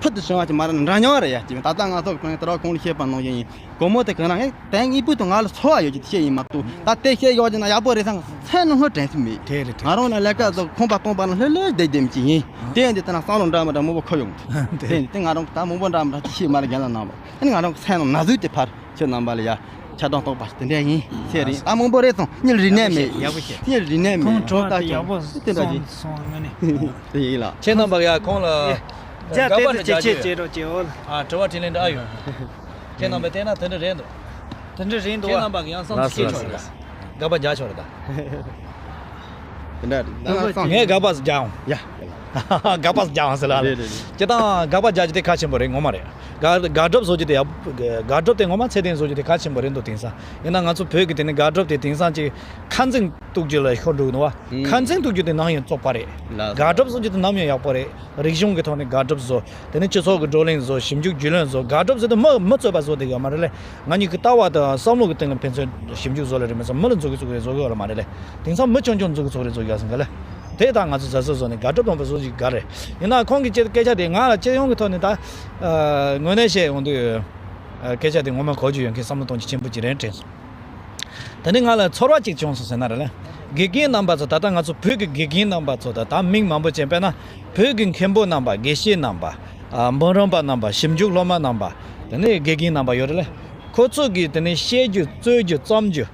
ཕུལ་དུ་བྱུང་བ་ཅིག་མ་རེད་ན་འདྲ་མཉམ་རེད་ཡ་ཅིག་ད་ལྟ་ང་ཚོ་གི་ད་ར་གོང་ལ་བཤད་པ་ནང་བཞིན་ཡིན། སྒོར་མོ་དེ་གང་ན་ངས་དེ་དངོས་པོ་དང་ང་ལ་ཚོར་བ་ཡོད་ཀྱི་བཤད་ཡིན་མ་གཏོགས། ད་དེ་བཤད་ཡོད་ཀྱི་ན་ཡག་པོ་རེད་སང་སེམས་ནང་ཧོ་དྲན་སྲིད་མེད། དེ་རེད་དེ་ང་རང་ན་ལས་ཀ་ཚོ་ཁང་པ་སྟོང་པ་ན་ལྷོད་ལྷོད་བསྡད་བསྡད་མི་ཅིག་ཡིན། དེ་ཡིན་དུས་ད་ན་བསམ་བློ་འདྲ་མི་འདྲ་མང་པོ་འཁོར་ཡོང་གི་འདུག་དེ་ཡིན་དུས་ང་རང་ད་མང་པོ་འདྲ་མི་འདྲ་ཅིག་བཤད་མ་རེད་རྒན་ལགས་རྣམ་པ། ཨ་ནི་ང་རང་གི་སེམས་ནང་ན་ཟུག་དེ་ཕར་ཁྱེད་རྣམ་པ་ལ་ཡ་ཆ་ཚང་གཏོང་པ་དེ་འདྲ་ཡིན་ཟེར་རེད། ད་མང་པོ་རེད་སོང་། གཉིད་རིལ་ནས་མེད། ཡག་པོ་བཤད། གཉིད་རིལ་ནས་མེད། ཁོང་དྲི་བ་དེ་ཡག་པོ་སོང་སོང་ང་ནི། དེ་ཡིན་ལ། ཁྱེད་རྣམ་པ་ཡ་ཁོང་ལ་དགག་པ་འདྲ་རྒྱག་རྒྱུ་ཡོད། ཨ་དྲི་བ་དྲིས་ལན་འདྲ་ཨ་ཡོད། ཁྱེད་རྣམ་པ་བལྟས་ན་དེ་འདྲ་རེད་འདུག་དེ་འདྲ་རེད་འདུག་ཁྱེད་རྣམ་པ་གི་ཡང་བསམ་ཚུལ་སྐྱེ་ཆོག་རེད་ད། དགག་པ་རྒྱག་ཆོག་རེད་ད། དེ་འདྲ་རེད། ངས་དགག་པ་རྒྱག་འོང་། ཡ། དགག་པ་རྒྱག་འོང་ཟེར་ལ་རེད། རེད་རེད། སྤྱིར་བཏང་དགག་པ་རྒྱག་རྒྱུ་དེ་གལ་ཆེན་པོ་རེད་ངོ་མ་རེད། དགག་དགག་སྒྲུབ་བཟོ་རྒྱུ་དེ་ཡག་དགག་སྒྲུབ་དེ་ངོ་མ་ཚད་ལྡན་བཟོ་རྒྱུ་དེ་གལ་ཆེན་པོ་རེད་འདུག་དེང་སང་ཡིན་ན་ང་ཚོ་བོད་ཀྱི་དེ་ནི་དགག་སྒྲུབ་དེ་དེང་སང་ཅིག་ཁ་འཛིང་གཏུག་རྒྱུ་ལ་ཤོར་འགྲོ་གི་འདུག་བ། ཁ་འཛིང་གཏུག་རྒྱུ་དེ་ནམ་ཡང་བཙོག་པ་རེད། ལགས་སོ། དགག་སྒྲུབ་བཟོ་རྒྱུ་དེ་ནམ་ཡང་ཡག་པོ་རེད། རིག་གཞུང་གི་ཐོག་ནས་དགག་སྒྲུབ་བཟོ། དེ་ནས་སྤྱི་ཚོགས་ཀྱི་བགྲོ་གླེང་བཟོ། ཞིབ་འཇུག་རྒྱུས་ལོན་བཟོ། དགག་སྒྲུབ་ཟེར་དུས་མི་མི་རྩོད་པ་བཟོ་བསྡད་ཡོད་མ་རེད་ལེ། ང་གཉིས་ཀྱི་ལྟ་བ་དང་བསམ་བློ་གི་སྟེང་ལ་ཕན་ཚུན་ཞིབ་འཇུག་བཟོ་ལེ་རེད་མི་ཚོ་མི་ལ་འཛུགས་ཀྱི་བཙུགས་རེད་བཟོ་གི་ཡོད་ལ་མ་རེད་ལེ། དེང་སང་མི་ཆུང་ཆུང་འཛུགས་ཀྱི་བཙུགས་རེད་བཟོ་གི་ཡོད་ཟེར་ག་ལེ། དེ་ད་ང་ཚོ་ཟ་ཟ་བཟོ་ནས་དགག་སྒྲུབ་དང་པོ་བཟོ་ཞིག་ག་རེད། ཡིན་ན་ཁོང་གི་སྐད་ཆ་དེ་ང་ལ་སྤྱི་ཡོངས་ཀྱི་ཐོག་ནས་ད་དངོས་གནས་བཤད་ཡོང་དུས་སྐད་ཆ་དེ་ངོ་མ་གོ་རྒྱུ་ཡོད་མཁན་བསམ་བློ་གཏོང་རྒྱུ་ཆེན་པོ་ཅིག་རེད་དྲན་སོང་། ད་ནི་ང་ལ་ཚོར་བ་གཅིག་བྱུང་སོང་ཟེར་ན་རེད་ལ། དགེ་རྒན་རྣམ་པ་ཚོ་ད་ལྟ་ང་ཚོ་བོད་ཀྱི་དགེ་རྒན་རྣམ་པ་ཚོ་ད་ལྟ་མིང་མང་པོ་ཅན་དཔེར་ན་བོད་ཀྱི་མཁན་པོ་རྣམ་པ། དགེ་བཤེས་རྣམ་པ། ཨ་འབུམ་རམས་པ་རྣམ་པ། ཞིབ་འཇུག་སློབ་མ་རྣམ་པ། དེ་ནས་དགེ་རྒན་རྣམ་པ་ཡོད་རེད་ལ། ཁོ་ཚོ་གིས་དེ་ནས་བཤད་རྒྱུ་རྩོད་རྒྱུ་རྩོམ་རྒྱུ་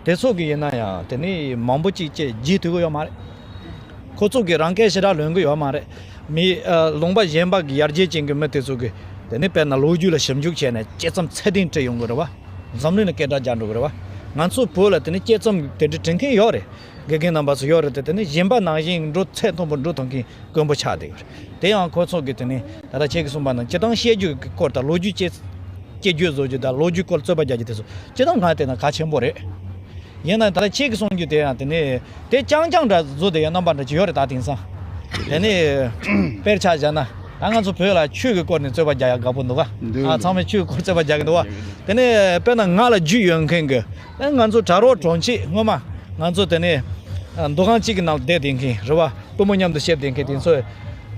དེ་ཚོ་གི་ཡིན་ན་ཡང་དེ་ནས་མང་པོ་ཅིག་ཅེས་བརྗེད་ཐུབ་ཀྱི་ཡོད་མ་རེད། ཁོ་ཚོ་གིས་རང་སྐད་ཞེ་དྲག་ལོན་གི་ཡོད་མ་རེད། མི་ཨ་ལུང་པ་གཞན་པ་གི་ཡར་རྒྱས་ཅན་གྱི་མི་དེ་ཚོ་གིས་དེ་ནས་དཔེར་ན་ལོ་རྒྱུས་ལ་ཞིབ་འཇུག་བྱས་ནས་དཔྱད་རྩོམ་ཚད་ལྡན་བྲིས་ཡོང་གི་རེད་བ། འཛམ་གླིང་ལ་སྐད་གྲགས་རྒྱག་འགྲོ་གི་རེད་བ། ང་ཚོ་བོད་ལ་དེ་ནས་དཔྱད་རྩོམ་དེ་འདྲ་བྲིས་མཁན་ཡོད་རེད། དགེ་རྒན་རྣམ་པ་ཚོ་ཡོད་རེད་དེ། དེ་ནས་གཞན་པ་ནང་བཞིན་འགྲོ་ཚད་མཐོན་པོ་འགྲོ་ཐུབ་མཁན་དཀོན་པོ་ཆགས་བསྡད་ཡོད་རེད། དེ་ཡང་ཁོ་ཚོ་གིས་དེ་ནས་ད་ལྟ་ཁྱེད་ཀྱིས་གསུངས་པ་ནང་སྤྱིར་བཏང་བཤད་རྒྱུ་གི་སྐོར་དང་ལོ་རྒྱུས་དཔྱད་ སྐྱེ་རྒྱུད་བཟོ་རྒྱུ་དང་ལོ་རྒྱུས་སྐོར་རྩོད་པ་རྒྱག་རྒྱུ་དེ་ཚོ་སྤྱིར་བཏང་ང་བལྟས་ན་གལ་ཆེན་པོ་རེད། ཡིན་ན་ད་ལྟ་ཁྱེད་ཀྱིས་གསུང་རྒྱུ་དེ་ཡང་དེ་ནས་དེ་རྐྱང་རྐྱང་འདྲ་བཟོ་དེ་ཡང་རྣམ་པ་འདྲ་ཅིག་ཡོད་རེད། ད་དེང་སང་དེ་ནས་དཔེར་ཆ་བཞག་ན་ད་ང་ཚོ་བོད་ལ་ཆོས་ཀྱི་སྐོར་ནས་རྩོད་པ་རྒྱག་ཡག་དགའ་པོ་འདུག་ག་འདུག་ཨ་ཚང་མས་ཆོས་ཀྱི་སྐོར་རྩོད་པ་རྒྱག་གི་འདུག་བ། དེ་ནས་དཔེར་ན་ང་ལ་རྒྱུས་ཡོད་མཁན་གྱི་ཨ་ང་ཚོ་གྲྭ་རོགས་གྲོང་ཁྱེར་སྔོན་མ་ང་ཚོ་དེ་ནས་ཨ་འདུ་ཁང་གཅིག་གི་ནང་བསྡད་བསྡད་མཁན་རེད་བ། སྤུན་མོ་མཉམ་དུ་བཤད་བསྡད་མཁན་དེ་ཚོས་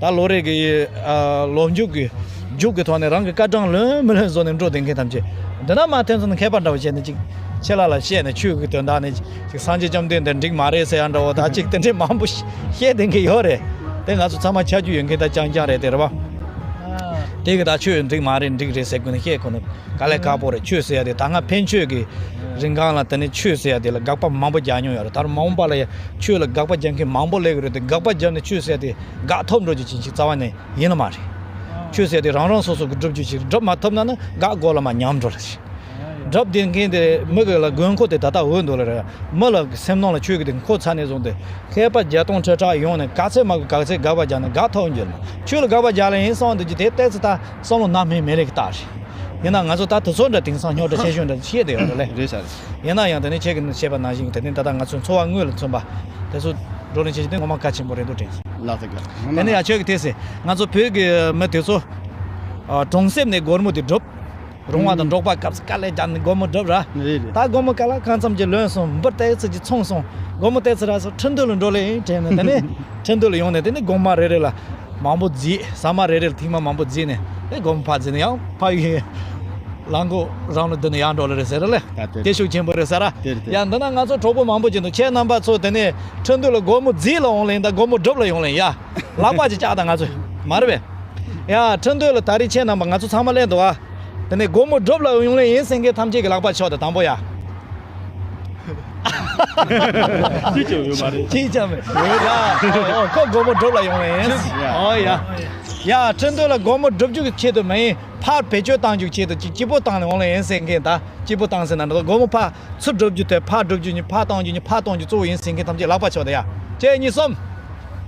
ད་ལོ་རེ་གི་ཨ་ལོ་མཇུག་གི་མཇུག་གི་ཐོག་ནས་རང་གི་སྐར་གྲངས་ལོན་མི་ལོན་བཟོ་ནས་འགྲོ་བསྡད་མཁན་ཐམས་ཅད་འདི་ན་མ་ཐོན་ཚོ་ནས་མཁས་པ་འདྲ་བོ་བྱས་ནས་ཅིག་ཁྱེད་ལ་ལ་བཤད་ནས་ཆོས་ཀྱི་དོན་དག་ནས་ཅིག་སངས་རྒྱས་བཅོམ་ལྡན་འདས་འགྲིག་མ་རེད་ཟེར་ཡ་འདྲ་བོ་ད་ཅིག་དེ་འདྲའི་མང་པོ་བཤད་བསྡད་མཁན་ཡོད་རེད། དེ་ང་ཚོ་ཚང་མ་ཆ་རྒྱུས་ཡོད་མཁན་ད་རྐྱང་རྐྱང་རེད་དེ་རེད་བ། དེ་གི་ད་ཆོས་འགྲིག་མ་རེད་འགྲིག་རེད་ཟེར་དགོས་ནས་བཤད་ཁོ་ནས། དཀའ་ལས་ཁག་པོ་རེད། ཆོས་ཟེར་ཡ་དེ་ད་སྔ་ཕན་ཆོད་ཀྱི་རིང་གང་ལ་དེ་ནས་ཆོས་ཟེར་ཡ་དེ་ལ་དགག་པ་མང་པོ་རྒྱག་མྱོང་ཡོད་རེད། ད་རུང་མ་འོངས་པ་ལ་ཡ་ཆོས་ལ་དགག་པ་རྒྱག་མཁན་མང་པོ་སླེབས་ཀྱི་རེད་དེ། དགག་པ་རྒྱབ་ནས་ཆོས་ཟེར་ཡ་དེ་དགག་ཐུབ་འགྲོ་རྒྱུ་ཅན་ཞིག་རྩ་བ་ནས་ཡིན་ནི་མ་རེད། ཆོས་ཟེར་ཡ་དེ་རང་རང་སོ་སོ་གི་སྒྲུབ་རྒྱུ་ཞིག་སྒྲུབ་མ་ཐུབ་ན་ནི་དགག་དགོས་ལ་མ་ཉམས་འགྲོ་ལ་ཞིག་སྒྲུབ་བསྡད་མཁན་དེ་མི་གི་ལ་དགོས་མཁོ་དེ་ད་ལྟ་འོས་འདུག་ལ་རེད། མི་ལ་སེམས་ནང་ལ་ཆོས་ཀྱི་དེ་མཁོ་ཚར་ནས་བཟུང་སྟེ་མཁས་པ་བརྒྱ་སྟོང་ཁྲི་ཕྲག་ཡོང་ནས་ག་ཚད་མ་གི་ག་ཚད་དགག་པ་རྒྱག་ནས་དགག་ཐུབ་འགྱུར་ན་ཆོས་ལ་དགག་པ་རྒྱག་ལ་ཡིན་གསུངས་འདུག་རྒྱུ་དེ་ཏོག་ཙམ་ད་བསམ་བློ་ནང་མི་མི་ལེགས་ཀྱི་རྟགས་རེད། ཡིན་ན་ང་ཚོ་ད་དུས་ཚོད་འདྲ་དེང་སང་རྙོག་དྲ་ཆེ་ཤོས་འདྲ་བཤད་བསྡད་ཡོད་རེད་ལེ། རེད་ཤག་ཡིན་ན་ཡང་དེ་ནས་ཁྱེད་ཀྱིས་བཤད་པ་ནང་བཞིན་དེ་ནས་ད་ལྟ་ང་ཚོའི་འཚོ་བ་དངོས་ལ་མཚོན་པ་དེ་ཚོ་བགྲོ་གླེང་བྱེད་ཀྱི་དེ་ངོ་མ་གལ་ཆེན་པོ་རེད་འདུག་དྲན་སོང་། ལགས་སོ། དེ་ནས་ཡང་ཁྱོད་ཀྱིས་དེ་ཟེར་ང་ཚོ་བོད་ཀྱི་མི་དེ་ཚོ་གྲོང་གསེབ་ནས་སྒོར་མོ་དེ་སྒྲུབ། རོང་བ་དང་འབྲོག་པ་སྐབས་སུ་དཀའ་ལས་རྒྱག་ནས་སྒོར་མོ་སྒྲུབ་ར། རེད་རེད། ད་སྒོར་མོ་ག་ལ་གང་འཚམ་ཅིག་ལོན་སོང་། འབུ་ཏོག་ཙམ་ཅིག་ཚོང་སོང་། སྒོར་མོ་ཏོག་ཙམ་རག་སོང་། ཁྲིན་ཏུའུ་ལ་འགྲོ་ལེ་ཡིན་དྲན་ནས་དེ་ནས་ཁྲིན་ཏུའུ་ལ་ཡོང་ནས་དེ་ནས་སྒོར་མོ་རེ་རེ་ལ་མང་པོ་བརྫིས། ཟ་མ་རེ་རེ་ལ་ཐེངས་མ་མང་པོ་བརྫིས་ནས་དེ་སྒོར་མོ་ཕར་བརྫིས་ནས་ཡང་ཕ་ཡུལ་ལ་མགོ་རང་ལ་བསྡུས་ནས་ཡར་འགྲོ་ལེ་རེད་ཟེར་ར་ལེ། ད་དེ་དེ་ཤུགས་ཆེན་པོ་རེད་ཟེར་ར། དེ་རེད་དེ། ཡང་འདི་ན་ང་ཚོ་གྲོགས་པོ་མང་པོ་ཅིག་འདུག་ཁྱེད་རྣམ་པ་ཚོ་དེ་ནས་ཁྲིན་ཏུའུ་ལ་སྒོར་མོ་བརྫིས་ལ་ཡོང་ལེ་ཡིན་ད་སྒོར་མོ་སྒྲུབ་ལ་ཡོང་ལེ་ཡིན་ཡ། ལག་པ་ཅིག་བཅག་དང་ང་ཚོ་མ་རེད་པས། ཡ་ཁྲིན་ཏུའུ་ལ་ད་རེས་ཁྱེད་རྣམ་པ་ང་ཚོ་ཚང་མ་སླེབས་འདུག་ཨ། དེ་ནས་སྒོར་མོ་སྒྲུབ་ལ་ཡོང་ལེ་ཡིན་ཟེར་མཁན་ཐམས་ཅད་ཀྱི་ལག་པ་ཕྱོགས་དང་དང་པོ་ཡ། ཅིག་ཀྱང་ཡོད་མ་རེད། ཅིག་ཀྱང་མེད། ཡ་ཨོ་ཁོ་སྒོར་མོ་སྒྲུབ་ལ་ཡོང་ལེ་ཡིན། ཨོ་ཡ། ཡ་ཁྲིན་ཏུའུ་ལ་སྒོར་མོ་སྒྲུབ་རྒྱུ་གི་ཆེད་དུ་མ་ཡིན་ཕར་བེད་སྤྱོད་བཏང་རྒྱུ་གི་ཆེད་དུ་ཅིག་སྐྱིད་པོ་བཏང་ལེ་ཡོང་ལེ་ཡིན་ཟེར་མཁན་ད་སྐྱིད་པོ་བཏང་ཟེར་ན་འགྲོ་སྒོར་མོ་ཕར་ཚུར་སྒྲུབ་རྒྱུ་དེ་ཕར་སྒྲུབ་རྒྱུ་གཉིས་ཕར་གཏོང་རྒྱུ་གཉིས་ཕར་གཏོང་རྒྱུ་གཙོ་བོ་ཡིན་ཟེར་མཁན་ཐམས་ཅད་ལག་པ་ཕྱོགས་དང་ཡ། གཅིག་གཉིས་གསུམ།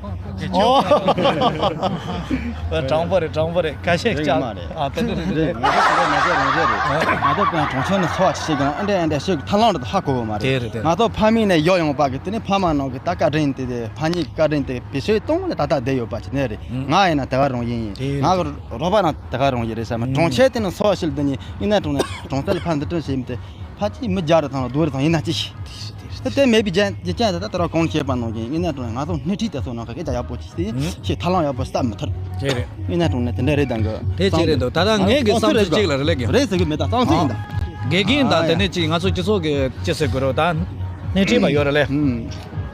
ཨོ། དྲང་པོ་རེད་དྲང་པོ་རེད། ཁ་ཤས་རེད་ཀྱང་མ་རེད། ཨ་དེ་འདྲ་རེད་དེ་རེད། འདྲ་ང་ཚོ་ང་ཚོ་རང་བཞིན་རེད། ང་ཚོ་དཔོན་གྲོང་ཆེན་ནས་འཚོ་བ་ཞིག་ཀྱང་ཨ་འདྲ་ཨ་འདྲ་ཞིག་ཐབས་ལམ་རེ་ཧ་གོ་གི་མ་རེད། དེ་རེད་དེ། ང་ཚོ་ཕ་མེས་ནས་ཡོ་ཡོང་པ་གི་དེ་ནས་ཕ་མ་ནང་གི་ད་བཀའ་དྲིན་དེ་དེ་ཕ་མྱེས་ཀྱི་བཀའ་དྲིན་དེ་བེད་སྤྱོད་གཏོང་ལ་ད་ལྟ་བསྡད་ཡོད་པ་ཅིག་ནས་རེད། ང་ཡིན་ན་དེ་ག་རང་བཞིན་ཡིན། དེ་རེད། ང་གི་རོགས་པ་རང་དེ་ག་རང་བཞིན་རེད་ཟེར་མ། གྲོང་ཁྱེར་དེ་ནས་འཚོ་བ་ཞིག་འདི་ནས་ཡིན་ན་གྲོང་ནས་གྲོང་རྩལ་ཕ་འདི་སྐྲུན་བྱེད་མི་དེ། ཕལ་ཆེར་མི་བརྒྱ་རེ་ཐང་ལ་སྡུག་རེ་ཐང་ཡིན་ན་ཅི་ཞིག་དེ་དེ་མེད་པའི་རྒྱན་རྒྱུ་རྐྱེན་དེ་ད་ལྟ་རང་གོང་བཤད་པ་ནང་བཞིན་ཡིན་ན་གྲོང་ང་ཚོ་སྣེ་ཁྲིད་དེ་ཚོ་ནང་ཁ་སྐད་ཆ་ཡག་པོ་ཅིག་དེ་ཞིག་ཐབས་ལམ་ཡག་པོ་སྟབས་མི་ཐུབ། དེ་རེད། ཡིན་ན་གྲོང་ནས་དེ་འདྲ་རེད་དང་གི་རེད་ཟེར་གི་འདུག་ད་ལྟ་ངས་གི་བསམ་ཚུལ་གཅིག་ལ་རེ་ལེགས་གི་རེད་ཟེར་གི་མེད་ད་བསམ་ཚུལ་ཡིན་ད། དགེ་རྒན་དང་དེ་ནས་ཅིག་ང་ཚོ་སྤྱི་ཚོགས་ཀྱི་ཅི་ཟེར་དགོས་རེད་ད། སྣེ་ཁྲིད་པ་ཡོད་རེད་ལེ།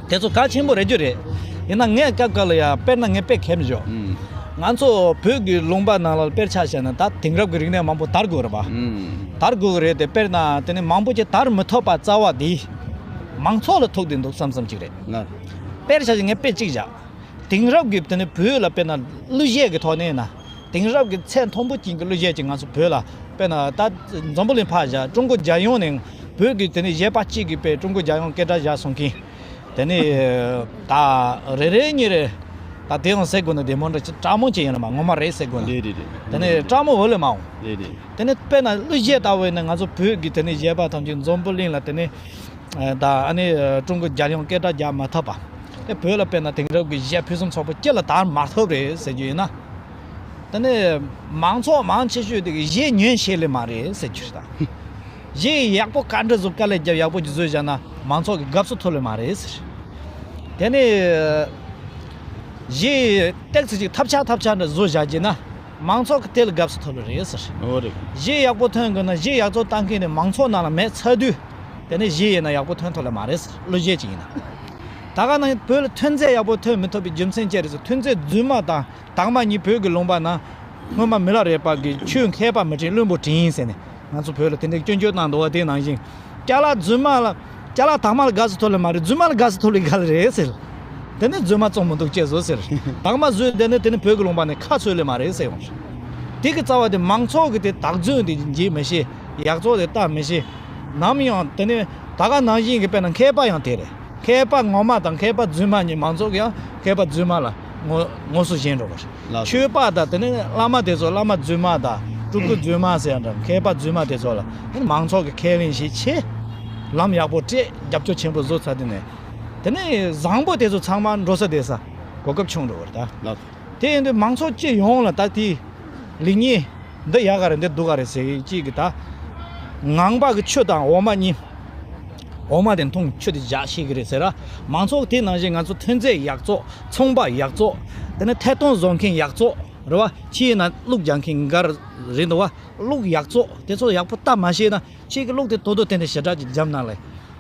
དེ་ཚོ་གལ་ཆེན་པོ་རེད་རྒྱུ་རེད། ཡིན་ན་ངས་སྐབས་སྐབས་ལ་ཡ་དཔེར་ན་ངས་དཔེ་ཁེམ་ཞོག་ང་ཚོ་བོད་ཀྱི་ལུང་པ་ནང་ལ་དཔེར་ཆ་བཞག་ན་ད་དེང་རབས་ཀྱི་རིག་གནས་མང་པོ་དར་དགོས་རེད་པ། དར་དགོས་ཀྱི་རེད་དེ། དཔེར་ན་དེ་ནི་མང་པོ་ཅིག་དར་མི་ཐུབ་པ་རྩ་བ་དེ་མང་ཚོགས་ལ་ཐུག་བསྡད་འདུག་བསམ་བསམ་ཅིག་རེད། དཔེར་ཆ་བཞག་ངས་དཔེ་གཅིག་བཞག་དེང་རབས་ཀྱི་དེ་ནི་བོད་ལ་དཔེར་ན་གླུ་གཞས་ཀྱི་ཐོག་ནས་ན། དེང་རབས་ཀྱི་ཚད་མཐོན་པོ་ཅན་གྱི་གླུ་གཞས་ཅིག་ང་ཚོ་བོད་ལ་དཔེར་ན་ད་འཛམ་བུ་གླིང་ཕར་བཞག་ཀྲུང་གོ་རྒྱལ་ཡོངས་ནས་བོད་ཀྱི་དེ་ནི་གཞས་པ་གཅིག་གིས་དཔེ་ཀྲུང་གོ་རྒྱལ་ཡོངས་སྐད་གྲགས་བཞག་སོང་མཁན། དེ་ནི་ད་རེ་རེ་གཉིས་རེ་ད་དེ་ཡང་ཟེར་དགོས་ན་དེ་མོ་འདྲ་ཅིག་དྲག་མོ་ཅིག་ཡིན་ལ་མ་ངོ་མ་རེད་ཟེར་དགོས་ན། རེད་རེད་རེད། དེ་ནི་དྲག་མོ་འོ་ལེ་མ་འོང་། རེད་རེད། དེ་ནི་དཔེར་ན་གླུ་གཞས་ལྟ་བུ་ཡིན་ན་ང་ཚོ་བོད་ཀྱི་དེ་ནི་གཞས་པ་ཐམས་ཅད་འཛམ་བུ་གླིང་ལ་དེ་ནི་ད་ཨ་ནི་ཀྲུང་གོ་རྒྱལ་ཡོངས་སྐད་གྲགས་རྒྱག་མ་ཐུབ་པ། དེ་བོད་ལ་དཔེར་ན་དེང་རབས་ཀྱི་གཞས་ཕུན་སུམ་ཚོགས་པོ་ཅི་ལ་དར་མ་ཐུབ་རེད་ཟེར་རྒྱུ་ཡིན་ན། དེ་ནི་མང་ཚོགས་མང་ཆེ་ཤོས་དེ་གི་གཞས་ཉན་ཤེས་ལེ་མ་རེད་ཟེར་རྒྱུ་རེད་ད། གཞས་ཡག་པོ་ག་འདྲ་བཟོ་དཀའ་ལས་རྒྱབ་ཡག་པོ་ཅིག་བཟོས་བཞག་ན་མང་ཚོགས་ཀྱི་དགའ་བསུ་ཐོབ་ལེ་མ་རེད་ཟེར། དེ་ནི་གཞས་ཏོག་ཙམ་ཅིག་ཐབས་ཆག་ཐབས་ཆག་འདྲ་བཟོས་བཞག་རྒྱུ་ན་མང་ཚོགས་ཀྱི་དེ་ལ་དགའ་བསུ་ཐོབ་ལེ་རེད་ཟེར། འོ་རེད། གཞས་ཡག་པོ་ཐོན་དགོས་ན་གཞས་ཡག་བཟོ་བཏང་མཁན་དེ་མང་ཚོགས་ནང་ལ་མེད་ཚར་དུས། དེ་ནས་གཞས་ཡིན་ན་ཡག་པོ་ཐོན་ཐུབ་ལེ་མ་རེད་ཟེར། གླུ་གཞས་ཅིག་ཡིན་ན། ད་ག་ནང་བཞིན་བོད་ལ་ཐོན་རྫས་ཡག་པོ་ཐོན་མི་ཐུབ་པའི་རྒྱུ་མཚན་ཅི་རེད་ཟེར། ཐོན་རྫས་རྫུན་མ་དང་དག་མ་གཉིས་བོད་ཀྱི་ལུང་པ་ན་སྔོན་མ་མི་ལ་རས་པ་གིས་ཆོས་མཁས་པ་མི་དྲན་བླུན་པོ་དྲན་ཡིན་ཟེར་ནས་ང་ཚོ་བོད་ལ་དེ་འདྲའི་སྐྱོན་བརྗོད་གནང་འདུག་བ། དེ་ནང་བཞིན་ཅ་ལག་རྫུན་མ་ལ་ཅ་ལག་དག་མ་ལ་དགའ་བསུ་ཐོབ་ལེ་མ་རེད། རྫུན་མ་ལ་དགའ་བསུ་ཐོབ་ལེ་ག་ལ་རེད་ཟེར། དེ་ནས་རྫུན་མ་བཙོང་མི་འདུག་ཅེས་བཟོ་ཟེར། དག་མ་བཟོས་དེ་ནས་དེ་ནས་བོད་ཀྱི་ལུང་པ་ནས་ཁ་ཚོད་ལེ་མ་རེད་ཟེར་ཡོང་། དེ་གི་རྩ་བ་དེ་མང་ཚོགས་ཀྱི་དེ་བདག་རྫུན་དེ་འཇལ་མི་ཤེས། ཡག་བཙོག་དེ་ལྟ་མི་ཤེས། ནམ་ཡང་དེ་ནས་ད་ག་ནང་བཞིན་གྱི་དཔེར་ན་མཁས་པ་ཡང་དེ་རེད། མཁས་པ་ངོ་མ་དང་མཁས་པ་རྫུན་མ་གཉིས། མང་ཚོགས་ཀྱིས་ཡང་མཁས་པ་རྫུན་མ་ལ་ངོ་ངོ་སོ་བཞེངས་འགྲོ་བ་རེད། ལགས་སོ། ཆོས་པ་དང་དེ་ནས་བླ་མ་དེ་ཚོ་བླ་མ་རྫུན་མ་དང་ སྤྲུལ་སྐུ་རྫུན་མ་ཟེར་ཡང་འདྲ། མཁས་པ་རྫུན་མ་དེ་ཚོ་ལ་ཨ་ནི་མང་ཚོགས་ཀྱིས་ཁས་ལེན་ཞིག་བྱས། ལམ་ཡག་པོ་སྤྲད། རྒྱབ་སྐྱོར་ཆེན་པོ་བཟོ་ཚར། དེ་ནས་དེ་ནས་བཟང་པོ་དེ་ཚོ་ཚང་མ་འགྲོ་ས་བསྡད་ས་གོ་སྐབས་བྱུང་འགྲོ་བ་རེད་ད། ལགས། དེ་ཡིན་དུས་མང་ཚོགས་སྤྱི་ཡོངས་ལ་ད་དེ་ལེགས་ཉེས་འདི་ཡག་ག་རེད། འདི་སྡུག་ག་རེད་ཟེར་གཅིག་གི་ད། ངང་པ་གི་ཆོས་དང་འོག་མ་གཉིས། འོག་མ་དེ་མཐོང་། ཆོས་དེ་བཞག་ཤེས་གི་རེད་ཟེར་ར། མང་ཚོགས་དེ་ནང་བཞིན་ང་ཚོ་ཐོན་རྫས་ཡག་བཙོག་ཚོང་པ་ཡག་བཙོག་དེ་ནས་ཐད་གཏོང་བཟོ་མཁན་ཡག་བཙོག་རེད་བ། ཕྱིའི་ནང་བླུགས་རྒྱག་མཁན་འགའ་རེ་འདུག་བ། བླུགས་ཡག་བཙོག་དེ་ཚོ་ཡག་པོ་ལྟ་མ་ཤེས་ན། ཁྱེད་ཀྱི་བླུགས་དེ་དོ་དོ་ཏན་ཏན་ཞེ་དྲག་ཅིག་བརྒྱབ་ན་ལས།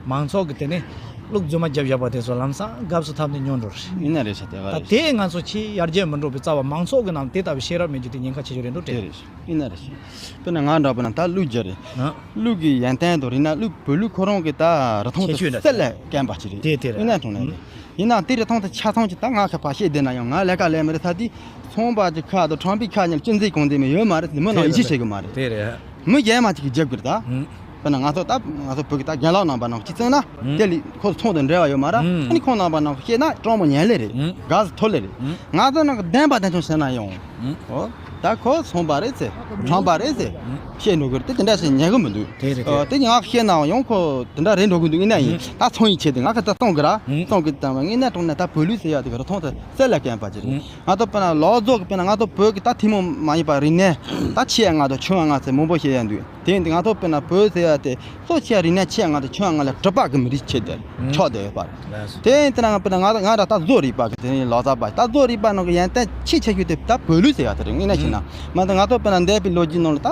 མང་ཚོགས་ཀྱི་དེ་ནས་བླུགས་རྫུན་མ་བརྒྱབ་བཞག་པ་དེ་ཚོ་ལམ་སང་དགའ་བསུ་འཐབ་ནས་ཉོ་འགྲོ་རེད། ཡིན་ན་རེད་ཤག་དེ་ག་ད་རེད། དེ་ང་ཚོ་ཕྱིའི་ཡར་རྒྱས་མི་འགྲོ་བའི་རྩ་བ། མང་ཚོགས་ཀྱི་ནང་དེ་ལྟ་བུའི་ཤེས་རབ་མེད་རྒྱུ་དེ་ཉེན་ཁ་ཆེ་ཤོས་རེད་འགྲོ་དེ་དྲན། རེད། ཡིན་ན་རེད་ཤག་དཔེར་ན་ང་འདྲ་པོ་ན་ད་གླུ་རྒྱུ་རེད། ཨ། གླུ་གི་ཡོན་ཏན་དང་རིག་གནས། གླུ་བོད་གླུ་ཁོ་རང་གི་ད་རིན་ཐང་དེ་ཁྱད་ཆོས་འདྲ་གསལ་ལ་བསྟན་པ་ཅིག་རེད། དེ་དེ་རེད། ཡིན་ན་དྲང་གནས་རེད། ཡིན་ནའང་དེ་རིན་ཐང་དེ་ཆ་ཚང་ཅིག་ད་ང་ཁ་ཕར་བཤད་བསྡད་ན་ཡང་ང་ལས་ཀ་ལས་མི་རེད། ད་དེ་ཚོང་པ་གི་ཁ་དང་ཁྲོམ་པའི་ཁ་གཉིས་ལ་ཅི་མཛད་གང་མཛད་མི་ཡོད་མ་རེད། མི་རྣམས་ཡིད་ཆེས་བྱེད་གི་མ་རེད། དེ་རེད། མི་གཞན་མ་ཅིག་གིས་རྒྱབ་གི་རེད་ད། ཨང་། དཔེར་ན་ང་ཚོ་ད་ང་ཚོ་བོད་ཀྱི་ད་རྒན་ལགས་རྣམ་པ་རྣམས་ཅིག་བཙལ་ན། ཨང་། དེ་ལས་ཁོ་ཚོ་ཚོང་དང་འབྲེལ་བ་ཡོད་མ་རེད། ཨང་། ཨ་ནི་ཁོང་རྣམ་པ་རྣམས་བཤད་ན་སྤྲང་པོ་ཉན་ལེ་རེད། ཨང་། དགའ་བསུ་ཐོབ་ལེ་རེད། ཨང་། ང་ཚོ་ནང་གི་བདེན་པ་བདེན་ཚོང་བཤད་ན་ཡང་། ཨང་། འོ། ད་ཁོ་ཚོང་པ་རེད་ཟེར། ཁྲོམ་པ་རེད་ཟེར། ཨང་། བཤད་འགྲོ་གི་རེད་དེ། དེ་འདྲ་ཞིག་ཉན་གི་མི་འདུག་དེ་རེད། དེ་ཨོ། རེད། དེ་ང་བཤད་ནའང་ཡང་ཁོ་དེ་འདྲ་རེད་འགྲོ་གི་འདུག་ཡིན་ན་ཡིན། ཨང་། ད་ཚོང་ཡིན་ཆེད་དུ་ང་ཁ་ད་གཏོང་གི་ར། ཨང་། གཏོང་གི་ད་ངས་ནས་གཏོང་ནས་ད་བོད་ལུགས་ཟེར་ཡ་དེ་གི་རིན་ཐང་དེ་གསལ་ལ་བསྟན་པ་ཅིག་རེད། ཨང་། ང་ཚོ་དཔེར་ན་ལོ་ཚོད་ཀྱི་དཔེར་ན་ང་ཚོ་བོད་ཀྱི་ད་ཐུན་མོང་མ་ཡིན་པ་རིག་གནས་ད་ཆེ་ཡ་ང་དང་ཆུང་ཡ་ང་ཚོས་མང་པོ་བཤད་ཡ་འདུག་དེ་ཡིན་དུས་ང་ཚོ་དཔེར་ན་བོད་ཟེར་ཡ་དེ་གཙོ་ཆེ་ཡ་རིག་གནས་ཆེ་ཡ་ང་དང་ཆུང་ཡ་ང་ལ་གྲུབ་པ་གི་མི་རིགས་ཆེད་དུ་ཆགས་བསྡད་ཡོད་པ་རེད། དེ་ཡིན་དུས་ན་དཔེར་ན་ང་ང་ར་ད་བཟོ་རིག་པ་གི་དེ་ནི་ལོ་ཙཱ་བ་ད་བཟོ་རིག་པ་ནང་གི་ཡོན་ཏན་ཆེས་ཆེ་ཤོས་དེ་ད་བོད་ལུགས་ཟེར་ཡ་དེ་རེད། དངོས་གནས་བྱས་ན་མ་ད་ང་ཚོ་དཔེར་ན་འདས་པའི་ལོ་རྒྱུས་ནང་ལ་ད།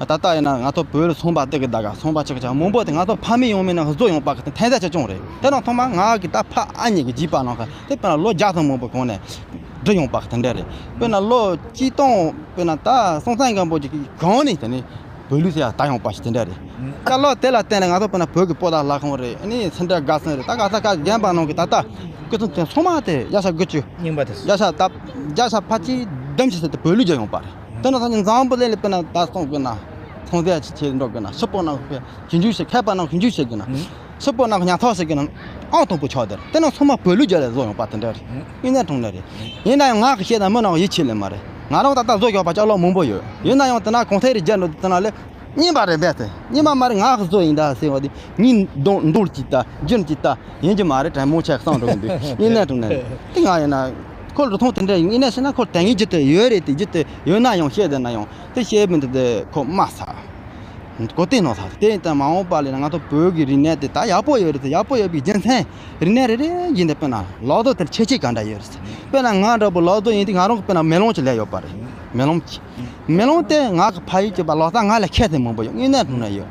ད་ལྟ་ཡིན་ན་ང་ཚོ་བོད་ལ་ཚོང་པ་དེ་གི་ད་ག་ཚོང་པ་ཆག་ཆག་མང་པོ་དེ་ང་ཚོ་ཕ་མེས་ཡང་མེས་ནང་བཟོ་ཡོང་པ་གི་ཐན་ད་ཆ་ཆུང་རེད། དེ་ནང་ཐོག་མ་ང་གི་ད་ཕ་ཨ་མྱེས་གི་རྗེས་པ་ནང་གི་དེ་དཔེར་ན་ལོ་བརྒྱ་ཙམ་མང་པོ་གོང་ནས་འབྲི་ཡོང་པ་གི་དེ་འདྲ་རེད། དཔེར་ན་ལོ་གཅིག་སྟོང་དཔེར་ན་ད་སྲོང་བཙན་སྒམ་པོ་གི་གོང་ནས་དེ་ནས་བོད་ལུགས་ཟེར་ཡ་ད་ཡོང་པ་ཞིག་དེ་འདྲ་རེད། ད་ལོ་དེ་ལ་བརྟེན་ནས་ང་ཚོ་དཔེར་ན་བོད་ཀྱི་པོ་ཏ་ལྷ་ཁང་རེད། ཨ་ནི་སེ་འབྲས་དགའ་ཚོན་རེད། ད་ག་ས་ག་རྒན་པ་ནང་གི་ད་ལྟ་སྐུ་ཚོམས་དེ་ཚང་མ་དེ་བརྒྱ་ཆ་དགུ་བཅུ། རྙིང་པ་དེ། བརྒྱ་ཆ་ད་བརྒྱ་ཆ་ཕལ་ཆེར་བདུན་བཞི་ཟེར་དེ་བོད་ལུགས་ཀྱི་ཡོང་པ་རེད། དེ་ནང་ཚང་གི་འཛམ་བུ་གླིང་ལ་དཔེར་ན་ད་སོང་དགོས་ན་ཚོང་རྫས་ཅིག་བྱེད་འགྲོ་དགོས་ན་ཕྱི་པོ་ནང་གི་ཞིབ་འཇུག་བྱེད། མཁས་པ་ནང་ཞིབ་འཇུག་བྱེད་དགོས་ན། ཨང་། ཕྱི་པོ་ནང་གི་ཉ་ཐོག་ཟེར་དགོས་ན་ཨང་དང་པོ་ཆགས་བསྡད་རེད། དེ་ནང་ཚང་མ་བོད་ལུགས་རྒྱལ་ལ་བཟོ་ཡོང་པ་དེ་འདྲ་རེད། ཨང་། དངོས་གནས་དྲང་གནས་རེད། ཡིན་ན་ཡང་ང་གི་བཤད་ན་མི་ནང་ཡིད་ཆེས་ལེ་མ་རེད། ང་རང་ད་ལྟ་བཟོ་ཡག་པ་ཅག་ལོ་མང་པོ་ཡོད། ཡིན་ན་ཡང་དེ་ན་གོང་ཚད་རེ་རྒྱལ་འགྲོ་དེ་ན་ལེ། རྙིང་པ་རེད་པས་ཏེ། རྙིང་པ་མ་རེད། ང་གི་བཟོ་ཡིན་ད་ཟེར་བ་དེ་ངའི་མདུང་མདུང་གཅིག་ལྟ་རྒྱུན་གཅིག་ལྟ་ཡིན་གྱི་མ་རེད་དྲན་མོ་ཆགས་སང་འགྲོ་གི་འདུག་དངོས་གནས་དྲང་གནས་རེད། དེ་ང་ཡིན་ན་ཁོ་རུ་མཐོང་དེ་འདྲ་ཡིན། དངོས་གནས་བཤད་ན་ཁོ་དེ་ངའི་རྒྱུ་དེ་ཡོད་རེད་དེ། རྒྱུ་དེ་ཡོད་ན་ཡང་བཤད་བསྡད་ན་ཡང་དེ་བཤད་མི་འདུག་དེ་ཁོ་མ་ཟ། གོ་བསྟན་གནང་ས་དེ་ཡིན་ད་མ་འོངས་པ་ལ་ང་ཚོ་བོད་ཀྱི་རིག་གནས་དེ་ད་ཡག་པོ་ཡོད་རེད་དེ། ཡག་པོ་ཡོད་པའི་རྒྱུ་མཚན་རིག་གནས་རེ་རེ་ཡིན་དེ་དཔེར་ན་ལག་བཟོ་དེར་ཁྱད་ཆོས་ག་འདྲ་ཡོད་རེད། དཔེར་ན་ང་འདྲ་པོ་ལག་བཟོ་ཡིན་དུས་ང་རང་གི་དཔེར་ན་མེ་ལོང་ཅིག་ལས་ཡོད་པ་རེད། མེ་ལོང་ཅིག་མེ་ལོང་དེ་ང་གི་ཕ་ཡུལ་གྱི་པ་ལག་རྩལ་ང་ལས་ཁྱད་དེ་མང་པོ་ཡོད། དངོས་གནས་དྲང་གནས་ཡོད།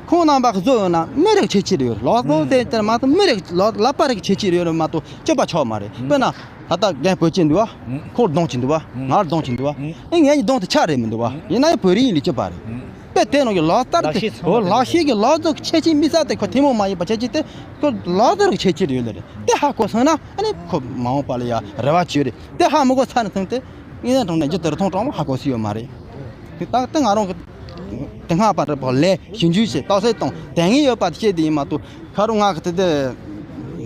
ཁོང་རྣམ་པ་གི་བཟོ་ཡོད་ན་མི་རིགས་ཁྱད་ཆོས་རེ་ཡོད། ལག་བཟོ་དེ་དེར་མ་གཏོགས་མི་རིགས་ལག་ལག་པ་རིགས་ཁྱད་ཆོས་རེ་ཡོད་མ་གཏོགས་སྤྱོད་པ་ཆོག་མ་རེད། དཔེར་ན་ད་ལྟ་རྒན་བོད་ཅིག་འདུག་བ། ཁོར་གདོང་ཅིག་འདུག་བ། ང་གདོང་ཅིག་འདུག་བ། ཨེ་ངའི་གདོང་དེ་ཆགས་རེད་མི་འདུག་བ། ཡིན་ན་ཡང་བོད་རིགས་ཡིན་ལས་སྤྱོད་པ་རེད། དཔེ་དེ་ནང་གི་ལག་རྩལ་དེ་ལག་ཤེས་ཚང་མ་ལག་ཤེས་ཀྱི་ལག་བཟོ་གི་ཁྱད་ཆོས་དམིགས་བསལ་དེ་ཁོ་ཐུན་མོང་མ་ཡིན་པ་ཁྱད་ཆོས་དེ་ཁོ་ལག་བཟོ་གི་ཁྱད་ཆོས་རེ་ཡོད་ལེ་རེད། དེ་ཧ་གོ་སོང་ན་ཨ་ནི་ཁོ་མ་འོངས་པ་ལ་ཡ་རེ་བ་བཅོལ་རེད། དེ་ཧ་མི་གོ་ཚར་ནས་ཚུན་དེ། དངོས་གནས་དྲང་གནས་རྒྱུ་དེ་རུ་མཐོང་གྲོང་མོ་ཧ་གོ་སྲིད་ཡོད་མ་རེད། དེ་ད་དེ་ང་རང་གི་དེ་སྔ་བར་དུ་ལས་ཞིབ་འཇུག་བྱས་རྟགས་གསལ་དང་དེ་སྔའི་ཡོད་པ་དེ་བཤད་དེ་ཡིན་མ་གཏོགས་ཁ་རུ་ང་གི་དེ་དེ་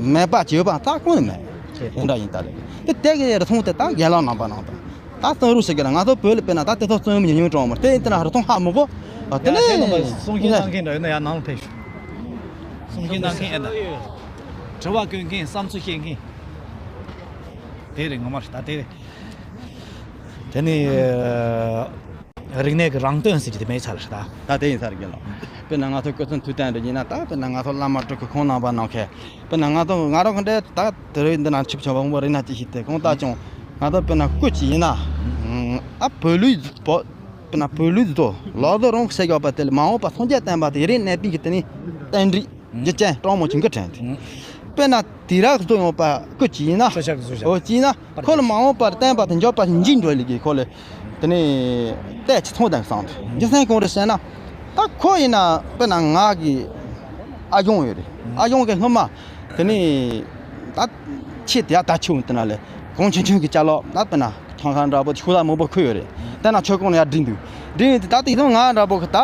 མེད་པ་བྱས་ཡོད་པ་ད་གང་ནས་མེད། དེ་འདྲ་ཡིན་ད་ལེ། དེ་དེ་གི་རུ་མཐོང་དེ་ད་རྒན་ལགས་རྣམ་པ་ནང་དང་ད་བརྩོན་རུ་ཞིག་གི་ལ་ང་ཚོ་བོད་ལ་དཔེར་ན་ད་དེ་ཚོ་བརྩོན་མི་ཉུང་ཉུང་གྲོང་མོ་དེ་ཡིན་དེ་ན་རུ་མཐོང་ཧ་མི་གོ། དེ་ཡ་ནས་ཁྱེད་རྣམ་པ་གསུང་བཤད་གནང་མཁན་འདྲ་ཡོད་ན་ཡར་ནང་ལ་ཕེབས་ཤོག་གསུང་བཤད་གནང་མཁན་ཨེ་ད། དྲི་བ་བཀོད་མཁན་བསམ་ཚུལ་བཤད་མཁན། དེ་རེད་ངོ་མ་རེད་ད་དེ་རེད། དེ་ནི་རིག་གནས་ཀྱི་རང་རྟོན་ཟེར་གྱི་དེ་མེད་ཚར་ད། ད་དེ་ཡིན་ས་རེད་རྒན་ལགས། དཔེར་ན་ང་ཚོ་སྐུ་ཚེ་མཐུ་བསྟན་རེ་ཡིན་ན་ད་དཔེར་ན་ང་ཚོ་བླ་མ་སྤྲུལ་སྐུ་ཁོང་རྣམ་པ་ནང་མཁན། དཔེར་ན་ང་ཚོ་ང་རང་གི་འདྲ་ད་དེ་རིང་འདི་ན་ཆིབས་བྱུང་བ་བོང་བུ་རིགས་ན་ཅི་ཞིག་དེ་གང་ལྟར་ཀྱང་ང་ཚོ་དཔེར་ན་སྐུ་ཅིག་ཡིན་ན། ཨ་བོད་ལུགས་བོད་དཔེར་ན་བོད་ལུགས་བཟོ་ལག་བཟོ་རང་གི་བྱེད་དགོས་པ་དེ་ལ་མ་འོངས་པ་སངས་རྒྱས་བསྟན་པ་དེ་རིག་གནས་པའི་གི་དེ་ནི་རྟེན་འབྲེལ། རྒྱུ་ཅན་སྤྲང་མོ་ཆུང་གི་དྲན་དེ། དཔེར་ན་དེ་རག་བཟོ་ཡོང་པ་སྐུ་ཅི་ཡིན་ན། ཁོ་ལ་མ་འོངས་པར་བསྟན་པ་དེ་འཇོག་པ་ཞིག་འཇིག་འགྲོ་ལེ་གི་ཁོ་ལ། དེ་ནས་ལྟས་ཅི་ཚོང་དང་བསམ་དེ་རྒྱུ་མཚན་གང་རེད་ཟེར་ན། ད་ཁོ་ཡིན་ན་དཔེར་ན་ང་གི་ཨ་ཞང་ཡོད་རེད། ཨ་ཞང་གི་སྔོན་མ་དེ་ནས་ད་ཆེ་དེ་ཡ་ད་ཆུང་དེ་ན་ལས་གོང་ཆུང་ཆུང་གི་ཅ་ལག་ད་དཔེར་ན། ཐང་ས་འདྲ་པོ་ཆུ་ལ་མང་པོ་ཁུ་ཡོད་རེད། ད་ན་ཆོས་ཁོང་ལ་ཡར་འགྲིམ་འདུག་འགྲིམ་ཡོད་དེ་ད་དེ་ཐང་ང་འདྲ་པོ་གི་ད་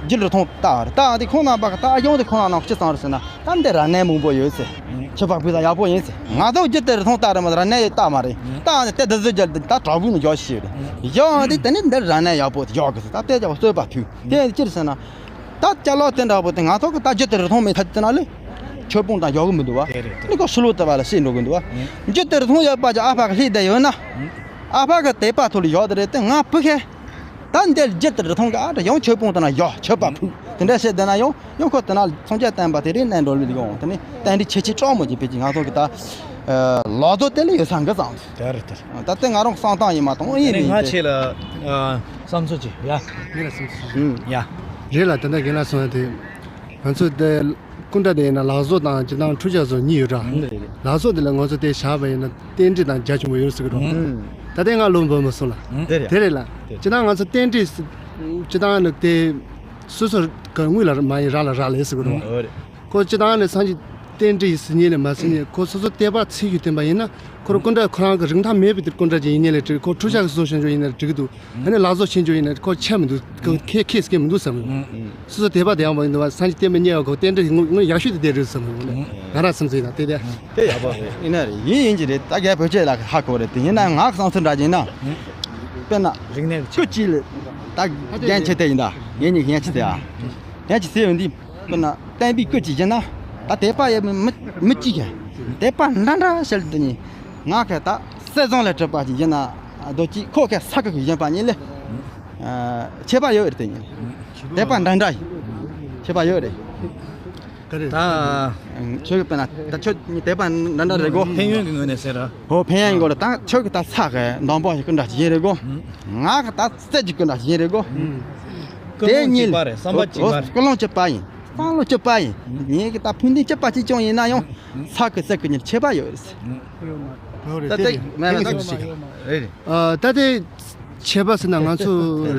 རྒྱུ་ལ་ཐོང་ལྟ་བ་རེད། ད་དེ་ཁོང་རྣམ་པ་གི་ད་ཨ་ཞང་དེ་ཁོང་རྣམ་ཅི་ཙང་རེད་ཟེར་ན། ད་འདི་ར་ནས་མང་པོ་ཡོད་ཟེར། ཁྱོད་པག་པི་ས་ཡག་པོ་ཡིན་ཟེར། ང་ཚོ་རྒྱུ་དེར་ཐོང་ལྟ་ར་མ་ར་ནས་ཡོད་ལྟ་མ་རེད། ལྟ་ནས་དེ་དུ་ཟོས་རྒྱུ་ད་དྲག་པོ་ནས་ཡོད་ཤེས་རེད། ཡོད་འདི་དེ་ནས་འདི་ར་ནས་ཡག་པོ་ཡོད་གི་ཟེར། ད་དེ་ཅག་གསོད་པ་ཐུག་དེ་ཅིར་ཟེར་ན། ད་ཅ་ལག་དེ་འདྲ་པོ་དེ་ང་ཚོ་གི་ད་རྒྱུ་དེར་ཐོང་མེད་ཐ་དེ་ན་ལེ། ཆོས་སྤོང་དང་ཡོག་གི་མི་འདུག་བ། དེ་རེད་དེ། ནི་ཁོ་ཤི་ལོ་དེ་བ་ལ་ཤེས་འགྲོ་གི་འདུག་བ། རྒྱུ་དེར་ཐོང་ཡོད་པ་ཅིག་ཨ་ཕ་གི་ལྷས་བསྡད་ཡོད་ན། ཨ་ཕ་གི་དད་པ་ཐོག་ལ་ཡོད་དེ་རེད་དེ་ང་ཕུ་ཁེ། ད་འདིར་རྒྱུ་དེར་ཐོང་གི་ཨ་ད་ཡང་ཆོས་སྤོང་དེ་ན་ཡོག་ཆོས་པ་ཕུ་དེ་འདྲ་བཤད་དེ་ན་ཡང་ཡང་ཁོ་དེ་ན་མཚོན་ཆ་བསྟན་པ་དེ་རེད་ནས་འགྲོ་ལི་ཡོང་དེ་ནི་རྟེན་འབྲེལ་ཆེ་ཆེ་སྤྲོ་མོ་གྱི་བེད་ཀྱི་ང་ཚོ་གི་ད་ལོ་ཐོ་དེ་ལ་ཡོད་ས་འགི་ཙང་། དེ་རེད་དེ། ད་ལྟ་ང་རང་བསམ་སྟངས་ཡིན་མ་གཏོགས་ཨེ་དེ་ནས་ཡིན་ང་ཏེ། ཆེ་ལ་བསམ་ཚུལ་ཅིག་ཡ། ངས་ལ་བསམ་ཚུལ་ཞིག་ཡ། རེད་ལ་ད་ལྟ་རྒན་ལགས་གསུངས་ཡ་དེ། ང་ཚོ་དེ་སྐུ་འདྲ་དེ་ཡིན་ན་ལག་བཟོ་དང་སྤྱི་བཏང་འཕྲུལ་ཆས་བཟོ་གཉིས་ཡོད་ར། ལག་བཟོ་དེ་ལ་ང་ཚོ་དེ་བཞག་པ་ཡིན་ན་རྟེན་འབྲེལ་དང་རྒྱ་ཆེན་པོ་ཡོད་ཟེར་གི་རོ། ད་ལྟའི་ང་བློ་འབབ་མ་སོང་ལ། དེ་རེད། དེ་རེད་ལ། སྤྱི་བཏང་ང་ཚོ་རྟེན་འབྲེལ་སྤྱི་བཏང་ནི་དེ་སོ་སོར་ག་དངུལ་ལ་མ་ཡིན་རག་ལ་རག་ལས་ཟེར་གི་རོ། ཁོ་སྤྱི་བཏང་ནས་སངས་རྒྱས་རྟེན་འབྲེལ་ཡིན་ཟེར་ཉིན་ལས་མ་ཟེར་ཉིན་ཁོ་སོ་སོ་ལྟེ་བ་ཚིག་ཡོད་བསྟན་པ་ཡིན་ན་ཁོ་རང་སྐུ་འདྲ་ཁོ་རང་གི་རིན་ཐང་མེད་པའི་དེར་སྐུ་འདྲ་ཅིག་ཡིན་ཉིན་ལས་འགྲིག་ཁོ་འཕྲུལ་ཆས་ཀྱི་བཟོ་ཤེས་འཇོག་ཡིན་ན་འགྲིག་གི་འདུག་ཨ་ནི་ལག་བཟོ་ཤེས་འཇོག་ཡིན་ན་ཁོ་ཆད་མི་འདུག་ཁོ་ཁེ་ཁེ་སྐྱེ་མི་འདུག་བསམ་གི་སོ་སོ་དད་པ་དེ་ཡང་མ་ཡིན་འདུག་བ་སངས་རྒྱས་བསྟན་པ་རྙེད་པ་ཁོ་རྟེན་འབྲེལ་དངོས་དངོས་ཡག་ཤོས་དེ་དེ་རེད་བསམ་གི་ང་རང་སེམས་ཚེ་ཡིན་ན་དེ་དེ། དེ་ཡག་པོ་རེད། ཡིན་ན་རེད་ཡིན་ཡིན་གྱི་རེད། ད་རྒྱ་བོད་ཆས་ལ་ཧ་གོ་རེད་དེ་ཡིན་ན་ང་གི་བསམ་ཚུལ་འདྲ་ཅིག་ཡིན་ན། དཔེར་ན། རིག་གནས་ཀྱི་སྐུ་གཅིག་ལ་ད་རྒྱན་ཆེ་དེ་ཡིན་ད་ངེད་གཉིས་ཀྱི་ཡན་ཆད་དེ་ཨ། ཡན་ཆད་ཟེར་ཡོང་དུས། དཔེར་ན་བསྟན་པའི་སྐུ་གཅིག་བཞེངས་ན་ད་དད་པ་ཡོད་མི་མི་མི་གཅིག་གི་དད་པ་འདྲ་འདྲ་བྱེད་དུ་ནི་ང་གི་ད་གསེར་བཟང་ལས་གྲུབ་པ་ཅིག་བཞེངས་ན་རྡོ་གཅིག་ཁོ་གི་ས་གི་གི་བཞེངས་པ་ཉིད་ལས་ཁྱད་པར་ཡོད་རེད་དེ་ཉིད་དད་པ་འདྲ་འདྲ་ཡིན་ཁྱད་པར་ཡོད་རེད། ག་རེ། ད། ཁྱོད་ཀྱི་དཔེར་ན་ད་ཁྱོད་ཉིད་དད་པ་འདྲ་འདྲ་རེད་གོ། ཕན་ཡོན་གྱི་ངོས་ནས་ཟེར་ར། ཧོ་ཕན་ཡོན་གོ་ལ་ད་ཁྱོད་ཀྱི་ད་ས་གི་འདམ་པོ་ཞིག་གི་འདྲ་ཞིག་ཡིན་རེད་གོ། ང་གི་ད་རྩལ་གྱི་ཀུན་ཏུ་ཡིན་རེད་གོ། ཀུན་སློང་གཅིག་པ་རེད་བསམ་པ་གཅིག་པ་རེད། ཀུན་སློང་གཅིག་པ་ཡིན། བསམ་བློ་གཅིག་པ་ཡིན། ངེད་ཀྱི་ད་ཕུགས་འདུན་གཅིག་པ་གཅིག་རྐྱང་ཡིན་ན་ཡང་ས་གི་རྩལ་གྱི་ཉིད་ཁྱད་པར་ཡོད་རེད། ད་ལྟ་ངས་ལ་ད་ཁྱེད་ཀྱི་སེམས་ཤིག་རེད། ད་ལྟ་ཁྱད་པར་ཟེར་ན་ང་ཚོ་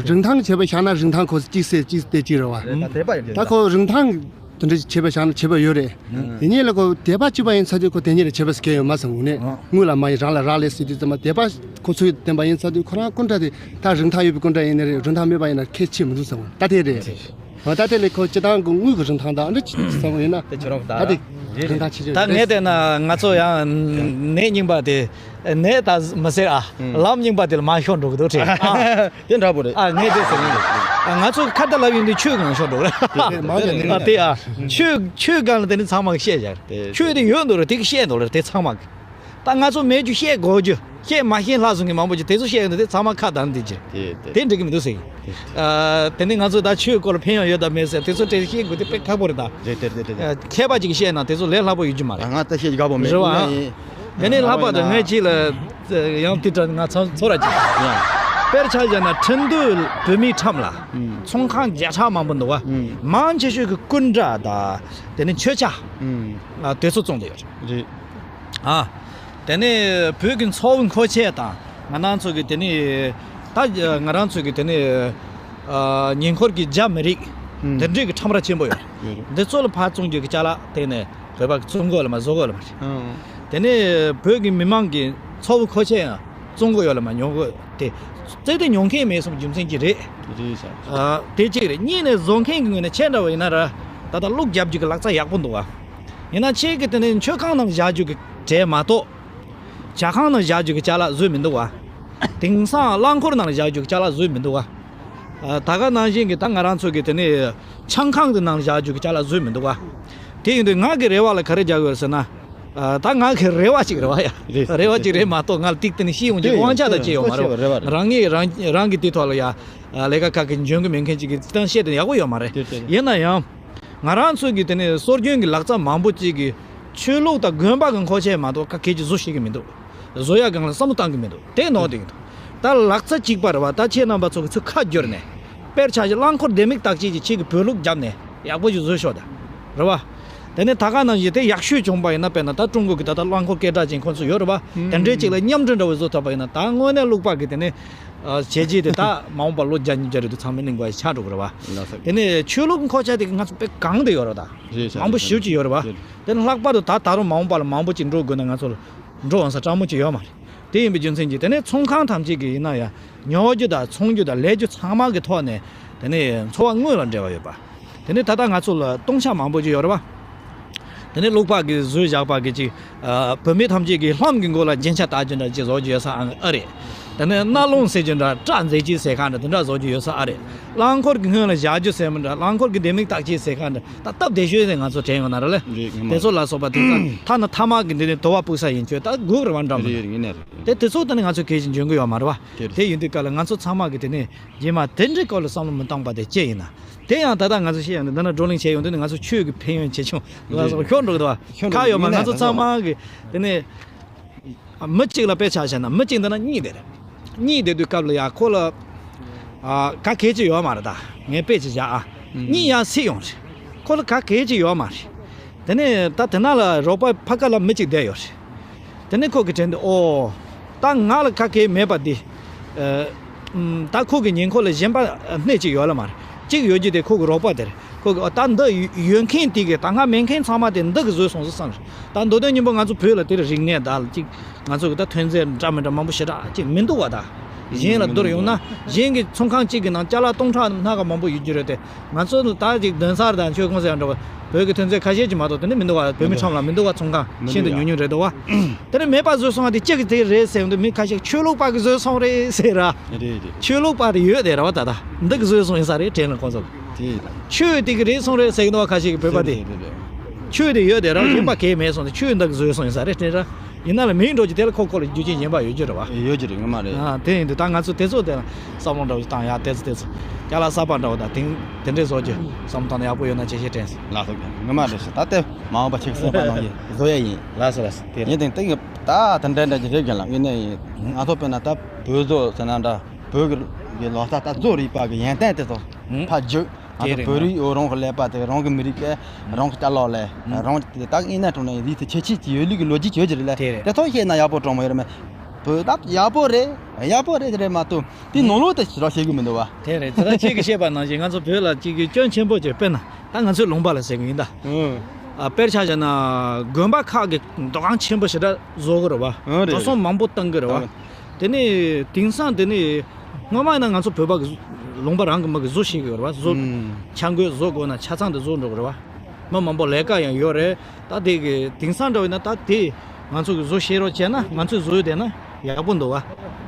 རིན་ཐང་གི་ཁྱད་པར་བཞག་ན་རིན་ཐང་ཁོ་གཅིག་སེ་གཅིག་སྟེ་གཅིག་རེད་བ། ད་ཁོ་རིན་ཐང་དེ་འདྲ་ཁྱད་པར་བཞག་ན་ཁྱད་པར་ཡོད་རེད། དེ་ཉིད་ལ་ཁོ་དད་པ་གཅིག་པ་ཡིན་ཚར་དུས་ཁོ་དེ་ཉིད་ལ་ཁྱད་པར་ཟེར་མཁན་ཡོད་མ་སོང་ངུ་ནས་དངུལ་ལ་མ་ཡིན་རང་ལ་རག་ལས་ཟེར་དུས་ཙམ་པ་དད་པ་ཁོ་ཚོས་བསྟན་པ་ཡིན་ཚར་དུས་ཁོ་རང་སྐུ་འདྲ་དེ་ད་རིན་ཐང་ཡོད་པའི་སྐུ་འདྲ་ཡིན་ནི་རེད། རིན་ཐང་མེད་པ་ཡིན་ན་ཁྱད་ཆེ་མི་འདུག་བསམ་ད་དེ་རེད། འོ་ད་དེ་ལས་ཁོ་སྤྱི་བཏང་གི་དངུལ་གྱི་རིན་ཐང་དང་འདྲ་ཅིག་བསམ་ཡིན་ན། དེ་ཁྱོད་རང་ད་ད་དེ་རིན་ཐང་ཆེ་ཆེ་ད་ངས་བལྟས་ན་ང་ཚོ་ཡང་ནད་རྙིང་པ་དེ་ནད་ད་མི་ཟེར་ཨ། ལམ་རྙིང་པ་དེ་ལ་མ་ཤོར་འགྲོ་གི་འདུག་དྲན་ཨ། དེ་འདྲ་པོ་རེད། ཨ་ངས་དེ་ཟེར་ནས་ཨ་ང་ཚོ་ཁ་ད་ལབ་ཡོང་དུས་ཆོས་སྒང་ཤོར་འགྲོ་གི་རེད། དེ་མང་ཆེ་ནས་ཨ་དེ་ཨ་ཆོས་ཆོས་སྒང་ལ་དེ་ནི་ཚང་མ་གི་བཤད་བཞག་རེད། ཆོས་དེ་ཡོད་འདུག་རེད། དེ་གི་བཤད་འདུག་རེད། དེ་ཚང་མ་གི་ད་ང་ཚོ་མེད་རྒྱུ་བཤད་དགོས་རྒྱུ་བཤད་མ་ཤེས་ལྷག་སོང་གི་མང་པོ་ཅིག་དེ་ཚོ་བཤད་ཡོང་དུས་དེ་ཚང་མ་ཁ་བདག་འདི་ཅི་དེ་དེ་དེ་འགྲིག་གི་མི་འདུག་ཟེར་གི། ཨ་དེ་ནི་ང་ཚོ་ད་ཆོས་སྐོར་ལ་ཕན་ཡོན་ཡོད་དམ་མེད་ཟེར་དེ་ཚོ་དྲན་ཤེས་དགོས་དེ་དཔེ་ཁག་པོ་རེད་ད། རེད་རེད་རེད་རེད། ཨ་མཁས་པ་ཅིག་གིས་བཤད་ན་དེ་ཚོ་ལས་སླ་པོ་ཡོད་རྒྱུ་མ་རེད། ང་ད་བཤད་རྒྱུ་དགའ་པོ་མེད། རེད་བ། ཨ་དེ་ནི་ལྷག་པར་དུ་ངས་ཅིག་ལ་ཡང་དེ་དྲན་ང་ཚང་ཚོ་ར་ཅིག་ཡང་དཔེར་ཆ་བཞག་ན་ཁྲིན་ཏུའུ་བོད་མིའི་ཁྲོམ་ལ་ཚོང་ཁང་བརྒྱ་ཕྲག་མང་པོ་འདུག་བ། མང་ཆེ་ཤོས་ཀྱི་སྐུ་འདྲ་དང་དེ་ནི་མཆོད་ཆ་ཨ་དེ་ཚོ་བཙོང་བསྡད་ཡོད་རེད། རེད། ཨ། དེ་ནས་བོད་ཀྱི་མཚོ་བོད་མཁོ་ཆས་དང་ང་རང་ཚོ་གི་དེ་ནས་ད་ང་རང་ཚོ་གི་དེ་ནས་ཨ་ཉེ་འཁོར་གྱི་རྒྱ་མི་རིགས་དེ་འདྲས་ཀྱི་ཁྲོམ་ར་ཆེན་པོ་ཡོད་རེད། འདི་ཚོ་ལ་ཕར་བཙོང་རྒྱུ་གི་ཅ་ལག་དེ་ནས་བོད་པ་གི་བཙོང་གི་ཡོད་ལ་མ་བཟོ་གི་ཡོད་ལ་མ་རེད། དེ་ནས་བོད་ཀྱི་མི་མང་གི་མཚོ་བོད་མཁོ་ཆས་ཡང་བཙོང་གི་ཡོད་ལ་མ་ཉོ་གི་དེ་རྩེ་དེ་ཉོ་མཁན་མེད་སོང་རྒྱུ་མཚན་གྱིས་རེད། རེད་ཤག་ཨ་དེ་གཅིག་རེད། གཉིས་ནས་བཟོ་མཁན་གྱི་ངོས་ནས་ཁྱེད་འདྲ་བ་ཡིན་ན་ར་ད་ལྟ་བླུགས་རྒྱབ་རྒྱུ་གི་ལག་རྩལ་ཡག་པོ་འདུག་ཨ། ཡིན་ན་ཁྱེད་ཀྱི་དེ་ནས་མཆོད་ཁང་ནང་བཞག་རྒྱུ་གི་གྲས་མ་གཏོགས། ཇ་ཁང་ནང་བཞག་རྒྱུ་གི་ཅ་ལག་བཟོས་མི་འདུག་བ། དེང་སང་རླངས་འཁོར་ནང་བཞག་རྒྱུ་གི་ཅ་ལག་བཟོས་མི་འདུག་བ། ཨ་ད་ག་ནང་བཞིན་གྱི་ད་ང་རང་ཚོ་གི་དེ་ནས་ཆང་ཁང་གི་ནང་བཞག་རྒྱུ་གི་ཅ་ལག་བཟོས་མི་འདུག་བ། དེ་ཡིན་དུས་ང་གི་རེ་བ་ལ་ག་རེ་རྒྱག་དགོས་ཟེར་ན། ཨ་ད་ང་གི་རེ་བ་ཅིག་རེད་བ་ཡ། རེད། རེ་བ་ཅིག་རེད་མ་གཏོགས་ང་ལ་ཏིག་དེ་ནས་ཤེས་ཡོང་རྒྱུ་དེ་དབང་ཆ་དང་ཅི་ཡོད་མ་རེད་བ། རེད་བ་རེད། རང་ངས་རང་རང་གི་དེ་ཐོག་ལ་ཡ། ལས་ཀ་ཁག་གི་འཇོན་གི་མེད་མཁན་ཅིག་གི་གཏམ་བཤད་དེ་ཡག་པོ་ཡོད་མ་རེད། དེ་དེ་ཡིན་ན་ཡང་། ང་རང་ཚོ་གི་དེ་ནས་སྲོལ་རྒྱུན་གྱི་ལག་རྩལ་མང་པོ་ཅིག་གིས་ཆོས་ལུགས་དང་དགོན་པ་གི་མཁོ་ཆས་མ་གཏོགས་ཁ་ཁད་ཀྱི་བཟོ་ཤེས་ཀྱི་མི་འདུག་བཟོ་ཡ་སྒང་ལ་བསམ་བློ་བཏང་གི་མི་འདུག་དེ་ནོར་དེ་ཡིན་འདུག་ད་ལག་རྩལ་གཅིག་པ་རེད་བ། ད་ཁྱེད་རྣམ་པ་ཚོ་གི་ཚུར་ཁ་བསྒྱུར་ནས་དཔེར་ཆ་བཞག་རླངས་འཁོར་ལྡེ་མིག་བཏགས་ཅིག་གིས་ཁྱེད་ཀྱི་བོད་ལུགས་བརྒྱབ་ནས་ཡག་པོ་ཞིག་བཟོས་ཤོག་ད། རེད་བ། དེ་ནས་ད་ག་ནང་བཞིན་དེ་ཡག་ཤོས་བྱུང་པ་ཡིན་ན་དཔེར་ན་ད་ཀྲུང་གོ་གི་ད་ལྟ་རླངས་འཁོར་སྐད་གྲགས་ཅན་ཁོང་ཚོ་ཡོད་རེད་བ། དེ་འདྲའི་ཅིག་ལ་མཉམ་འབྲེལ་འདྲ་བོ་བཟོ་ཐུབ་པ་ཡིན་ན་ད་དངོས་གནས་ལུག་པ་གི་དེ་ནས། བྱས་རྗེས་དེ་ད་མ་འོངས་པ་ལོ་བརྒྱ་ཉིས་བརྒྱ་རེད་འདུག་ཚང་མས་གླེང་དགོས་ཡ་ཆགས་འགྲོ་གི་རེད་བ། ལགས་སོ། དེ་ནས་ཆོས་ལུགས་མཁོ་ཆས་དེ་ང་ཚོ་དཔེ་གང་དུ་ཡོད་རེད་ད། རེད་ཤག་མང་པོ་ཞེ་པོ་ཅིག་ཡོད་རེད་བ། རེད། དེ་ནས་ལྷག་པར་དུ་ད་ད་རུང་མ་འོངས་པ་ལ་མང་པོ་ཅིག་འགྲོ་དགོས་ན་ང་ཚོ་ལ་འགྲོ་འོང་ས་སྤྲང་མོ་ཅིག་ཡོད་མ་རེད། དེ་ཡིན་པའི་རྒྱུ་མཚན་གྱིས་དེ་ནས་ཚོང་ཁང་ཐམས་ཅད་ཀྱིས་ཡིན་ན་ཡང་ཉོ་རྒྱུ་དང་ཚོང་རྒྱུ་དང་ལས་རྒྱུ་ཚང་མ་གི་ཐོག་ནས་དེ་ནས་འཚོ་བ་དངོས་ལ་འབྲེལ་བ་ཡོད་པ། དེ་ནས་ད་ལྟ་ང་ཚོ་ལ་གཏོང་ཆ་མང་པོ་ཅིག་ཡོད་རེད་བ། དེ་ནས་ཀློག་པ་གི་བཟོས་བཞག་པ་གི་ཅིག་ཨ། བུད་མེད་ཐམས་ཅད་ཀྱི་ལྷམ་གྱི་མགོ་ལ་རྒྱན་ཆ་བཏགས་རྒྱུ་འདྲ་ཅིག་བཟོ་རྒྱུ་ཡོད་ས་ཨ་རེད། དེ་ནས་རྣ་ལུང་ཟེར་རྒྱུ་འདྲ་སྐྲ་མཛེས་ཅིག་ཟེར་ཁ་འདྲ་དེ་འདྲ་བཟོ་རྒྱུ་ཡོད་ས་ཨ་རེད། རླངས་འཁོར་གྱི་སྔོན་ལ་བཞག་རྒྱུ་ཟེར་མི་འདྲ་རླངས་འཁོར་གྱི་ལྡེ་མིག་བཏགས་ཅིག་ཟེར་ཁ་འདྲ་ད་སྟབས་བདེ་ཤོས་དེ་ང་ཚོ་དྲན་ཡོང་ན་ར་ལེ། རེད་ངོ་མ་དེ་ཚོ་ལ་སོགས་པ་དེ་ཚོ་ཐ་ན་ཐ་མག་གི་འདི་ནས་དུ་བ་སྤུག་ས་ཡིན་ཁྱོད་ད་སྒུག་རེ་བ་འགྲམ་རེད་རེད་ངེས་ནས་རེད། དེ་དེ་ཚོ་ད་ནི་ང་ཚོ་གལ་ཆེན་འཇོན་གི་ཡོད་མ་རེད་བ། དེ་རེད། དེ་ཡིན་དུས་སྐབས་ལ་ང་ཚོ་ཚང་མ་གི་དེ་ནས་རྗེས་མ་དེ་འདྲའི་སྐོར་ལ་བསམ་བློ་མི་བཏང་པ་དེ་ཅི་ཡིན་ན། དེ་ཡང་ད་ལྟ་ང་ཚོ་ཤེས་ཡོང་དུས་འདི་ན་བགྲོ་གླེང་བྱས་ཡོང་དུས་ནི་ང་ཚོ་ཆོས་ཀྱི་ཕན་ཡོན་ཇེ་ཆུང་ལ་སོགས་ཤོར་འགྲོ་གི་འདུག་བ། ཁ་ཡོད་མ་ང་ཚོ་ཚང་མ་གི་དེ་ནས་མི་གཅིག་ལ་དཔེ་ཆ་བཞག་ན་མི་གཅིག་འདི་ན་གཉིས་དེ་རེད། གཉིས་དེ་དུས་སྐབས་ལ་ཡ་ཁོ་ལ་ཨ་ག་གལ་ཆེ་ཡོད་མ་རེད། ད་ངས་དཔེ་ཅིག་བཞག་ཨ། གཉིས་ཡ་སྲིད་ཡོང་རེད། ཁོ་ལ་ག་གལ་ཆེ་ཡོད་མ་རེད། དེ་ནས་ད་དེ་ན་ལ་རོགས་པ་ཕ་ཁ་ལ་མི་གཅིག་བསྡད་ཡོད་རེད། དེ་ནས་ཁོ་གི་དྲན་དུ་ཨོ། ད་ང་ལ་ག་གེ་མེད་པ་འདི། ཨ། ཨམ། ད་ཁོ་གི་ཉེ་འཁོར་ལ་གཞན་པ་སྣེ་གཅིག་ཡོད་ལ་མ་རེད། གཅིག་ཡོད་རྒྱུ་དེ་ཁོ་གི་རོགས་པ་དེ་རེད། ཁོ་གི་ཨོ་ད་འདི་ཡོད་མཁན་དེ་གི་ད་ང་མེད་མཁན་ཚང་མ་དེ་འདི་གི་བཟོས་སོང་ཟེར་བསམ་རེད། ད་མདོ་དོན་སྙིང་པོ་ང་ཚོ་བོད་ལ་དེ་རིག་གནས་ད་ལ་གཅིག་ང་ཚོ་གི་ད་ཐོན་རྫས་འདྲ་མི་འདྲ་མང་པོ་ཞེ་དྲག་ཅིག་མི་འདུག་བ། ད་གཞན་ལ་བསྡུར་ཡོང་ན་གཞན་གྱི་ཚོང་ཁང་གཅིག་གི་ནང་ཅ་ལག་སྟོང་ཕྲག་ལྷག་ག་མང་པོ་ཡོད་རྒྱུ་རེད་དེ། ང་ཚོ་ད་ཅིག་དོན་གསར་དང་ཆོས་ཁོངས་སུ་ཡང་འགྲོ་བ་བོད་ཀྱི་ཐོན་རྫས་ཁ་ཤས་ཅིག་མ་གཏོགས་དེ་ནི་མི་འདུག་བ། བོད་མི་ཁྲོམ་ལ་མི་འདུག་བ། ཚོང་ཁང་ཤིན་ཏུ་ཉུང་ཉུང་རེད་འདུག་བ། དེ་ནི་མེད་པ་བཟོས་སོང་བ་དེ་གཅིག་གི་དེ་རེད་ཟེར་འདུག་མི་ཁ་ཤས་ཆོས་ལུགས་པ་གི་བཟོས་སོང་རེད་ཟེར་ར། རེད་རེད། ཆོས་ལུགས་པ་དེ་ཡོད་དེ་ར་བ། ད་ད་འདི་གི་བཟོས་སོང་ཡིན་ས་རེད་དྲན་ལ་ཁོང་ཚོ། དེ་ཆོས་དེ་གི་རེད་སོང་རེད་ཟེར་གི་འདུག་བ། ཁ་ཤས་ཀྱི་བོད་པ་དེ། རེད་རེད་རེད། ཆོས་དེ་ཡོད་དེ་ར་གཞན་པ་གས་མེད་སོང་དེ་ཆོས་འདི་གི་བཟོས་སོང་ཡིན་ས་རེད་དྲན་ར། ཡིན་ན་ལ་མིང་འགྲོ་རྒྱུ་དེ་ལ་ཁོ་ཁོ་ལ་རྒྱུ་རྐྱེན་གཞན་པ་ཡོད་རྒྱུ་རེད་བ། ཡོད་རྒྱུ་རེད་ངོ་མ་རེད། ཨ་དེ་ཡིན་དུས་ད་ང་ཚོ་དེ་ཚོ་དེ་ལ་བསམ་བློ་འདྲ་བོ་ཞིག་བཏང་ཡ། དེ་ཚོ་དེ་ཚོ་ཅ་ལག་གསར་པ་འདྲ་བོ་དང་དེང་དེ་འདྲས་བཟོ་རྒྱུ་བསམ་བཏང་ན་ཡག་པོ་ཡོད་ན་ཆེ་ཤེས་དྲན་སོང་། ལགས་སོ། ངོ་མ་རེད་ཤག་ད་ལྟ་མ་འོངས་པ་ཁྱེད་སེམས་པ་ནང་གི་བཟོ་ཡ་ཡིན། ལགས་སོ་ལགས་སོ། དེ་ཡིན་དེང་དེང་གི་ད་དེ་འདྲ་འདྲ་གི་རེད་རྒན་ལགས། ཡིན་ནའི་ཡིན་ང་ཚོ་དཔེར་ན་ད་བོད་བཟོ་ཟེར་ན་འདྲ་བོད་ཀྱི་ལོ་གསར་ད་བཟོ་རིག་པ་གི་ཡོན་ཏན་དེ་ཚོ་ཧུམ། ཕར་རྒྱུག་ང་དེ་ཚོ་རེད་བོད་ང་རིགས་འོ་རང་གི་ཀླད་པ་དེ་རང་གི་མི་རིགས་ཀྱི་རང་གི་ཅ་ལག་ལས་ཧུམ། རང་གི་དེ་དག་ཡིན་ན་གྲོང་ནས་ཡིན་དེ་ཁྱད་ཆོས་ཀྱི་ཡོད་ལུགས་ཀྱི་ལོ་རྒྱུས་ཡོད་ཀྱི་རེད་ལ། དེ་རེད། དེ་ཚོ་ཤེས་ན་ཡག་པོ་གྲོང་མོ་ཡོད་རེད་མེད། བོད་ད་ཡག་པོ་རེད། ཡག་པོ་རེད་དེ་རེད་མ་གཏོགས་དེ་ནང་ལོགས་དེ་ཞེ་དྲག་ཤེས་གི་མི་འདུག་བ། དེ་རེད། ད་ཁྱེད་ཀྱིས་བཤད་པ་ནང་བཞིན་ང་ཚོ་བོད་ལ་གཅིག་གི་སྐྱོན་ཆེན་པོ་ཅིག་དཔེར་ན་ད་ང་ཚོའི་ལུང་པ་ལ་ཟེར་གི་ཡིན་ད། ཨང་། ཨ་དཔེར་ཆ་བཞག་ན་དགོན་པ་ཁག་གི་འདུ་ཁང་ཆེན་པོ་ཞེ་དྲག་བཟོ་གི་རེད་བ། ཨང་རེད་འགྲོ་སོང་མང་པོ་བཏང་གི་རེད་བ། ཨང་། དེ་ནས་དེང་སང་དེ་ནས་སྔོན་མ་ཡིན་ན་ང་ཚོ་བོད་པ་གི་ལུང་པ་རང་གི་མི་གི་བཟོ་ཤེས་གི་ཡོད་རེད་བ། བཟོ་ཨང་། ཆ་འགོད་བཟོ་དགོས་ན་ཆ་ཚང་དེ་བཟོ་འགྲོ་གི་རེད་བ། མི་མང་པོ་ལས་ཀ་ཡང་ཡོད་རེད། ད་དེ་གི་དེང་སང་འདྲ་བ་ཡིན་ན་ད་དེ་ང་ཚོ་གི་བཟོ་ཤེས་རོགས་བྱས་ན་ང་ཚོས་བཟོས་བསྡད་ན་ཡག་པོ་འདུག་བ།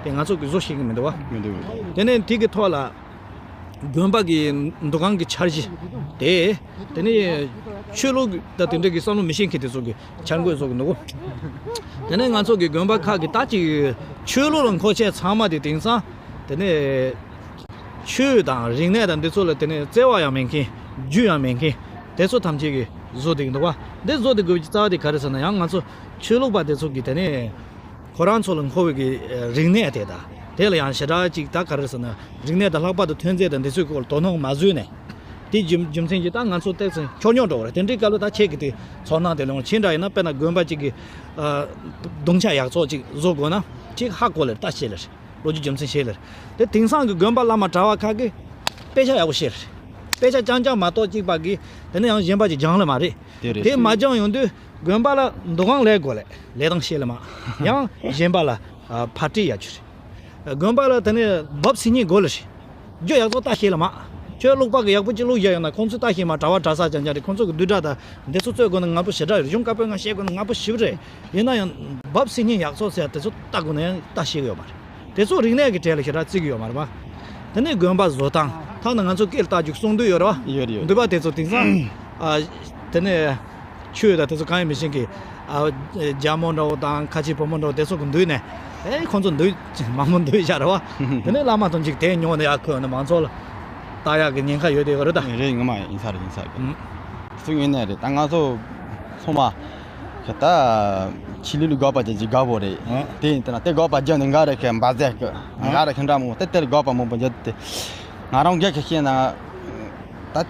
དེ་ང་ཚོ་གི་བཟོ་ཤེས་གི་མི་འདུག་བ། མི་འདུག་དེ་ནས་དེ་གི་ཐོག་ལ་དགོན་པ་གི་འདུ་ཁང་གི་འཆར་གཞི་དེ། དེ་ནས་ཆོས་ལུགས་ད་དེ་འདྲ་གི་བསམ་བློ་མི་ཤེས་མཁན་དེ་ཚོ་གི་འཆར་འགོད་བཟོ་གི་འདུག་དེ་ནས་ང་ཚོ་གི་དགོན་པ་ཁག་གི་ད་ཅིག་ཆོས་ལུགས་ལ་མཁོ་ཆས་ཚང་མ་དེ་དེང་སང་དེ་ནས་ཆོས་དང་རིག་གནས་དང་འདི་ཚོ་ལ་དེ་ནས་བརྩེ་བ་ཡང་མེད་མཁན་རྒྱུས་ཡང་མེད་མཁན་དེ་ཚོ་ཐམས་ཅད་ཀྱིས་བཟོ་བསྡད་ཀྱི་འདུག་བ། འདི་བཟོ་བསྡད་དགོས་ཀྱི་རྩ་བ་དེ་ག་རེ་ཟེར་ན་ཡང་ང་ཚོ་ཆོས་ལུགས་པ་དེ་ཚོ་གི་དེ་ནས་ཁོ་རང་ཚོ་ལ་མཁོ་བའི་གི་རིག་གནས་དེ་དང་དེ་ལ་ཡང་ཞེ་དྲག་ཅིག་ད་ག་རེ་ཟེར་ན་རིག་གནས་དང་ལྷག་པར་དུ་ཐོན་རྫས་དང་འདི་ཚོའི་སྐོར་དོ་སྣང་མ་བཟོས་ནས། དེ་རྒྱུ་རྒྱུ་མཚན་གྱིས་ད་ང་ཚོ་ཏོག་ཙམ་འཁྱོར་ཉོག་འགྲོ་བ་རེད། དེ་འདྲའི་སྐབས་ལ་ད་ཁྱེད་ཀྱི་དེ་ཚོར་སྣང་དེ་ལོངས་ཕྱིན་འདྲ་ཡིན་ན་དཔེར་ན་དགོན་པ་གཅིག་གི་ཨ་རྡུང་ཆ་ཡག་བཙོག་ཅིག་བཟོ་དགོས་ན་ཅིག་ཧ་གོ་ལེར་ལྟ་ཤེས་ལེར་ལོ་རྒྱུས་རྒྱུ་མཚན་ཤེས་ལེར། དེ་དེང་སང་གི་དགོན་པ་བླ་མ་གྲྭ་བ་ཁག་གིས་དཔེ་ཆ་ཡག་པོ་ཤེས་ལེར། དཔེ་ཆ་རྐྱང་རྐྱང་མ་གཏོགས་གཅིག་པ་གིས་དེ་ནས་ཡང་གཞན་པ་ཅིག་སྦྱང་ལེ་མ་རེད། དེ་རེད། དེ་མ་སྦྱང་ཡོང་དུས་དགོན་པ་ལ་འདུ་ཁང་ལས་དགོས་ལེ་ལས་སྟངས་ཤེས་ལེ་མ། ཡང་གཞན་པ་ལ་ཨ་ཕར་སྤྲད་ཡག་རྒྱུ་རེད། དགོན་པ་ལ་དེ་ནས་བབས་སེ་ཉིན་དགོས་ལ་རེད། རྒྱུ་ཡག་བཙོག་ལྟ་ཤེས་ལ་མ། ཁྱོད་ཀློག་པ་གི་ཡག་པོ་ཅིག་ཀློག་བཞག་ཡོད་ན་ཁོང་ཚོས་ལྟ་ཤེས་མ། གྲྭ་བ་གྲྭ་ས་རྐྱང་རྐྱང་རེད། ཁོང་ཚོ་གི་བསྡུས་གྲྭ་དང་འདི་ཚོ་རྩོད་དགོས་ན་ང་པོ་ཞེ་དྲག་རེད། གཞུང་བཀའ་པོད་ལྔ་ཤེས་དགོས་ན་ང་པོ་ཞེ་པོ་རེད། ཡིན་ན་ཡང་བབས་སེ་ཉིན་ཡག་བཙོག་ཟེར་དེ་ཚོ་ལྟ་དགོས་ན་ཡང་ལྟ་ཤེས་གི་ཡོད་མ་རེད། དེ་ཚོ་རིག་གནས་ཀྱི་གྲས་ལ་ཞེ་དྲག་བརྩི་གི་ཡོད་མ་རེད་པ། དེ་ནས་དགོན་པ་བཟོ་སྟངས་ཐ་ན་ང་ཚོ་སྐད་ལྟ་རྒྱུ་གསུང་འདུས་ཡོད་རེད་པ། ཡོད་རེད་ཡོད་རེད། འདུས་པ་དེ་ཚོ་དེང་སང་ཨ་དེ་ནས། ཆོས་དང་དེ་ཚོ་གང་ཡང་མི་ཤེས་མཁན། ཨ་རྒྱ་མོ་འདྲ་བོ་དང་ཁ་ཆེ་བུ་མོ་འདྲ་བོ་དེ་ཚོ་གི་འདུས་ནས། ཨེ་ཁོང་ཚོ་འདུས་མང་པོ་འདུས་བཞག་རེད་པ། དེ་ནས་བླ་མ་དང་གཅིག་དེ་ཉོ་ནས་ཡར་འཁོད་ནས་མང་ཚོགས་ལ་ལྟ་ཡག་གི་ཉེན་ཁ་ཡོད་དེ་རེད་ད། རེད་ངོ་མ་ཡིན་ས་རེད་ཡིན་ས་རེད། ཨུམ། སུ་ཡིན་ནའི་རེད་ད་ང་ཚོ་ཚང་མ་གི་ད་ཆོས་ལུགས་ལ་དགག་པ་བརྒྱབ་ཀྱི་དགའ་པོ་རེད། ཨུམ། དེ་ཡིན་ད་ན་དེ་དགག་པ་བརྒྱབ་ནས་འགའ་རེ་གི་འབའ་ཟེར་གི་ཨུམ། འགའ་རེ་གི་འདྲ་མོ་དེ་དེར་དགག་པ་མང་པོ་བརྒྱབ་དེ། ང་རང་སྒེར་གྱི་བཤད་ན། ད།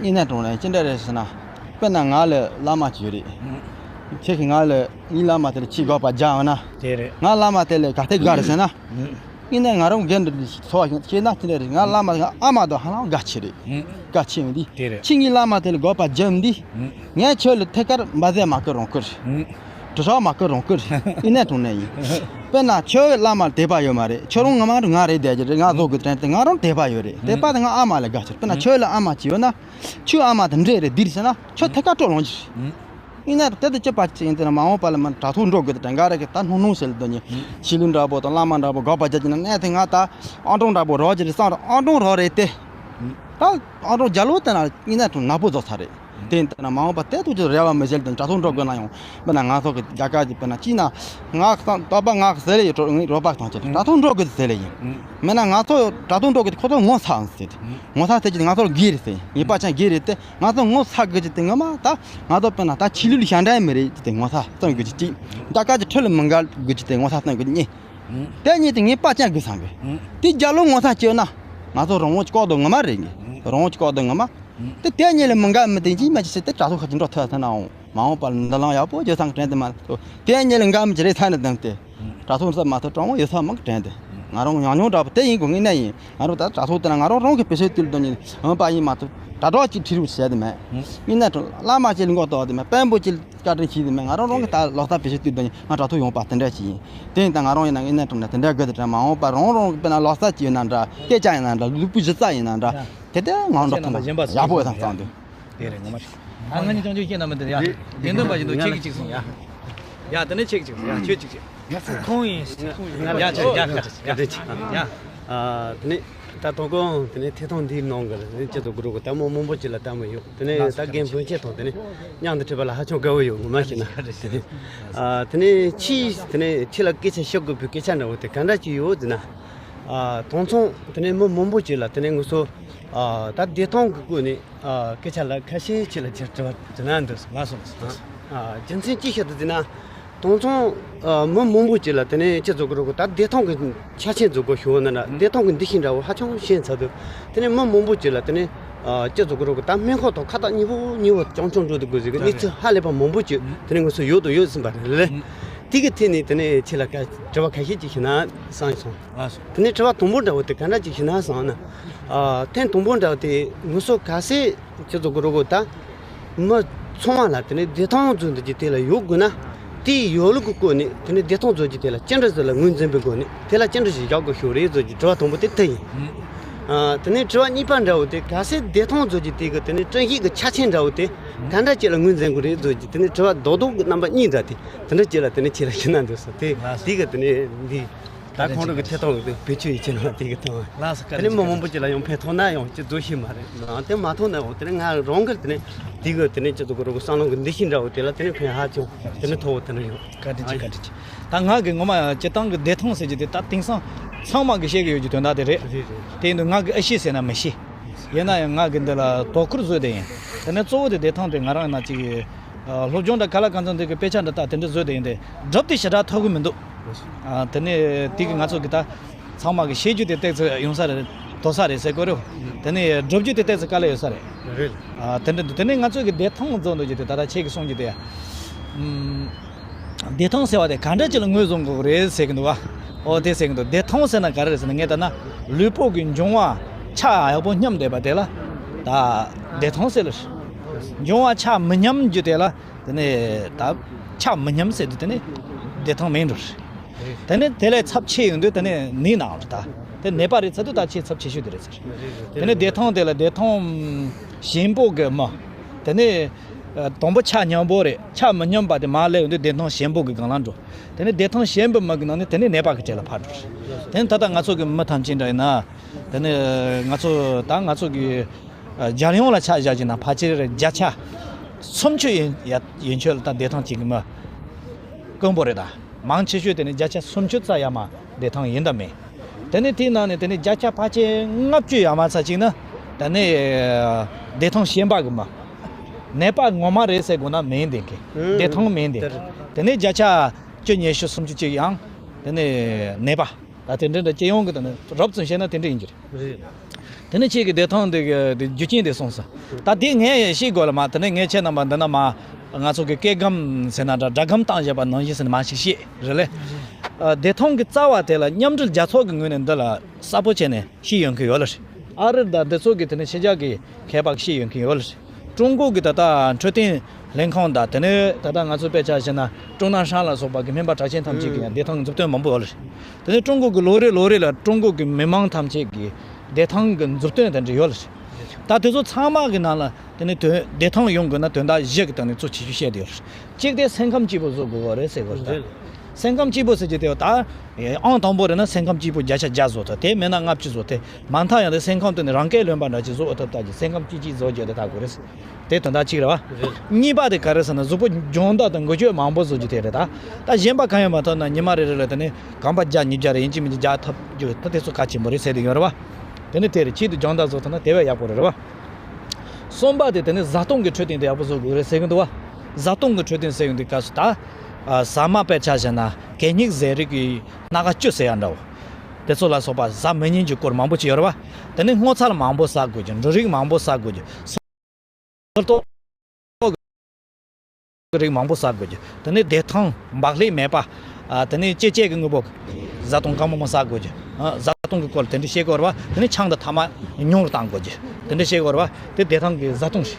ཡིན་ན་གྲོང་ལ་ཅི་འདྲ་རེད་ཟེར་ན། དཔེར་ན་ང་ལ་བླ་མ་ཅིག་ཡོད་རེད། ཁྱེད་ཀྱིས་ང་ལ་ངའི་བླ་མ་དེ་ལ་ཆེས་དགག་པ་རྒྱག་ཡོང་ན། དེ་རེད། ང་བླ་མ་དེ་ལ་ག་དེ་དགའ་རེད་ཟེར་ན། ཡིན་ན་ང་རང་སྒེར་འདི་ཚོ་བ་ཞིག་བཤད་ན་ཅི་འདྲ་རེད། ང་བླ་མ་ང་ཨ་མ་དང་ཧ་ལམ་དགའ་ཆེ་རེད། དགའ་ཆེ་ཡོང་དུས། དེ་རེད། ཁྱེད་ངའི་བླ་མ་དེ་ལ་དགག་པ་རྒྱབ་དུས། ངས་ཁྱོད་ལ་ཐད་ཀར་འབའ་ཟེར་མ་ཁུར་རང་ཁུར། དྲི་བ་མ་ཁུར་རང་ཁུར། ཡིན་ན་གྲོང་ནས་ཡིན། དཔེར་ན་ཁྱོད་བླ་མ་ལ་དད་པ་ཡོད་མ་རེད། ཁྱོད་རང་ང་མ་ང་རེད་བསྡད་ཀྱི་རེད། ང་བཟོ་དགོས་དྲན་ཏེ་ང་རང་དད་པ་ཡོད་རེད། དད་པ་དེ་ང་ཨ་མ་ལ་དགའ་ཆེ་རེད། དཔེར་ན་ཁྱོད་ལ་ཨ་མ་ཅིག་ཡོད་ན། ཁྱོད་ཨ་མ་དེ་འདྲས་རེད་འདིར་ཟེར་ན་ཁྱོད་ཐད་ཀར་སྤྲོ་ལོང་གི་རེད། ཡིན་ན་དེ་དུ་ཅི་པ་ཅི་ཡིན་དེ་ན་མ་འོངས་པ་ལ་མ་དྲ་ཐོག་འགྲོ་དགོས་དེ་འགའ་རེ་གི་ད་སྣང་སྣང་བྱེད་ལ་དོན་ནི་ཆོས་ལུགས་འདྲ་པོ་དང་བླ་མ་འདྲ་པོ་དགག་པ་རྒྱག་གི་ན་གནས་དེ་ང་ད་ཨང་གྲངས་འདྲ་པོ་རོགས་ཀྱི་རེད་བསམ་ར་ཨང་གྲངས་རོགས་རེད་དེ། ད་ཨང་གྲངས་རྒྱ་ལོ་དེ་ན་ཡིན་ན་དུ་ནག་པོ་བཟོ་ཚར་རེད། དེ་ཡིན་དེ་ན་མ་འོངས་པ་དེ་དུ་ཅི་རེ་བ་མི་བྱེད་དོན་དྲ་ཐོག་འགྲོ་དགོས་ན་ཡང་མི་ན་ང་ཚོ་གི་རྒྱ་གར་གྱི་དཔེར་ན་ཅི་ན་ང་ཁ་སང་དོག་པ་ང་ཟེར་ཡི་རོགས་པ་དང་ཅི་དྲ་ཐོག་འགྲོ་དགོས་ཟེར་ལེ་ཡིན། མི་ན་ང་ཚོ་དྲ་ཐོག་འགྲོ་དགོས་ཁོ་ཚོ་ངོ་ཚ་ཟེར་ངོ་ཚ་ཟེར་གྱི་ང་ཚོར་དགེ་རེད་ཟེར་ཡིན་པ་ཅང་དགེ་རེད་དེ། ང་ཚོ་ངོ་ཚ་དགོས་ཀྱི་དེ་ངོ་མ་ད་ང་ཚོ་དཔེར་ན་ད་ཆོས་ལུགས་ལ་ཞེན་ཁྲལ་མི་རེད་ཀྱི་དེ་ངོ་ཚ་བསྟན་དགོས་ཀྱི་གཅིག་རྒྱ་གར་གྱི་ཁྲོད་ལ་མི་འགལ་དགོས་ཀྱི་དེ་ངོ་ཚ་བསྟན་དགོས་ཀྱི་གཉིས། དེ་གཉིས་དེ་ངས་དཔའ་ཅན་དགོས་བསམ་གི། དེ་རྒྱ་ལོ་ངོ་ཚ་བཅོས་ན་ང་ཚོ་རང་དབང་ཅིག་ལྐོག་ཏུ་ངོ་མ་རེད་གི། རང་དབང་ཅིག་ལྐོག་ཏུ་ངོ་མ། དེ་དེ་གཉིས་ལ་མི་འགལ་མི་དེ་གཅིག་མ་གཅིག་བྱས་ཏེ་དྲ་ཐོག་ཁ་ཅིག་འགྲོ་ཐུབ་ཐུབ་ན་འོང་མ་འོངས་པ་ལ་འདི་ལང་ཡག་པོ་བརྗོད་བསམ་གི་དྲན་དེ་མ་གཏོགས་དེ་གཉིས་ལ་འགལ་མི་ཅི་རེད་ཚ་ནས་དང་དེ་དྲ་ཐོག་ས་མ་ཐོག་གྲོང་བོ་ཡོད་ས་མང་གི་དྲན་དེ། ང་རང་ཉམས་མྱོང་འདྲ་པོ་དེ་ཡིན་དགོས་ངེས་གནས་ཡིན། ང་རང་ད་དྲ་ཐོག་དེ་ན་ང་རང་རང་གི་བེད་སྤྱོད་དུས་ལ་དོན་ནི་འོན་པ་ཡིན་མ་གཏོགས་དྲ་གྲོགས་ཀྱི་ཁྲིད་རུ་བྱས་དེ་མེད། ཡིན་ན་བླ་མ་ཅིག་ལ་མགོ་གཏོགས་དེ་མེད། དཔོན་པོ་ཅིག་ལ་བཀའ་དྲིན་ཆེ་དེ་མེད། ང་རང་རང་གི་ད་ལོ་གསར་བེད་སྤྱོད་དུས་ལ་དོན་ནི་ང་དྲ་ཐོག་ཡོང་པ་དེ་འདྲ་ཅིག་ཡིན། དེ་ཡིན་ད་ང་རང་ཡིན་ན་ཡིན་ན་དྲང་ན་དེ་འདྲ་དགོས་དེ་དྲན་མ་འོངས་པ་རང་རང་གི་དཔེར་ན་ལོ་གསར་ཅིག་ཡོད་ན་འདྲ་སྐད་ཆ་ཡིན་ན་འདྲ་ལུས་པོ་གཞི་རྩ་ཡིན་ན་འདྲ་དེ་དེ་ང་རང་འདྲ་ཐོན་ན་ཡག་པོ་ཡོད་དམ་བསམ་དུས། དེ་རེད་ངོ་མ་རེད། ཨ་ང་གཉིས་ཅང་ཅོ་བཤད་ན་མི་འདི་ཡ། དགེ་འདུན་པ་ཡིན་དུས་ཁྱེད་ཀྱིས་གཅིག་གསུངས་ཡ། ཡ་དེ་ནས་ཁྱེད་ཀྱིས་གཅིག་གསུངས་ཡ་ཁྱོད་གཅིག་གཅིག་ཁོང་ཡིན། ཡ་ཆ་ཡ་ཁ་ཡ་ཡ། ཨ་དེ་ནས་ད་དོ་དགོང་དེ་ནས་ཐད་གཏོང་འདིའི་ནང་གི་ནས་སྤྱི་ཚོགས་གུ་རུ་གི་ལྟད་མོ་མང་པོ་ཅིག་ལ་ལྟད་མོ་ཡོད་དེ་ནས་ད་རྒན་ཕུན་ཆད་དང་དེ་ནས་མཉམ་དུ་འཕྲད་པ་ལ་ཧ་ཅང་དགའ་བོ་ཡོད་ངོ་མ་བཤད་ན། དེ་ནས་ཨ་དེ་ནས་ཕྱིས་དེ་ནས་ཁྱེད་ལ་སྐད་ཆ་བཤད་དགོས་པའི་སྐད་ཆ་འདྲ་བོ་དེ་ག་འདྲ་ཅིག་ཡོད་ཟེར་ན། ཨ་དེང་སང་དེ་ནས་མི་མང་པོ་ཅིག་ལ་དེ་ནས་ངུ་སོ། ཨ་ད་བདེ་ཐང་གི་སྐོར་ནས་ཨ་སྐད་ཆ་ལ་ཁ་ཤས་ཅིག་ལ་ཅིག་དྲི་བ་དྲི་ན་འདོད་སོང་། ལགས་སོ་ལགས་སོ། ཨ་རྒྱུ་མཚན་ཅི་ཞིག་ཏུ་ཟེར་ན། དེང་སང་ཨ་མི་མང་པོ་ཅིག་ལ་དེ་ནས་སྤྱི་ཚོགས་ཀྱི་རོགས་ཀྱི་ད་བདེ་ཐང་གི་ཆ་རྐྱེན་འཛུགས་དགོས་ཞུ་བ་ན་འདྲ་བདེ་ཐང་གི་འདུ་ཤེས་འདྲ་བོ་ཧ་ཅང་ཞན་ཚར་འདུག་དེ་ནས་མི་མང་པོ་ཅིག་ལ་དེ་ནས་ཨ་སྤྱི་ཚོགས་ཀྱི་རོགས་ཀྱི་ད་སྨན་ཁང་དང་ཁ་ཐག་ཉེ་པོ་ཉེ་བོ་ཅུང་ཅུང་འགྲོ་དུ་དགོས་ཟེར་གི་གནས་ཚུལ་ཧ་ལས་པ་མང་པོ་ཅིག་དེ་ནས་ངོ་སོ་ཡོད་དུ་ཡོད་ཟིན་པ་རེད། དེ་གི་ཐད་ནས་དེ་ནས་ཁྱེད་ལ་དྲི་བ་ཁ་ཤས་ཅིག་ཞུ་ན་བསམ་སོང་། ལགས་སོ། དེ་ནས་དྲི་བ་དང་པོ་འདྲ་བོ་དེ་ག་འདྲ་ཅིག་ཞུ་ན་བསམ་ན། ཨ་ཐེངས་དང་པོ་འདྲ་བོ་དེ་ངུ་སོ་ག་སེ་ཁྱེད་ཚོ་གི་རོགས་ད་མི་ཚང་མ་ལ་དེ་ནས་བདེ་ཐང་ཚོ་འདི་ཀྱི་དེ་ལ་ཡོད་དགོས་ན་དེའི་ཡོད་ལུགས་ཀྱི་སྐོར་ནས་དེ་ནས་བདེ་ཐང་ཚོ་ཀྱི་དེ་ལ་ཅི་འདྲ་ཟེར་ལ་ངོས་འཛིན་པའི་སྒོ་ནས་དེ་ལ་ཅི་འདྲ་ཞིག་བཞག་དགོས་ཤོག་རེད་ཚོ་ཀྱི་དྲི་བ་དང་པོ་དེ་དེ་ཡིན། ཨ་དེ་ནས་དྲི་བ་གཉིས་པ་འདྲ་བོ་དེ་ག་སེ་བདེ་ཐང་ཚོ་ཀྱི་དེ་གི་དེ་ནས་བསྟན་བཤིག་གི་ཆ་རྐྱེན་འདྲ་བོ་དེ་ག་འདྲ་ཅིག་ལ་ངོས་འཛིན་དགོས་རེད་ཚོ་ཀྱི་དེ་ནས་དྲི་བ་རྡོག་རྡོག་གི་རྣམ་པ་གཉིས་འདྲ་དེ་དེ་འདྲ་ཅིག་ལ་དེ་ནས་ཁྱེད་ལ་ཞུ་ན་འདོད་སོང་དེ་དེ་གི་དེ་ནས་འདི། ད་ཁོང་རང་གི་ཐད་གཏོང་གི་བེད་སྤྱོད་ཡིན་ཕྱིར་ན་དེ་གི་ཐོག་ལགས་སོ། དེ་ནས་མི་མང་པོ་ཅིག་ལ་ཡང་ཕན་ཐོགས་ན་ཡང་ཅི་བཟོ་ཤེས་མ་རེད་ནའང་དེ་མ་ཐོག་ན་ཡང་དེ་ནས་ང་རང་གི་དེ་ནས་དེ་གི་དེ་ནས་ཅི་བཟོ་གི་རོགས་བསམ་བློ་གི་འདི་ཤིང་འདྲ་བོ་དེ་ལ་དེ་ནས་ཕན་ཧ་ཅང་དེ་ནས་ཐོག་དེ་ནས་ཡོད། བཀའ་དྲིན་ཆེ་བཀའ་དྲིན་ཆེ། ད་ང་གི་ངོ་མ་སྤྱི་བཏང་གི་བདེ་ཐང་ཟེར་གྱི་དེ་ད་དེང་སང་ཚང་མ་གི་བཤད་གི་ཡོད་ཀྱི་དོན་དག་དེ་རེད། རེད་རེད། དེ་ཡིན་དུས་ང་གི་ཨེ་ཤེས་ཟེར་ན་མི་ཤེས། ཡིན་ན་ཡང་ང་གི་འདི་ལ་དོ་ཁུར་བཟོས་དེ་ཡིན། དེ་ནས་གཙོ་བོ་དེ་བདེ་ཐང་དེ་ང་རང་ཡིན་ན་ཅིག་ཨ་སློབ་སྦྱོང་འདྲ་ག་ལ་གང་འཚམ་འདི་གི་དཔེ་ཆ་འདྲ་ལྟ་དེ་འདྲ་བཟོས་དེ་ཡིན་ཏེ་སྒྲུབ་དེ་ཞེ་དྲག་ཐོབ་གི་མི་འདུག་ཨ་དེ་ནས་དེ་གི་ང་ཚོ་གི་ད་ཚང་མ་གི་བཤད་རྒྱུ་དེ་ཏོག་ཙམ་ཡོང་ས་རེད། དོ་ས་རེད་ཟེར་གོ་རེད། དེ་ནས་སྒྲུབ་རྒྱུ་དེ་ཏོག་ཙམ་དཀའ་ལས་ཡོད་ས་རེད། རེད། ཨ་དེ་འདྲ་འདུག་དེ་ནས་ང་ཚོ་གི་བདེ་ཐང་བཟོ་འདོད་རྒྱུ་དེ་ད་ལྟ་ཁྱེད་ཀྱིས་གསུང་རྒྱུ་དེ་ཨམ། བདེ་ཐང་ཟེར་བ་དེ་ག་འདྲ་ཅིག་ལ་ངོས་བཟུང་དགོས་རེད་ཟེར་གི་འདུག་བ། ཨོ་དེ་ཟེར་གི་འདུག་བདེ་ཐང་ཟེར་ན་ག་རེ་རེད་ཟེར་ན་ངས་ལྟ་ན་ལུས་པོ་གི་འབྱུང་བ་ཆ་ཡག་པོ་མཉམ་བསྡད་པ་དེ་ལ་ད་བདེ་ཐང་ཟེར་ལ། འབྱུང་བ་ཆ་མི་མཉམ་རྒྱུ་དེ་ལ་དེ་ནས་ད་ཆ་མི་མཉམ་ཟེར་དུས་དེ་ནས་བདེ་ཐང་མེད་འགྲོ་རེད། དེ་ནས་དེ་ལས་ཚབས་ཆེ་ཡོང་དུས་དེ་ནས་ནད་ན་རེད་ད། དེ་ནད་པ་རེད་ཚར་དུས་ད་ཆེས་ཚབས་ཆེ་ཤོས་དེ་རེད་ཟེར། དེ་ནས་བདེ་ཐང་དེ་ལ་བདེ་ཐང་ཞན་པོ་གི་མི། དེ་ནས་དང་པོ་ཆ་མཉམ་པོ་རེད། ཆ་མི་མཉམ་པ་དེ་མར་སླེབས་ཡོང་དུས་བདེ་ཐང་ཞན་པོ་གི་སྒང་ལ་འགྲོ། དེ་ནས་བདེ་ཐང་ཞན་པོའི་མི་གི་ནང་ནས་དེ་ནས་ནད་པ་གི་གྲས་ལ་ཕར་འགྲོ། དེ་ནས་ད་ལྟ་ང་ཚོ་གི་མི་ཐམས་ཅད་འདྲ་ཡིན་ན། དེ་ནས་ང་ཚོ་ད་ང་ཚོ་གི་རྒྱལ་ཡོངས་ལ་ཆ་བཞག་ཅིག་ན་ཕལ་ཆེར་བརྒྱ་ཆ་སུམ་ཅུ་ཡན་ཡན་ཆོད་ལ་ད་བདེ་ཐང་ཅིག་གི་མི་དཀོན་པོ་རེད་ད། མང་ཆེ་ཤོས་དེ་ནས་བརྒྱ་ཆ་སུམ་ཅུ་རྩ་ཡར་མར་བདེ་ཐང་ཡིན་དང་མིན། དེ་ནས་དེའི་ནང་ནས་དེ་ནས་བརྒྱ་ཆ་ཕལ་ཆེར་ལྔ་བཅུ་ཡར་མར་ཚར་གཅིག་ནི་དེ་ནས་བདེ་ཐང་ཞན་པ་གི་མི། ནད་པ་ངོ་མ་རེད་ཟེར་དགོས་ན་མིན་དེ་གི་བདེ་ཐང་མིན་དེ། དེ་ནས་བརྒྱ་ཆ་བཅུ་ཉི་ཤུ་སུམ་ཅུ་གཅིག་ཡང་དེ་ནས་ནད་པ། ད་དེ་འདྲ་འདྲ་སྤྱི་ཡོངས་ཀྱི་དེ་ནས་རོབ་ཙམ་བཤད་ན་དེ་འདྲ་ཡིན་གྱི་རེད། རེད། དེ་ནས་ཁྱེད་ཀྱི་བདེ་ཐང་དེ་གི་དེ་རྒྱུ་རྐྱེན་དེ་གསུངས་སོང་། ད་དེ་ངས་ཤེས་དགོས་ལ་མ་དེ་ནས་ངས་ཁྱེད་རྣམ་པ་འདི་ན་མ་ང་ཚོ་གི་སྐད་སྒམ་ཟེར་ན་འདྲ་སྒྲ་སྒམ་བཏང་བཞག་པ་ནང་བཞིན་ཟེར་ན་མ་ཞིག་ཤེས་རེད་ལེ། ཨ་བདེ་ཐང་གི་རྩ་བ་དེ་ལ་མཉམ་འབྲེལ་རྒྱལ་ཚོགས་ཀྱི་ངོས་ནས་འདི་ལ་གསལ་པོ་བྱས་ནས་ཤེས་ཡོང་གི་ཡོད་ལ་རེད། ཨ་རི་དང་འདི་ཚོ་གི་དེ་ནས་ཤེས་བྱ་གི་མཁས་པ་གི་ཤེས་ཡོང་གི་ཡོད་ལ་རེད། ཀྲུང་གོ་གི་ད་ལྟ་འཕྲོད་བསྟེན་ལྷན་ཁང་དང་དེ་ནས་ད་ལྟ་ང་ཚོ་དཔེ་ཆ་བཞག་ན་ཀྲུང་ནན་ཧྲན་ལ་སོགས་པ་གི་སྨན་པ་གྲགས་ཅན་ཐམས་ཅད་ཀྱི་ཡང་བདེ་ཐང་གི་མཛུབ་སྟོན་མང་པོ་ཡོད་ལ་རེད། དེ་ནས་ཀྲུང་གོ་གི་ལོ་རེ་ལོ་རེ་ལ་ཀྲུང་གོ་གི་མི་མང་ཐམས་ཅད་ཀྱི་བདེ་ཐང་གི་མཛུབ་སྟོན་དེ་འདྲ་ཡོད་ལ་རེད། ད་དེ་ཚོ་ཚང་མ་གི་ནང་ལ་དེ་ནི་དོན་བདེ་ཐང་ཡོང་དགོས་ན་དོན་དག་བཞི་གི་སྟེང་ནས་གཙོ་ཆེ་ཤོས་བཤད་དེ་ཡོད་རེད། གཅིག་དེ་སེམས་ཁམས་སྐྱིད་པོ་བཟོ་དགོས་པ་རེད་ཟེར་དགོས་རེད་ད། རེད། སེམས་ཁམས་སྐྱིད་པོ་ཟེར་གྱི་དེ་ད་ཨང་དང་པོ་རེད་ན་སེམས་ཁམས་སྐྱིད་པོ་བརྒྱ་ཆ་བརྒྱ་བཟོ་ཐུབ། དེ་མེད་ན་ལྔ་བཅུ་བཟོ་ཐུབ། མ་མཐའ་ཡང་དེ་སེམས་ཁམས་དེ་ནི་རང་སྐད་ལོན་པ་འདྲ་ཅིག་བཟོ་ཐུབ་ཐབས་ཀྱི་སེམས་ཁམས་སྐྱིད་སྐྱིད་བཟོ་རྒྱུ་དེ་ཐག་དགོས་རེད། དེ་དོན་དག་གཅིག་རེད་བ། རེད། གཉིས་པ་དེ་ག་རེ་ཟེར་ན་གཟུགས་པོ་སྦྱོང་བརྡར་དང་འགུལ་སྐྱོད་མང་པོ་བཟོ་རྒྱུ་དེ་རེད་ད། ད་གཞན་པ་གང་ཡང་མ་ཐོབ་ན་ཉི་མ་རེ་རེ་ལ་དེ་ནི་གོམ་པ་བརྒྱ་ཉིས་བརྒྱ་རེ་ཡིན་གཅིག་མིན་གཅིག་རྒྱག་ཐུབ་རྒྱུ་ད་དེ་ཚོ་གལ་ཆེན་པོ་རེད་ཟེར་དེ་ཡོད་རེད་བ། དེ་ནི་དེ་རེད། ཆེད་དུ་སྦྱོང་བརྡར་བཟོ་ཐུབ་ན་དེ་བས་ཡག་པོ་རེད་རེད་བ། གསུམ་པ་དེ་དེ་ནི་བཟའ་བཏུང་གི་འཕྲོད་བསྟེན་དེ་ཡག་པོ་བཟོ་དགོས་རེད་ཟེར་གི་འདུག་བ། བཟའ་བཏུང་གི་འཕྲོད་བསྟེན་ཟེར་ཡོང་དུས་སྐབས་སུ་ད། ཨ། ཟ་མ་དཔེར་ཆ་བཞག་ན་གད་སྙིགས་ཟད་རིགས་ཀྱི་སྣ་ཁ་བཅུ་ཟེར་ཡ་འདྲ་བོ། དེ་ཚོ་ལ་སོགས་པ་ཟ་མི་ཉན་གྱི་སྐོར་མང་པོ་ཅིག་ཡོད་རེད་བ། དེ་ནི་སྔོ་ཚལ་མང་པོ་ཟ་དགོས་རྒྱུ། འབྲུ་རིགས་མང་པོ་ཟ་དགོས་རྒྱུ། སིལ་ཏོག་གི་རིགས་མང་པོ་ཟ་དགོས་རྒྱུ། དེ་ནས་བདེ་ཐང་བག་ལེབ་མེད་པ། ཨ། དེ་ནས་ལྕེ་ལྕེ་གི་དངོས་པོ། བཟའ་བཏུང་གང་མང་མང་ཟ་དགོས་རྒྱུ། ཨ། བཟའ་བཏུང་གི་སྐོར་དེ་འདྲ་བཤད་དགོས་རེད་བ། དེ་ནས་ཆང་དང་ཐ་མག་ཉུང་རུ་གཏང་དགོས་རྒྱུ། དེ་འདྲ་བཤད་དགོས་རེད་བ། དེ་བདེ་ཐང་གི་བཟའ་བཏུང་རེད།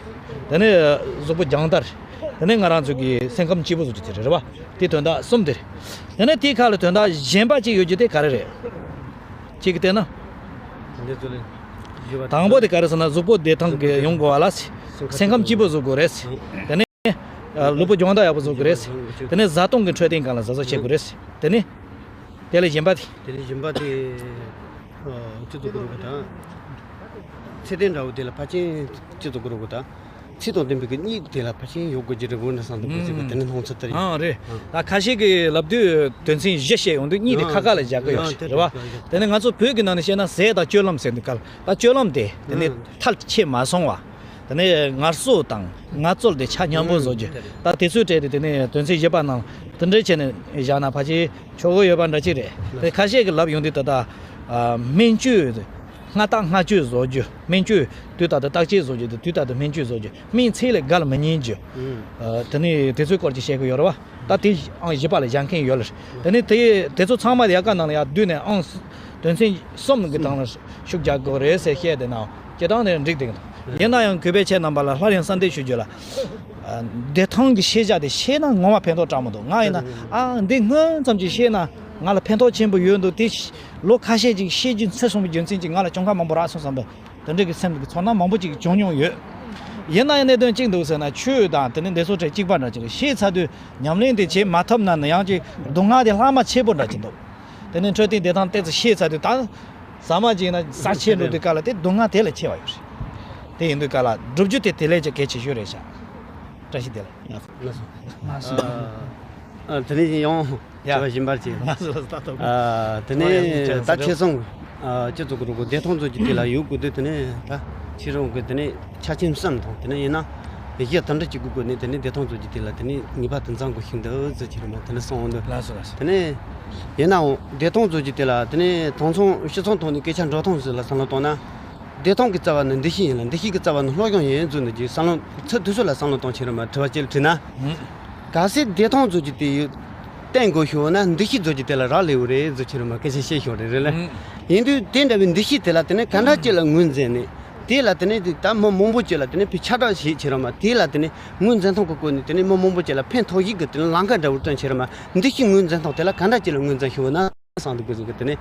དེ་ནས་གཟུགས་པོ་སྦྱོང་བརྡར། དེ་ནས་ང་རང་ཚོ་གི་སེམས་ཁམས་སྐྱིད་པོ་བཟོ་རྒྱུ་དེ་རེད་བ། དེ་དོན་དག་གསུམ་དེ་རེད། དེ་ནས་དེའི་ཁ་ལ་དོན་དག་གཞན་པ་གཅིག་ཡོད་རྒྱུ་དེ་ག་རེ་རེད། གཅིག་གི་བལྟས་ན། འདི་ཚོ་ལས། དང་པོ་དེ་ག་རེ་ཟེར་ན་གཟུགས་པོ་བདེ་ཐང་གི་ཡོང་དགོས་པ་ལ་སེམས་ཁམས་སྐྱིད་པོ་བཟོ་དགོས་རེད། དེ་ནས་ལུས་པོ་སྦྱོང་བརྡར་ཡག་པོ་བཟོ་དགོས་རེད། དེ་ནས་བཟའ་བཏུང་གི་འཕྲོད་བསྟེན་སྒང་ལ་གཟབ་གཟབ་བྱེད་དགོས་རེད། དེ་ནས་དེ་ལས་གཞན་པ་དེ། དེ་ལས་གཞན་པ་དེ་སྤྱི་ཚོགས་ཀྱི་རོགས་པ་དང་། ཚད་ལྡན་འདྲ་བོ་དེ་ལ་ཕལ་ཆེར་སྤྱི་ཚོགས་ཀྱི་རོགས་པ་དང་། ཚད་དང་ལྡན་པའི་གི་གཉིས་དེ་ལ་ཕལ་ཆེར་ཡོད་དགོས་ཀྱི་རེད་འོ་ན་བསམ་འདུག་གི་ཟེར་གི་དེ་ནི་སྣང་ཚུལ་ལྟར་ཡིན། ཨང་རེད། ད་ཁ་ཤས་ཀྱིས་ལབ་དུས་དོན་ཚན་བཞི་བཤད་ཡོང་དུས་གཉིས་དེ་ཁ་ཁ་ལ་བཞག་གི་ཡོད་རེད་བ། དེ་ནི་ང་ཚོ་བོད་ཀྱི་ནང་ནས་བཤད་ན་ཟས་དང་སྤྱོད་ལམ་ཟེར་འདུག་ག་ལ། ད་སྤྱོད་ལམ་དེ་དེ་ནི་ཐལ་ཆད་མ་སོང་བ། དེ་ནས་ངལ་གསོ་དང་ངལ་རྩོལ་དེ་ཆ་མཉམ་པོ་བཟོ་རྒྱུ། ད་དེ་ཚོའི་གྲས་དེ་དེ་ནས་དོན་ཚན་བཞི་པ་ནང་དེ་འདྲ་བྱས་ནས་བཞག་ན་ཕལ་ཆེར་ཆོག་གི་ཡོད་པ་འདྲ་ཅིག་རེད། དེ་ཁ་ཤས་ཀྱིས་ལབ་ཡོང་དུས་ད་ལྟ་སྨན་བཅོས། སྔ་རྟགས་སྔ་བཅོས་བཟོ་རྒྱུ། སྨན་བཅོས་དུས་ལྟར་དུ་བརྟག་དཔྱད་བཟོ་རྒྱུ་དང་དུས་ལྟར་དུ་སྨན་བཅོས་བཟོ་རྒྱུ། སྨན་ཚད་ལས་བརྒལ་མི་ཉན་རྒྱུ། ཨ། དེ་ནས་དེ་ཚོའི་སྐོར་གྱི་བཤད་ཀྱི་ཡོད་རེད་བ། ད་དེ་ཨང་བཞི་པ་ལ་བཞག་མཁན་ཡོད་ལ། དེ་ནས་དེ་དེ་ཚོ་ཚང་མ་ཡལ་ག་ནང་ལ་ཡར་བསྡུས་ནས་ཨང་དོན་ཚན་གསུམ་གྱི་སྟེང་ལ་ཤུགས་རྒྱག་དགོས་རེད་ཟེར་བཤད་དེ་ན་སྤྱིར་བཏང་ནས་འགྲིག་བསྡད་ཀྱི་འདུག་ཡིན་ན་ཡང་གུས་པས་ཁྱེད་རྣམ་པ་ལ་སླར་ཡང་གསལ་འདེབས་ཞུ་རྒྱུ་ལ། ཨ། བདེ་ཐང་གི་ཤེས་བྱ་དེ་ཤེས་ན་ངོ་མ་ཕན་ཐོགས་དྲག་མི་འདུག་ང་ཡིན་ན་ཨ་འདི་སྔོན་ཙམ་ཅིག་ཤེས་ན་ང་ལ་ཕན་ཐོགས་ཆེན་པོ་ཡོད་འདུག་དེ་ལོ་ཁ་ཤས་ཅིག་ཤེས་རྒྱུ་འཚོལ་སོང་བའི་རྒྱུ་མཚན་གྱིས་ང་ལ་གྱོང་ཁ་མང་པོ་རག་སོང་བསམ་པའི་དེ་འདྲ་གི་སེམས་ཀྱི་ཚོར་སྣང་མང་པོ་ཅིག་བྱུང་མྱོང་ཡོད། ཡིན་ན་ཡང་གནད་དོན་གཅིག་འདུག་ཟེར་ན་ཆོས་དང་དེ་ནི་འདི་ཚོ་གྲས་གཅིག་པ་འདྲ་ཅིག་རེད། ཤེས་ཚར་དུས་ཉམས་ལེན་དེ་བྱེད་མ་ཐུབ་ན་ནི་ཡང་ཅིག་སྡུག་བསྔལ་དེ་ལྷག་མ་ཆེ་པོ་འདྲ་ཅིག་འདུག་དེ་ནི་འཕྲོད་བསྟེན་བདེ་ཐང་ཏོག་ཙམ་ཤེས་ཚར་དུས་ད་ཟ་མ་བྱས་ན་ཟ་ཆེ་འགྲོ་དུས་སྐབས་ལ་དེ་སྡུག་བསྔལ་དེ་ལས་ཆེ་བ་ཡོད་རེད། དེ་ཡིན་དུས་སྐབས་ལ་སྒྲུབ་རྒྱུ་དེ་དེ་ལས་ཀྱང་གལ་ཆེ་ཤོས་རེད་ཤག་བཀྲ་ཤིས་བདེ་ལེགས། ལགས་སོ། ལགས་སོ། ཨ། ཨ། དེ་ནས་ཡང་ཡ། དྲི་བ་གཞན་པར་བྱེད། ལགས་སོ་ལགས་སོ། ད་ལྟ་ཨ། དེ་ནས་ད་ཁྱེད་ཚོ་ཨ། སྤྱི་ཚོགས་ཀྱི་རོགས་པ་བདེ་ཐང་ཚོ་གི་དེ་ལ་ཡོད་དགོས་དུས་དེ་ནས་ད་ཁྱེད་རང་གི་དེ་ནས་ཆ་རྐྱེན་གསུམ་དང་དེ་ནས་ཡིན་ན་གཞི་དེ་འདྲ་གཅིག་དགོས་དགོས་ནས་དེ་ནས་བདེ་ཐང་ཚོ་གི་དེ་ལ་དེ་ནས་ངེས་པར་དུ་འཛོམས་དགོས་ཤིང་འདུག་ཟེར་ཁྱེད་རང་དེ་ནས་གསུངས་འདུག་ལགས་སོ་ལགས་སོ། དེ་ནས་ཡིན་ནའང་བདེ་ཐང་ཚོ་གི་དེ་ལ་དེ་ནས་དེང་སང་སྤྱི་ཚོགས་ཐོག་ནས་སྐད་ཆ་འགྲོ་སྟངས་ཟེར་ལ་བསམ་བློ་བཏང་ན། བདེ་ཐང་གི་རྩ་བ་ནི་འདུ་ཤེས་ཡིན་ལ་འདུ་ཤེས་ཀྱི་རྩ་བ་ནི་སློབ་སྦྱོང་ཡིན་ཚུལ་འདི་རྗེས་བསམ་བློ་ཚུལ་དུས་སུ་ལ་བསམ་བློ་གཏོང་བྱེད་རོགས་མ་དྲི་བ་ཅིག་དྲིས་ན། གལ་སྲིད་བདེ་ཐང་བཟོ་རྒྱུ་དེ་ཡོད་བསྟན་དགོས་ཤོག་ན་འདུ་ཤེས་བཟོ་རྒྱུ་དེ་ལ་རག་ལས་འོ་རེད་བཟོ་བྱེད་རོགས་མ་སྐད་ཆ་བཤད་ཤོག་རེད་རེད་ལ། ཡིན་དུས་དེ་འདྲ་བའི་འདུ་ཤེས་དེ་ལ་དེ་ནས་ག་འདྲ་ཅིག་ལ་ངོས་འཛིན་ནས་དེ་ལ་དེ་ནས་ད་མི་མང་པོ་ཅིག་ལ་དེ་ནས་ཕི་ཁྱབ་བསྒྲགས་བྱེད་བྱེད་རོགས་མ་དེ་ལ་དེ་ནས་ངོས་འཛིན་ཐོག་གི་སྐོར་ནས་དེ་ནས་མི་མང་པོ་ཅིག་ལ་ཕན་ཐོགས་ཡིག་གི་དེ་ནས་ལམ་ཁ་འདྲ་བོ་བསྟན་བྱེད་རོགས་མ་འདུ་ཤེས་ངོས་འཛིན་ཐོག་དེ་ལ་ག་འདྲ་ཅིག་ལ་ངོས་འཛིན་ཤོག་ན། བསམ་འདུག་གི་ཟེར་གི་དེ་ནས་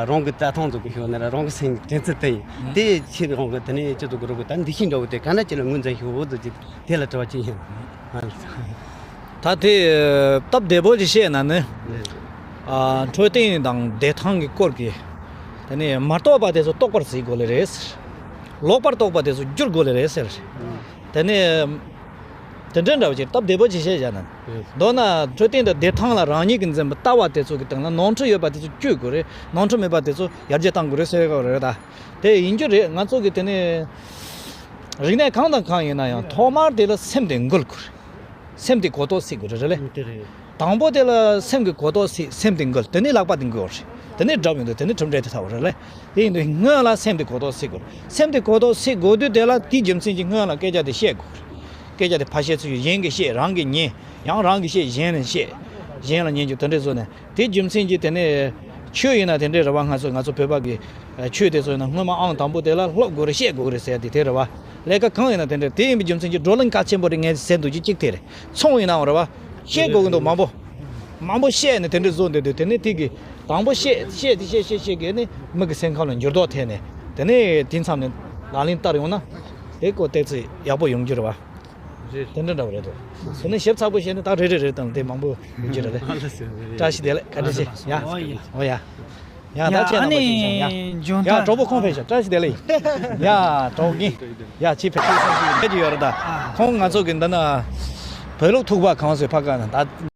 རང་གི་རྩ་ཐང་ཚོ་གི་ཤོག་ན་ར་རང་གི་སེམས་དྲན་ཚུལ་དེ་ཡིན། དེ་ཕྱིར་རང་གི་དེ་ནས་སྤྱི་ཚོགས་ཀྱི་རོགས་ཀྱི་ད་འདི་ཤིང་འདྲ་བོ་དེ་ག་འདྲ་ཅིག་ལ་ངོས་འཛིན་ཤོག་འོ་ཟེར་གྱི་དེ་ལ་དྲི་བ་ཅིག་ཡིན། ད་དེ་སྟབས་བདེ་པོ་ཅིག་བཤད་ན་ནི། ཨ། འཕྲོད་བསྟེན་དང་བདེ་ཐང་གི་སྐོར་གྱི་དེ་ནས་མ་རྟོགས་པ་དེ་ཚོ་རྟོགས་པར་བྱེད་དགོས་ལེ་རེད། ལོག་པར་རྟོགས་པ་དེ་ཚོ་བསྒྱུར་དགོས་ལེ་རེད་ཟེར། དེ་ནས། དེ་འདྲ་འདྲ་བ་ཅིག་སྟབས་བདེ་པོ་ཅིག་བཤད་བཞག་ན། རེད། མདོར་ན་འཕྲོད་བསྟེན་དང་བདེ་ཐང་ལ་རང་ཉིད་ཀྱིས་འཛིན་པའི་ལྟ་བ་དེ་ཚོ་གི་སྟེང་ལ་ནོར་འཁྲུལ་ཡོད་པ་དེ་ཚོ་བཅོས་དགོས་རེད། ནོར་འཁྲུལ་མེད་པ་དེ་ཚོ་ཡར་རྒྱས་གཏང་དགོས་རེད་ཟེར་དགོས་རེད་ད། དེ་ཡིན་རྒྱུ་རེད། ང་ཚོ་གི་དེ་ནས་རིག་གནས་གང་དང་གང་ཡིན་ན་ཡང་ཐོག་མར་དེ་ལ་སེམས་དེ་འགུལ་དགོས་རེད། སེམས་དེ་གོ་རྟོགས་སད་དགོས་རེད་རེད་ལེ། དེ་རེད། དང་པོ་དེ་ལ་སེམས་ཀྱི་གོ་རྟོགས་སད། སེམས་དེ་འགུལ། དེ་ནས་ལག་པ་དེ་འགུལ་བ་རེད། དེ་ནས་སྒྲུབ་ཡོང་དུས་དེ་ནས་གྲུབ་འབྲས་དེ་ཐོབ་པ་རེད་ལེ། དེ་ཡིན་དུས་སྔོན་ལ་སེམས་དེ་གོ་རྟོགས་སད་དགོས། སེམས་དེ་གོ་རྟོགས་སད་དགོས་དུས་དེ་ལ་དེའི་རྒྱུ་མཚན་གྱིས་སྔོན་ལ་སྐད་ཆ་དེ་བཤད་དགོས་རེད། སྐད་ཆ་དེ་ཕར་བཤད་ཚུལ་གཞན་གྱིས་བཤད། རང་གིས་ཉན། ཡང་རང་གིས་བཤད། གཞན་ལ་བཤད། གཞན་ལ་ཉན་རྒྱུ་དེ་འདྲས་བཟོས་ནས་དེའི་རྒྱུ་མཚན་གྱིས་དེ་ནས་ཆོས་ཡིན་ན་དེ་འདྲས་རེད་བ། ང་ཚོ་ང་ཚོ་བོད་པ་གི་ཆོས་དེ་ཚོ་ཡིན་ན་སྔོན་མ་ཨང་དང་པོ་དེ་ལ་སློབ་དགོས་རེད། བཤད་དགོས་རེད་ཟེར་ཡ་དེ་དེ་རེད་བ། ལས་ཀ་གང་ཡིན་ན་དེ་འདྲས་དེ་ཡིན་པའི་རྒྱུ་མཚན་གྱིས་བགྲོ་གླེང་གལ་ཆེན་པོ་རེད་ངས་ཟེར་འདུག་རྒྱུ་གཅིག་དེ་རེད། ཚོང་ཡིན་ནའང་རེད་བ། བཤད་དགོས་ཀྱི་འདུག་མང་པོ། མང་པོ་བཤད་ནས་དེ་འདྲས་བཟོ་འདུག་དུས་དེ་ནས་དེ་གི་དང་པོ་བཤད་བཤད་དེ་བཤད་བཤད་བཤད་གི་ནི་མི་གི་སེམས་ཁམས་ལ་འགྱུར་ལྡོག་ཐེབས་ནས་དེ་ནས་དེ་མཚམས་ནས་ ལག་ལེན་བསྟར་ཡོང་ན་དེ་ཀོ་ཏོག་ཙམ་ཡག་པོ་ཡོང་རྒྱུ་རེད་བ། རེད། དེ་འདྲ་འདྲ་བོ་རེད་འདུག་དེ་ནས་ཞིབ་ཚགས་པོ་བཤད་ན་ད་རེད་རེད་རེད་དང་དེ་མང་པོ་ཡོང་རྒྱུ་རེད། ཨ་ལ་སེ་རེད། བཀྲ་ཤིས་བདེ་ལེགས། བཀའ་དྲིན་ཆེ། ཡ། ཨོ་ཡ། ཨོ་ཡ། ཡ། ད་ཡ། ཁྱེད་ཨ་རྣམ་པ་ནི་ཅིག་ཡ། འཇོན་ཡ། ཐང་གྲོགས་པོ་ཁོང་ཕེབས་ཤག་བཀྲ་ཤིས་བདེ་ལེགས། ཡ། གྲོགས་རྒན། ཡ། ཅི་ཕེབས་ཤིག་བསམ་ཞིག་ཕེབས་ཀྱི་ཡོད་རེད་ད། ཨ། ཁོང་ང་ཚོ་གི་འདི་ན་བོད་ལུགས་ཐུག་པ་གང་ཟེར་ཕ་ག་ན་ད།